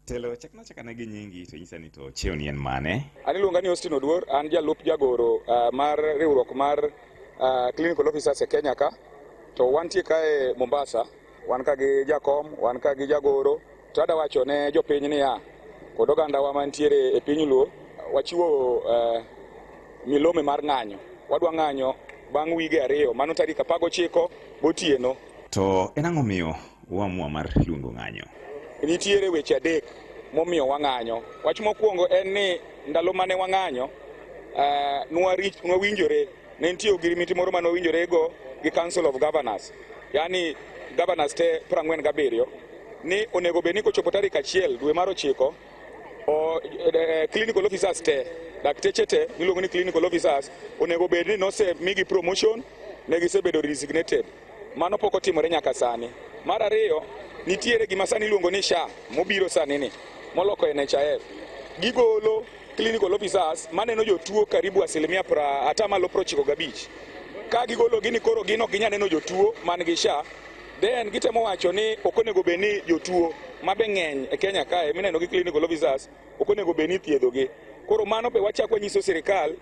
Telo, chakna chakana gi nyingi to inyisa ni to cheo ni en mane? An iluonga ni Austin Oduor, an jalup jagoro mar riwruok mar clinical officers e Kenya ka. To wantie kae Mombasa, wan ka gi jakom, wan ka gi jagoro. To adwa wacho ne jopiny niya, kod ogandawa mantiere e piny Luo, wachiwo milome mar ng'anyo. Wadwa ng'anyo bang' wige 2, mano tarik 19 gotieno. To en ang'o miyo uamua mar luongo ng'anyo? Nitiere weche 3 momiyo wang'anyo. Wach mokwongo en ni ndalo mane wang'anyo, nwawinjore, ne nitie ogirimiti moro mane wawinjore go gi Council of Governors, yaani governors te 47, ni onego bed ni kochopo tarik 1 dwe mar 9, clinical officers te, dakteche te miluongo ni clinical officers, onego bed ni nosemigi promotion, ne gisebedo resignated. Mano pok otimore nyaka sani. Mar ariyo, nitiere gima sani iluongo ni SHA mobiro sani ni, moloko NHIF. Gigolo clinical officers maneno jotuo karibu asilimia 95. Ka gigolo gini koro gin ok ginyal neno jotuo man gi SHA, then gitemo wacho ni ok onego bed ni jotuo mabe ng'eny e Kenya kae mineno gi clinical officers ok onego bed ni ithiedhogi. Koro mano be wachako wanyiso sirikal,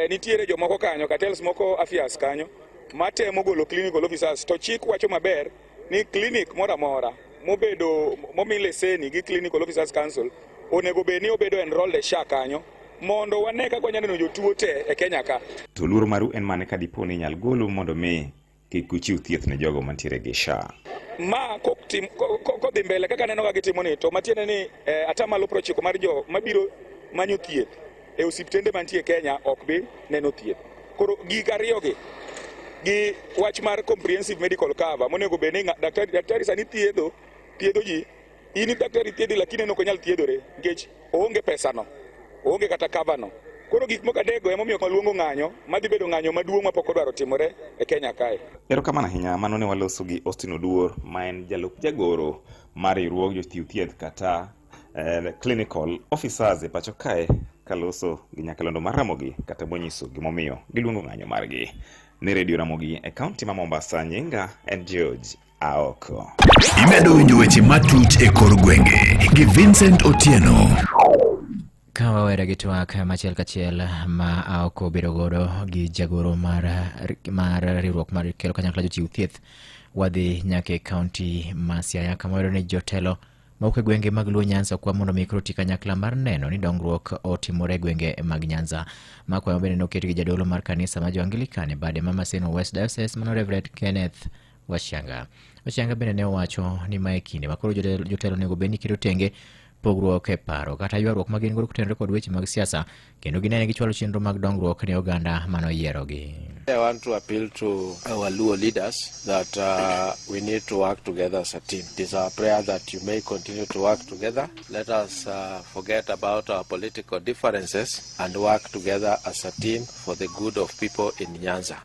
nitiere jomoko kanyo, cartels moko afias kanyo, matemo golo clinical officers to chik wacho maber ni clinic moro amora mobedo momi leseni gi Clinical Officers Council onego bed ni obedo enrolled e SHA kanyo mondo wane kaka wanyalo neno jotuo te e Kenya ka. To luoro maru en mane ka dipo ni inyal golu mondo mi kik uchiw thieth ne jogo mantiere gi SHA? Ma kodhi mbele kaka aneno ka gitimo ni, to matiende ni 90% mar jo mabiro manyo thieth e osiptende mantie Kenya ok bi neno thieth. Koro gik ariyogi, gi wach mar comprehensive medical cover monego bed ni daktari, daktari sani thiedho thiedho ji in daktari thiedhi lakini en ok onyal thiedhore nikech oonge pesano oonge kata cover no koro gik moko adekgo emomiyo waluongo ng'anyo madhi bedo ng'anyo maduong' mapok odwaro timore e Kenya kae. Erokamano ahinya, mano ne waloso gi Austin Oduor ma en jalup jagoro mar riwruog jochiw thieth kata eh, clinical officers e pacho kae kaloso gi nyakalondo mar Ramogi kata monyiso gimomiyo giluongo ng'anyo margi ne redio Ramogi e kaunti ma Mombasa. Nyinga en George Aoko. Imedo winjo weche matut e kor gwenge gi Vincent Otieno. Ka wawere gi twak machiel kachiel ma Aoko obedo godo gi jagoro mar, mar riwruok mar kelo kanyakla jochiw thieth, wadhi nyaka e kaunti ma Siaya kama wayudo ni jotelo mawuok e gwenge mag Luo Nyanza okwa mondo mi koro ti kanyakla mar neno ni dongruok otimore e gwenge mag Nyanza. Ma kwayo bende noket gi jadolo mar kanisa ma jo-Anglican e bade ma Maseno West Diocese mano Reverend Kenneth Wachanga. Wachanga bende ne owacho ni mae kinde ma koro jotelo onego bed ni keto tenge pogruok e paro kata ywaruok ma gin godo kotenore kod weche mag siasa kendo ginene gichwalo chenro mag dongruok ne oganda manoyierogi. I want to appeal to our Luo leaders that we need to work together as a team. It is our prayer that you may continue to work together. Let us forget about our political differences and work together as a team for the good of people in Nyanza.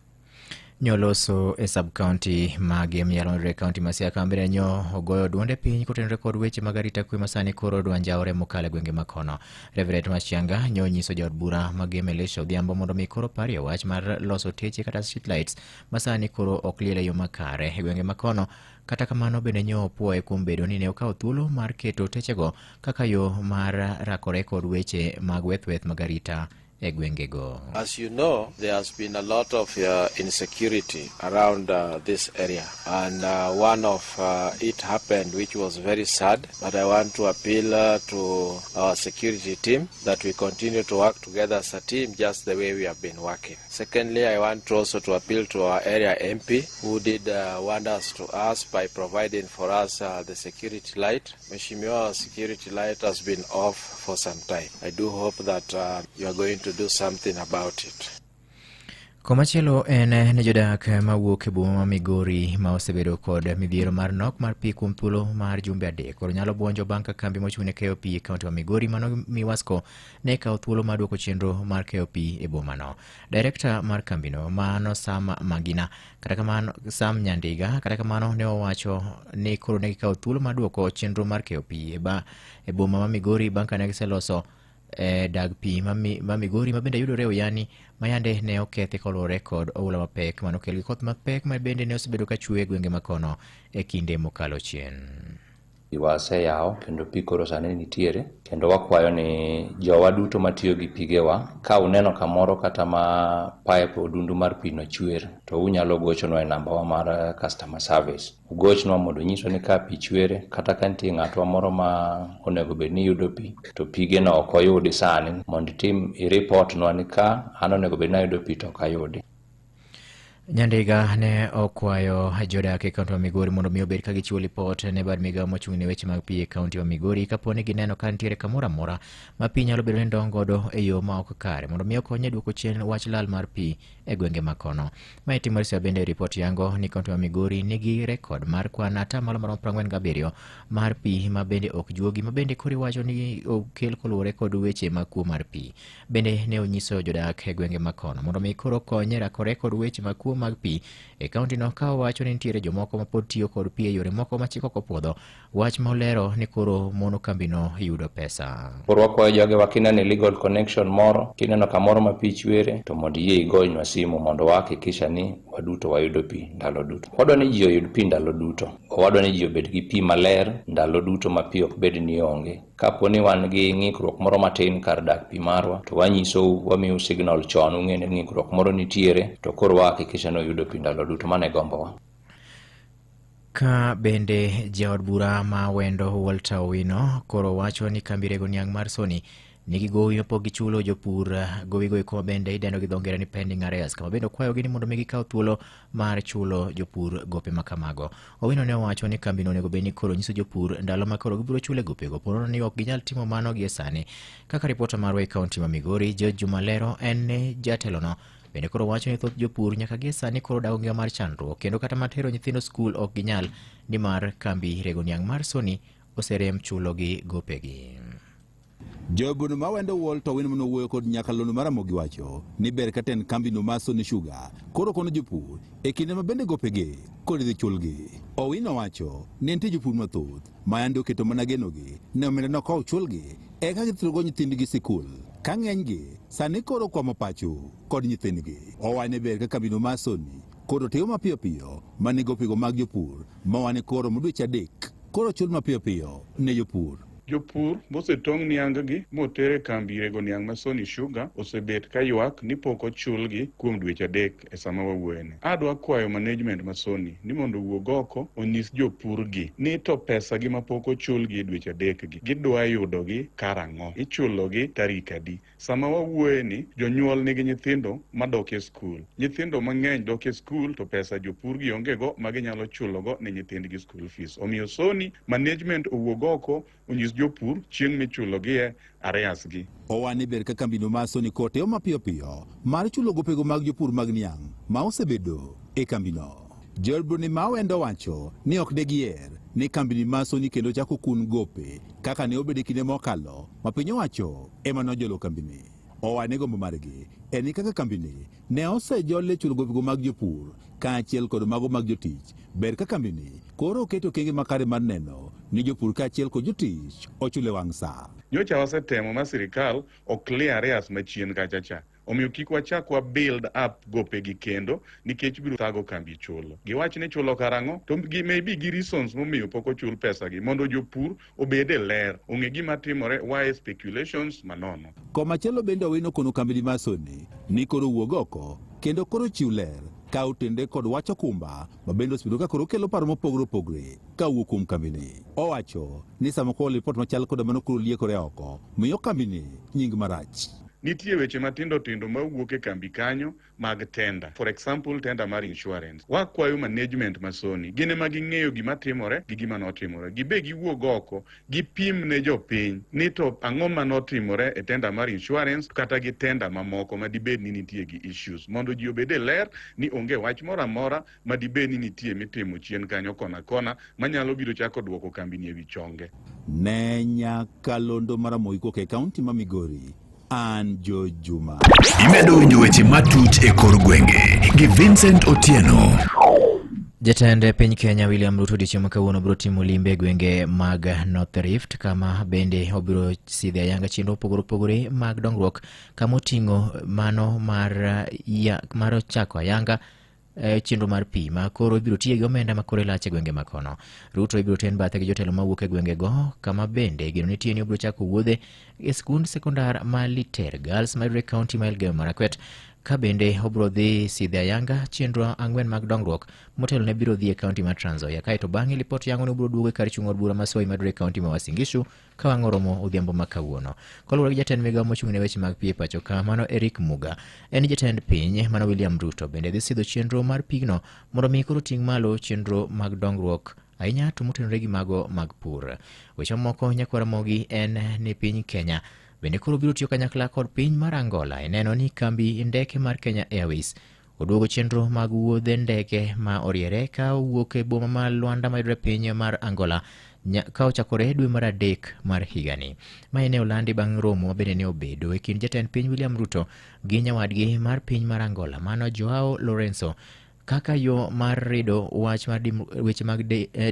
Nyoloso e sub-county ma Gem yalonre e county ma Siaya kama bende nyo ogoyo duonde piny kotenore kod weche mag arita kwe masani koro dwa njawore mokalo e gwenge ma kono. Reverend Masianga nyo onyiso jaod bura ma Gem Elisha Odhiambo mondo mi koro parie wach mar loso teche kata street lights masani koro ok liel e yo makare e gwenge ma kono. Kata kamano bende nyo opuoye kuom bedo ni ne okawo thuolo mar keto techego kaka yo mar rakore kod weche mag weth weth mag arita e gwengego. As you know, there has been a lot of insecurity around this area, and one of it happened which was very sad, but I want to appeal to our security team that we continue to work together as a team just the way we have been working. Secondly, I want to also to appeal to our area MP who did wonders to us by providing for us the security light. Mheshimiwa, security light has been off for some time. I do hope that you are going to do something about it. Komachielo en ne jodak mawuok e boma ma Migori ma osebedo kod midhiero mar nok mar pi kuom thuolo mar jumbe adek koro nyalo buonjo bang' ka kambi mochung' ne keyo pi e kaunti ma Migori mano Miwasco ne kawo thuolo mar duoko chenro mar keyo pi e bomano. Direkta mar kambino mano Sam Magina kata kamano Sam Nyandiga kata kamano ne owacho ni koro ne gikawo thuolo mar duoko chenro mar keyo pi e, ba, e boma ma Migori bang' ka ne giseloso e dag pi ma, mi, ma Migori ma bende yudore Oyani ma yande ne okethi koluwore kod oula mapek manokel gi koth mapek ma bende ne osebedo ka chwe e gwenge makono e kinde mokalo chien. Pi waseyawo kendo pi koro sani nitiere kendo wakwayo ni jowa duto matiyo gi pigewa ka uneno kamoro kata ma pipe odundu mar pi no chwer to unyalo gochonwa e namba wa mar customer service. Ugochnwa mondo unyiswa ni ka pi chwere kata ka nitie ng'atwa moro ma onego bed ni yudo pi to pigeno ok oyudi sani mondo itim i-report nwa ni ka an onego bed ni ayudo pi to ok ayudi. Nyandiga ne okwayo jodak e kaunti ma Migori mondo mi obed ka gichiwo lipot ne bad migawo mochung' ne weche mag pi e kaunti ma Migori kapo ni gineno ka nitiere kamoro amora ma pi nyalo bedo ni ndong' godo e yo ma ok kare mondo mi okony e duoko chien wach lal mar pi e gwenge ma kono. Mae timore sama bende ripot yango ni kaunti ma Migori nigi rekod mar kwan atamalo maromo 47 mar pi ma bende ok juogi ma bende koro iwacho ni okel koluwore kod weche mag kuo mar pi. Bende ne onyiso jodak e gwenge ma kono mondo mi koro konye rakore kod weche mag kuo mag pi e kaontino ka owacho ni nitiere jomoko ma pod tiyo kod pi e yore moko ma chik ok opuodho, wach ma olero ni koro mono kambino yudo pesa. Koro wakwayo jogewa kineno illegal connection moro, kineno kamoro ma pi chwere, to mondo iyie igonynwa simu mondo wahakikisha ni waduto wayudo pi ndalo duto. Wadwa ni ji oyud pi ndalo duto. Wadwa ni ji obed gi pi maler ndalo duto ma pi ok bed ni onge. Kapo ni wan gi ng'ikruok moro matin kar dak pi marwa, to wanyisou, wamiyou signal chon, ung'e ni ng'ikruok moro nitiere, to koro wahakikisha ni uyudo pi ndalo duto. Mano e gombowa. Ka bende jaod bura ma Wendo Walter Owino koro wacho ni kambi rego niang' mar Sony nigi gowi mapok gichulo jopur gowigo eko ma bende idendo gi dho ngere ni pending arrears kama bende okwayogi ni mondo mi gikaw thuolo mar chulo jopur gope ma kamago. Owino ne owacho ni kambino onego bed ni koro nyiso jopur ndalo ma koro gibiro chule gopego ponono ni ok ginyal timo mano gie sani. Kaka ripota marwa e kaunti ma Migori, George Juma lero en ni jatelono Bende koro wacho ni thoth jopur nyaka gie sani koro dago ngima mar chandruok kendo kata mana tero nyithindo skul ok ginyal nimar kambi rego niang' mar Sony oserem chulogi gopegi. Jobuno ma wendo Walter Owino mane owuoyo kod nyakalondo mar Ramogi wacho ni ber ka tend kambino mar Sony Sugar koro kono jopur e kinde ma bende gopegi kod idhi chulgi. Owino wacho ni nitie jopur mathoth ma yande oketo mana genogi ne omenda no ka ochulgi eka githiro nyithindgi sikul ka ng'enygi sani koro kwamo pacho kod nyithindgi. Owacho ni ber ka kambino mar Sony koro timo mapiyo piyo mane gopego mag jopur ma wane koro dweche adek koro chul mapiyo piyo ne jopur. Jopur mosetong' niang-gi moter e kambi rego niang' ma Sony Sugar osebet ka ywak ni pok ochulgi kuom dweche adek e sama wawuoyeni. Adwa kwayo management ma Sony ni mondo owuog oko onyis jopurgi ni to pesa gi mapok ochulgi e dweche adek gi gidwa yudogi karang'o, ichulogi tarik adi. Sama wawuoye ni jonyuol nigi nyithindo madok e skul. Nyithindo mang'eny dok e skul to pesa jopur gi onge go ma ginyalo chulogo ne nyithindgi school fees. Omiyo Sony management owuog oko onyis jopur chieng' michulogie arrears gi. Owane ber ka kambino mar Sony koteo mapiyo piyo mar chulo gopego mag jopur mag niang' ma osebedo e kambino. Jood ma Awendo wacho ni ok de giher ni kambini mar Sony kendo chako kun gope kaka ne obedo e kinde mokalo ma piny owacho ema nojolo kambini. Owane gombo margi en ni kaka kambini ne osejol e chulo gopego mag jopur kaachiel kod mago mag jotich, ber ka kambini koro oketo okenge makare mar neno ni jopur kaachiel kod jotich ochul e wang' sa. Nyocha wasetemo ma sirikal o clear arrears machien kacha cha. Omiyo kik wachak wa build up gopegi kendo nikech biro thago kambi chulo. Giwach ni chulo karang'o to gi maybe gi reasons momiyo pok ochul pesa gi mondo jopur obed e ler, ong'e gima timore, why speculations manono. Komachielo bende Owino kono kambini mar Sony ni koro wuog oko kendo koro chiw ler ka otende kod wach okumba ma bende osebedo ka koro kelo paro mopogore opogore ka owuok kuom kambini. Owacho ni sama koro lipot machal koda mano koro liekore oko miyo kambini nying marach. Nitie weche matindo tindo mawuok e kambi kanyo mag tender. For example, tender mar insurance. Wakwayo management ma Sony, gin ema ging'eyo gima timore gi gima notimore. Gibe giwuog oko, gipim ne jopiny ni to ang'o manotimore e tender mar insurance kata gi tender mamoko ma dibed ni nitie gi issues. Mondo ji obed e ler ni onge wach moro amora ma dibed ni nitie mitimo chien kanyo kona kona manyalo biro chako duoko kambini e wi chonge. Ne nyakalondo mar Ramogi kowuok e kaunti ma Migori, an George Juma. Imedo winjo weche matut e kor gwenge gi Vincent Otieno. Jatend piny Kenya William Ruto odiechieng' ma kawuono biro timo limbe e gwenge mag North Rift kama bende obiro sidho ayanga chenro mopogore opogore mag dongruok kama oting'o mano mar, ya, mar chako ayanga e chenro mar pi ma koro ibiro tiye gi omenda ma kore lach e gwenge ma kono. Ruto ibiro ten bathe gi jotelo mawuok e gwengego kama bende geno nitie ni obiro chako wuodhe e skund sekondar ma Liter Girls mayudore e kaunti ma Elgeyo Marakwet ka bende obiro dhi sidhe ayanga chenro ang'wen mag dongruok motelo ne biro dhi e kaunti ma Trans Nzoia kaeto bang'e lipot yango ni obiro duogo e kar chung' od bura ma Soi mayudore e kaunti ma Uasin Gishu ka wang' oromo odhiambo ma kawuono. Kaluwore gi jatend migawo mochung' ne weche mag pi e pacho ka, mano Eric Muga, en jatend piny mano William Ruto bende dhi sidho chenro mar pigno mondo mi koro ting' malo chenro mag dongruok ahinya to motenore gi mago mag pur. Weche mamoko nyakwar Ramogi en ni piny Kenya bende koro biro tiyo kanyakla kod piny mar Angola e neno ni kambi ndeke mar Kenya Airways Oduogo chenro mag wuodhe ndeke ma oriere ka owuok e boma ma Luanda mayudore piny mar Angola ka ochakore dwe mar adek mar higani. Mae ne olandi bang' romo ma bende ne obedo e kind jatend piny William Ruto gi nyawadgi mar piny mar Angola mano Joao Lorenzo kaka yo mar rido wach mar weche mag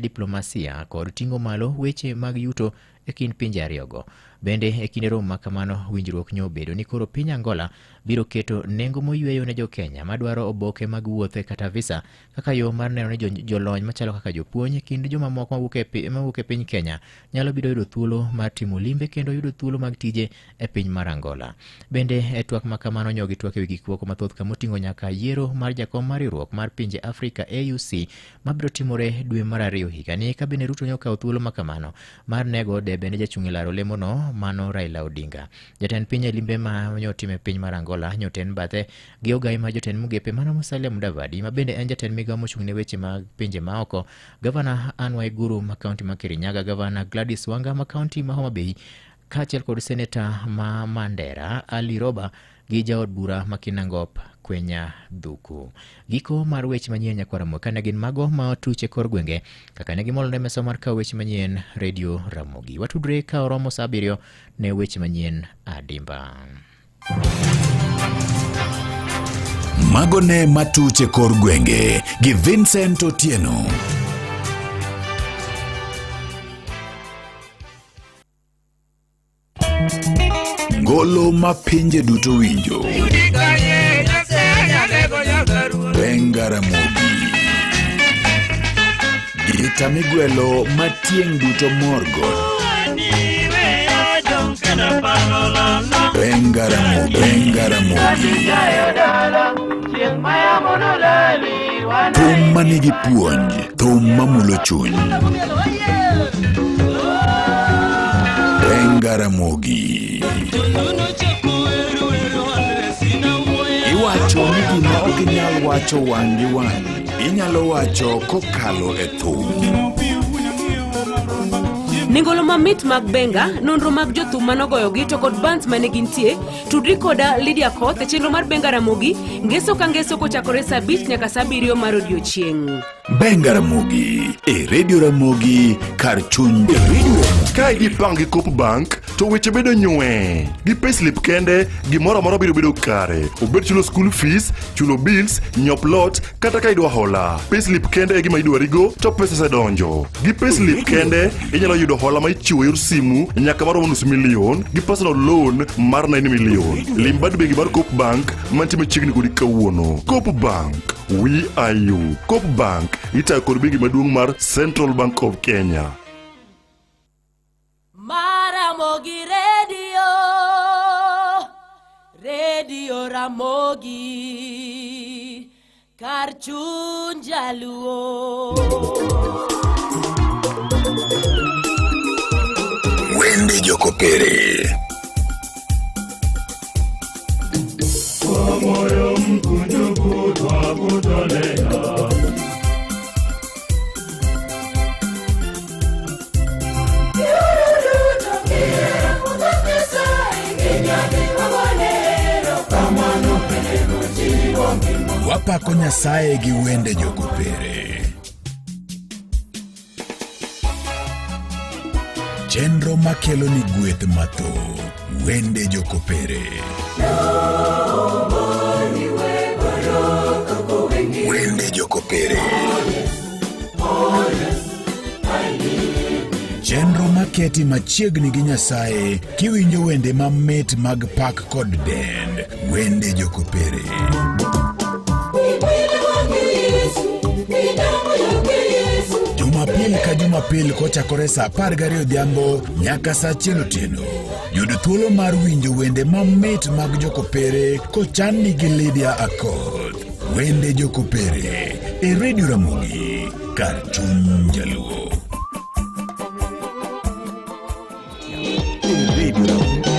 diplomasia kod ting'o malo weche mag yuto e kind pinje ariyogo. Bende e kinde romo ma kamano, winjruok nyo obedo ni koro piny Angola biro keto nengo moyweyo ne jo-Kenya madwaro oboke mag wuoth kata visa kaka yo mar neno ni jolony machalo kaka jopuonj e kind jomamoko mawuok e piny Kenya nyalo biro yudo thuolo mar timo limbe kendo yudo thuolo mag tije e piny mar Angola. Bende e twak ma kamano nyo gitwak e wi gik moko mathoth kama oting'o nyaka yiero mar jakom mar riwruok mar pinje Afrika AUC mabiro timore dwe mar ariyo higani ka bende Ruto nyokawo thuolo ma kamano mar nego debe ne jachung' e laro lemono mano Raila Odinga. Jatend piny e limbe ma nyotime piny mar Angola nyoten bathe gi ogai mar jotend mugepe mano Musalia Mudavadi ma bende en jatend migawo mochung' ne weche mag pinje maoko, Gavana Anne Waiguru ma kaunti ma Kirinyaga, Gavana Gladys Wanga ma kaunti ma Homa Bay kaachiel kod seneta ma Mandera Ali Roba gi jaod bura ma Kinangop Kwenya Dhuku. Giko mar weche manyien nyakwar Ramogi kane gin mago ma otuch e kor gwenge kaka ne gimolone mesa mar kawo weche manyien Radio Ramogi. Watudre ka oromo saa abiriyo ne weche manyien adimba. Mago ne matuch e kor gwenge gi Vincent Otieno. Ngolo ma pinje duto winjo. Benga Ramogi. Gita migwelo ma tieng' duto morgo. Benga Ramogi. Benga Ramogi. Thum ma nigi puonj, thum mamulo chuny. Benga Ramogi. Iwacho ni gima ok inyal wacho wang' gi wang', inyalo wacho kokalo e thum. Nengolo mamit mag benga, nonro mag jothum manogoyogi to kod bands mane gintie, tudri koda Lydia Koth e chenro mar Benga Ramogi, ngeso ka ngeso kochakore saa 5 nyaka saa 7 mar odiochieng'. Benga Ramogi e Radio Ramogi kar chuny Ka idhi pang gi Coop Bank to weche bedo nywe. Gi payslip kende gimoro amora biro bedo kare. Obed chulo school fees, chulo bills, nyiewo plot kata ka idwa hola. Payslip kende e gima idwarigo to pesa osedonjo. Gi payslip kende inyalo yudo hola ma ichiwo yor simu nyaka maromo nus milion gi personal loan mar 9 million. Lim bad bengi mar Coop Bank mantie machiegni kodi kawuono. Coop Bank, we are you. Coop Bank itayo kod bengi maduong' mar Central Bank of Kenya. Maramogi Radio, Radio Ramogi, kar chuny jaluo. Wende Jokopere. Kwa moyo mkunjufu twakutolea Wapako Nyasaye gi wende Jokopere. Chenro makelo ni gweth mathoth. Wende Jokopere. Wende Jokopere. Chenro maketi machiegni gi Nyasaye kiwinjo wende mamit mag pak kod dend. Wende Jokopere. Jumapil ka Jumapil kochakore saa 12 odhiambo nyaka saa 1 otieno. Yud thuolo mar winjo wende mamit mag Jokopere kochanni gi Lydia Akoth. Wende Jokopere e Radio Ramogi kar chuny Jaluo. Radio Ramogi.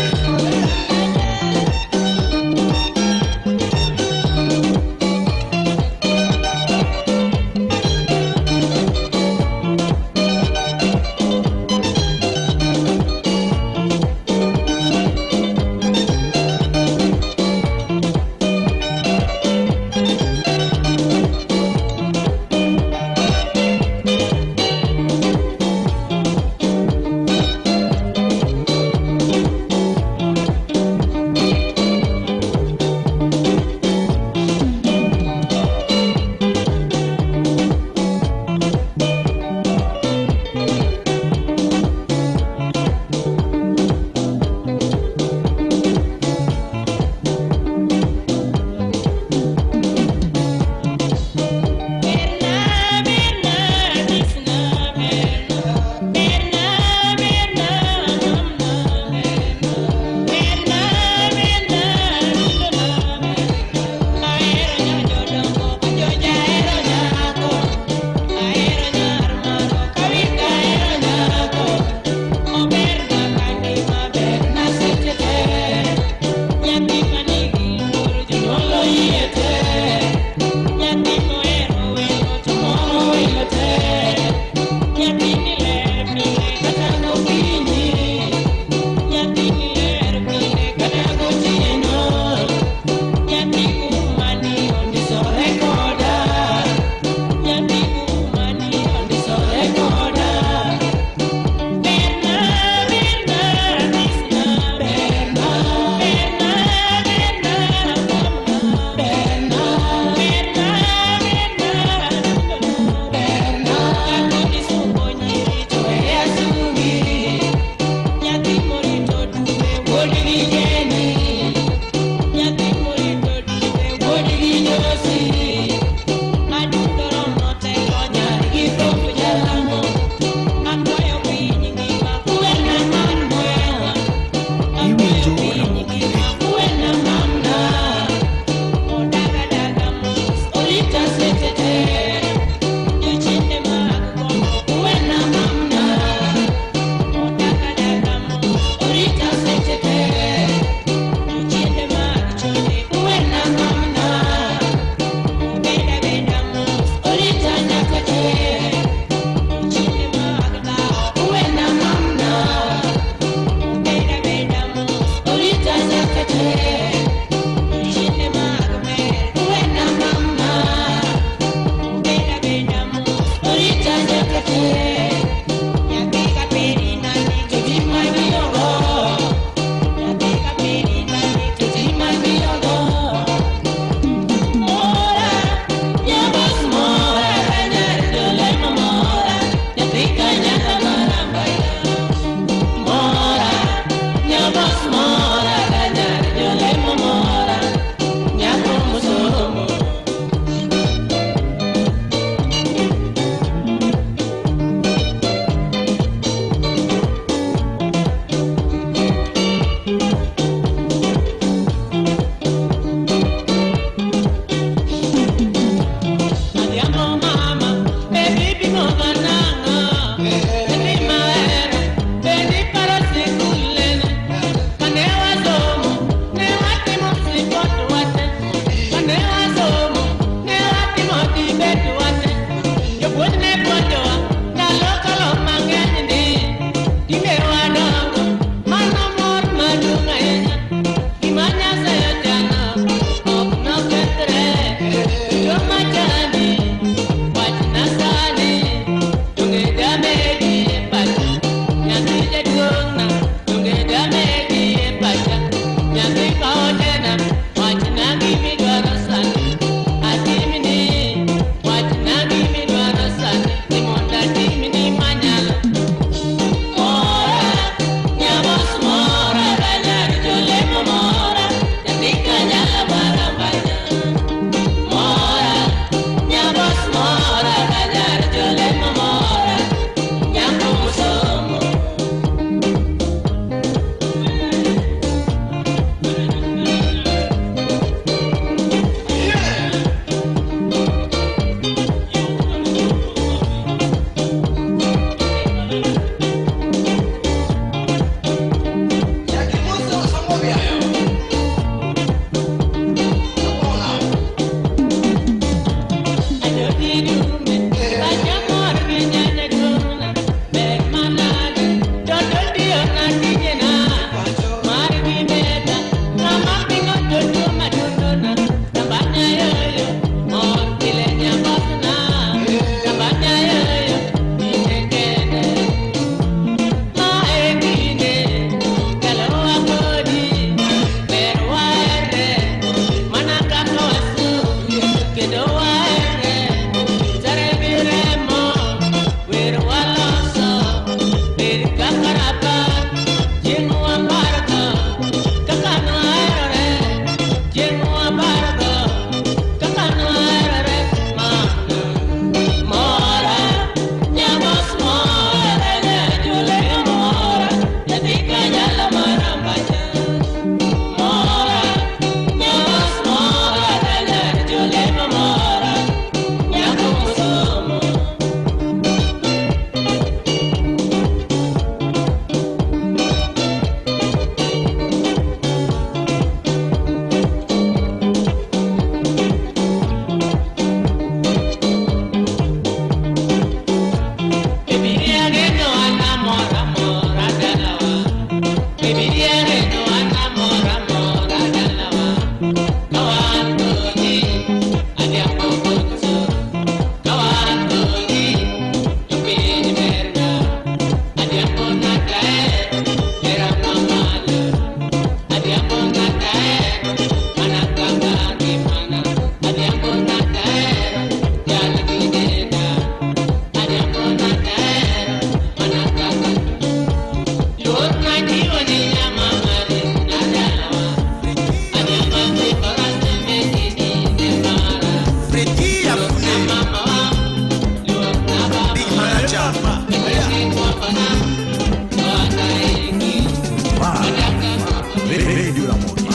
Radio Ramogi,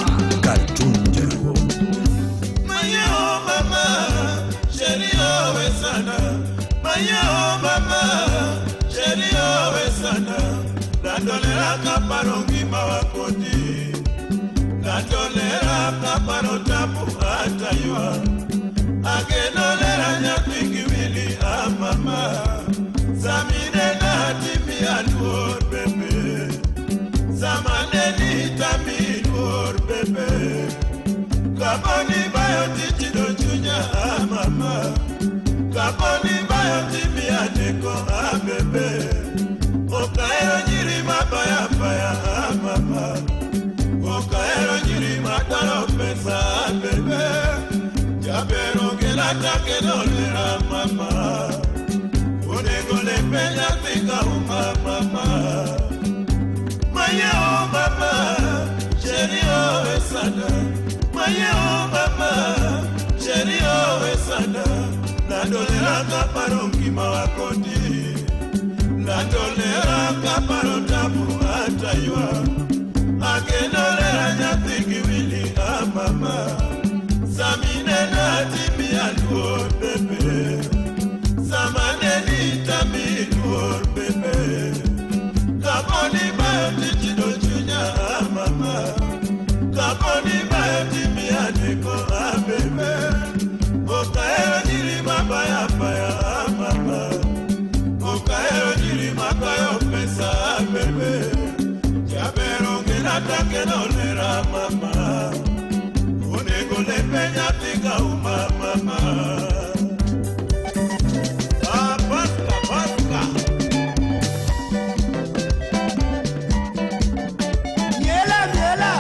Cartoon Jaluo. Mayo mama, sheri owe sana. Mayo mama, sheri owe sana. Natolera kaparo ngima wakodi. Natolera kaparo tabu ataywa. Agenolera nyathi giwili ah mama. Samine na timi aluor bebe. Samane ni tami luor bebe. Kaponi bayo titi do chunya ah mama. Kaponi bayo timi aneko ah bebe. Okaero nyiri mabaya baya ah mama. Okaero nyiri madwaro pesa ah bebe. Jabero gela take dolera mama. Onego lepe nyathi ka uma mama. Maye o mama, sheri owe sana. Maye o mama, sheri owe sana. Nadolera kaparo ngima wakodi. Nadolera kaparo tabu ataywa. Agenolera nyathi giwili ah mama. Samine na timi aluor bebe. Samane ni tami luor bebe. Kaponi bayo titi do chunya ah mama. Kaponi bayo timi aneko ah bebe. Okaero nyiri mabaya baya ah mama. Okaero nyiri mabaya pesa ah bebe. Jabero ngela take dolera mama. Onego lepe nyathi ka uma mama. Ah, Pasca, Pasca. Miela, miela,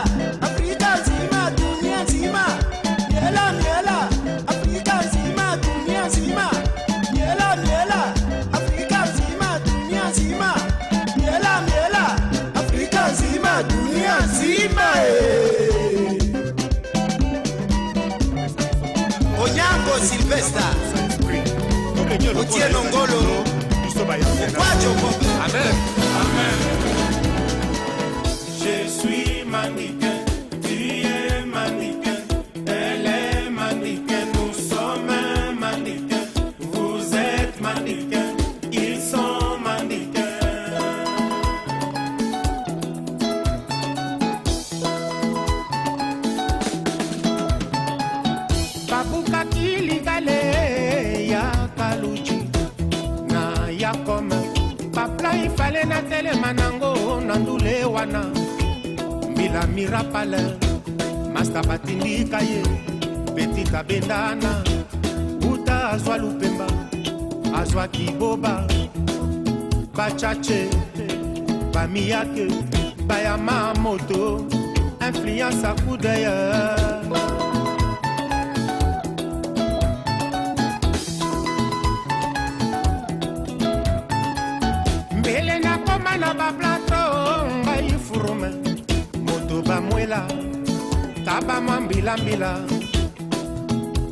Afrika nzima, dunia nzima. Miela, miela, Afrika nzima, dunia nzima. Miela, miela, Afrika nzima, dunia nzima. Miela, miela, Afrika nzima, dunia nzima. Onyango Sylvester, Otieno Ngolo, Okwajo Bob. Amen. Amen. Je suis mannequin, tu es mannequin, elle est mannequin, nous sommes un mannequin, vous êtes mannequin, ils sont mannequins. Babukaki ligale ya kaluchi na ya kome papla ifale na telema nango na ndule wana mbila mirapale masta batindika ye betika bendana uta azwa lupemba azwa kiboba bachache bamiyake bayama moto influence à coup d'ailleurs. Mbele nakoma na baplateau Bamwela taba mwa mbilambila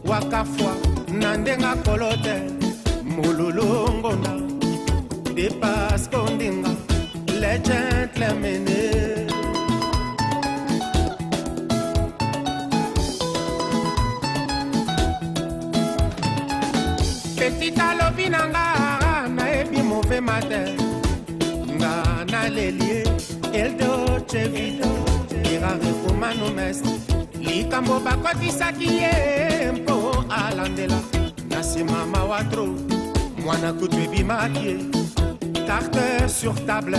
wakafwa na ndenge akolo te mololo ngonda depasse kondinga le gentleman. Petit alobi na nga nayebi mauvais matin nga naleli ye El Dolce Vita erare komano mestre likambo bakotisaki ye mpo alandela na nsima mawa tro mwana kutu ebimaki ye carte sur table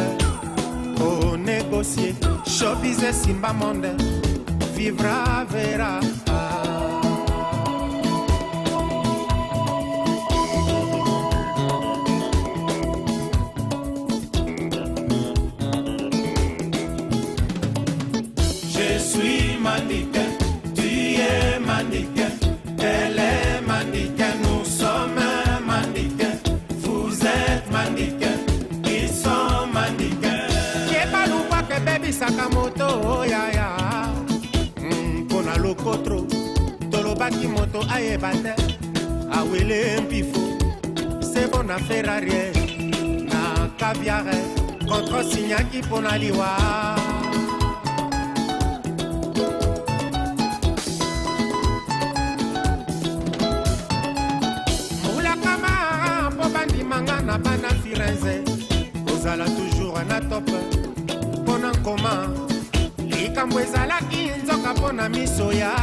onégocie showbiz esimba monde vivra vera. Je suis mannequin, tu es mannequin, elle est mannequin, nous sommes mannequins, vous êtes mannequin, ils sont mannequins. Yeba lubwaka ebebisaka moto yaya mpo na lokotro tolobaki moto ayeba te awele mpifo sebo na Ferrari na caviare contre signaki mpo na liwa. Mulakama mpo bandimanga na bana Firenze kozala toujours na top mpo na nkoma likambo ezalaki nzoka mpo na miso ya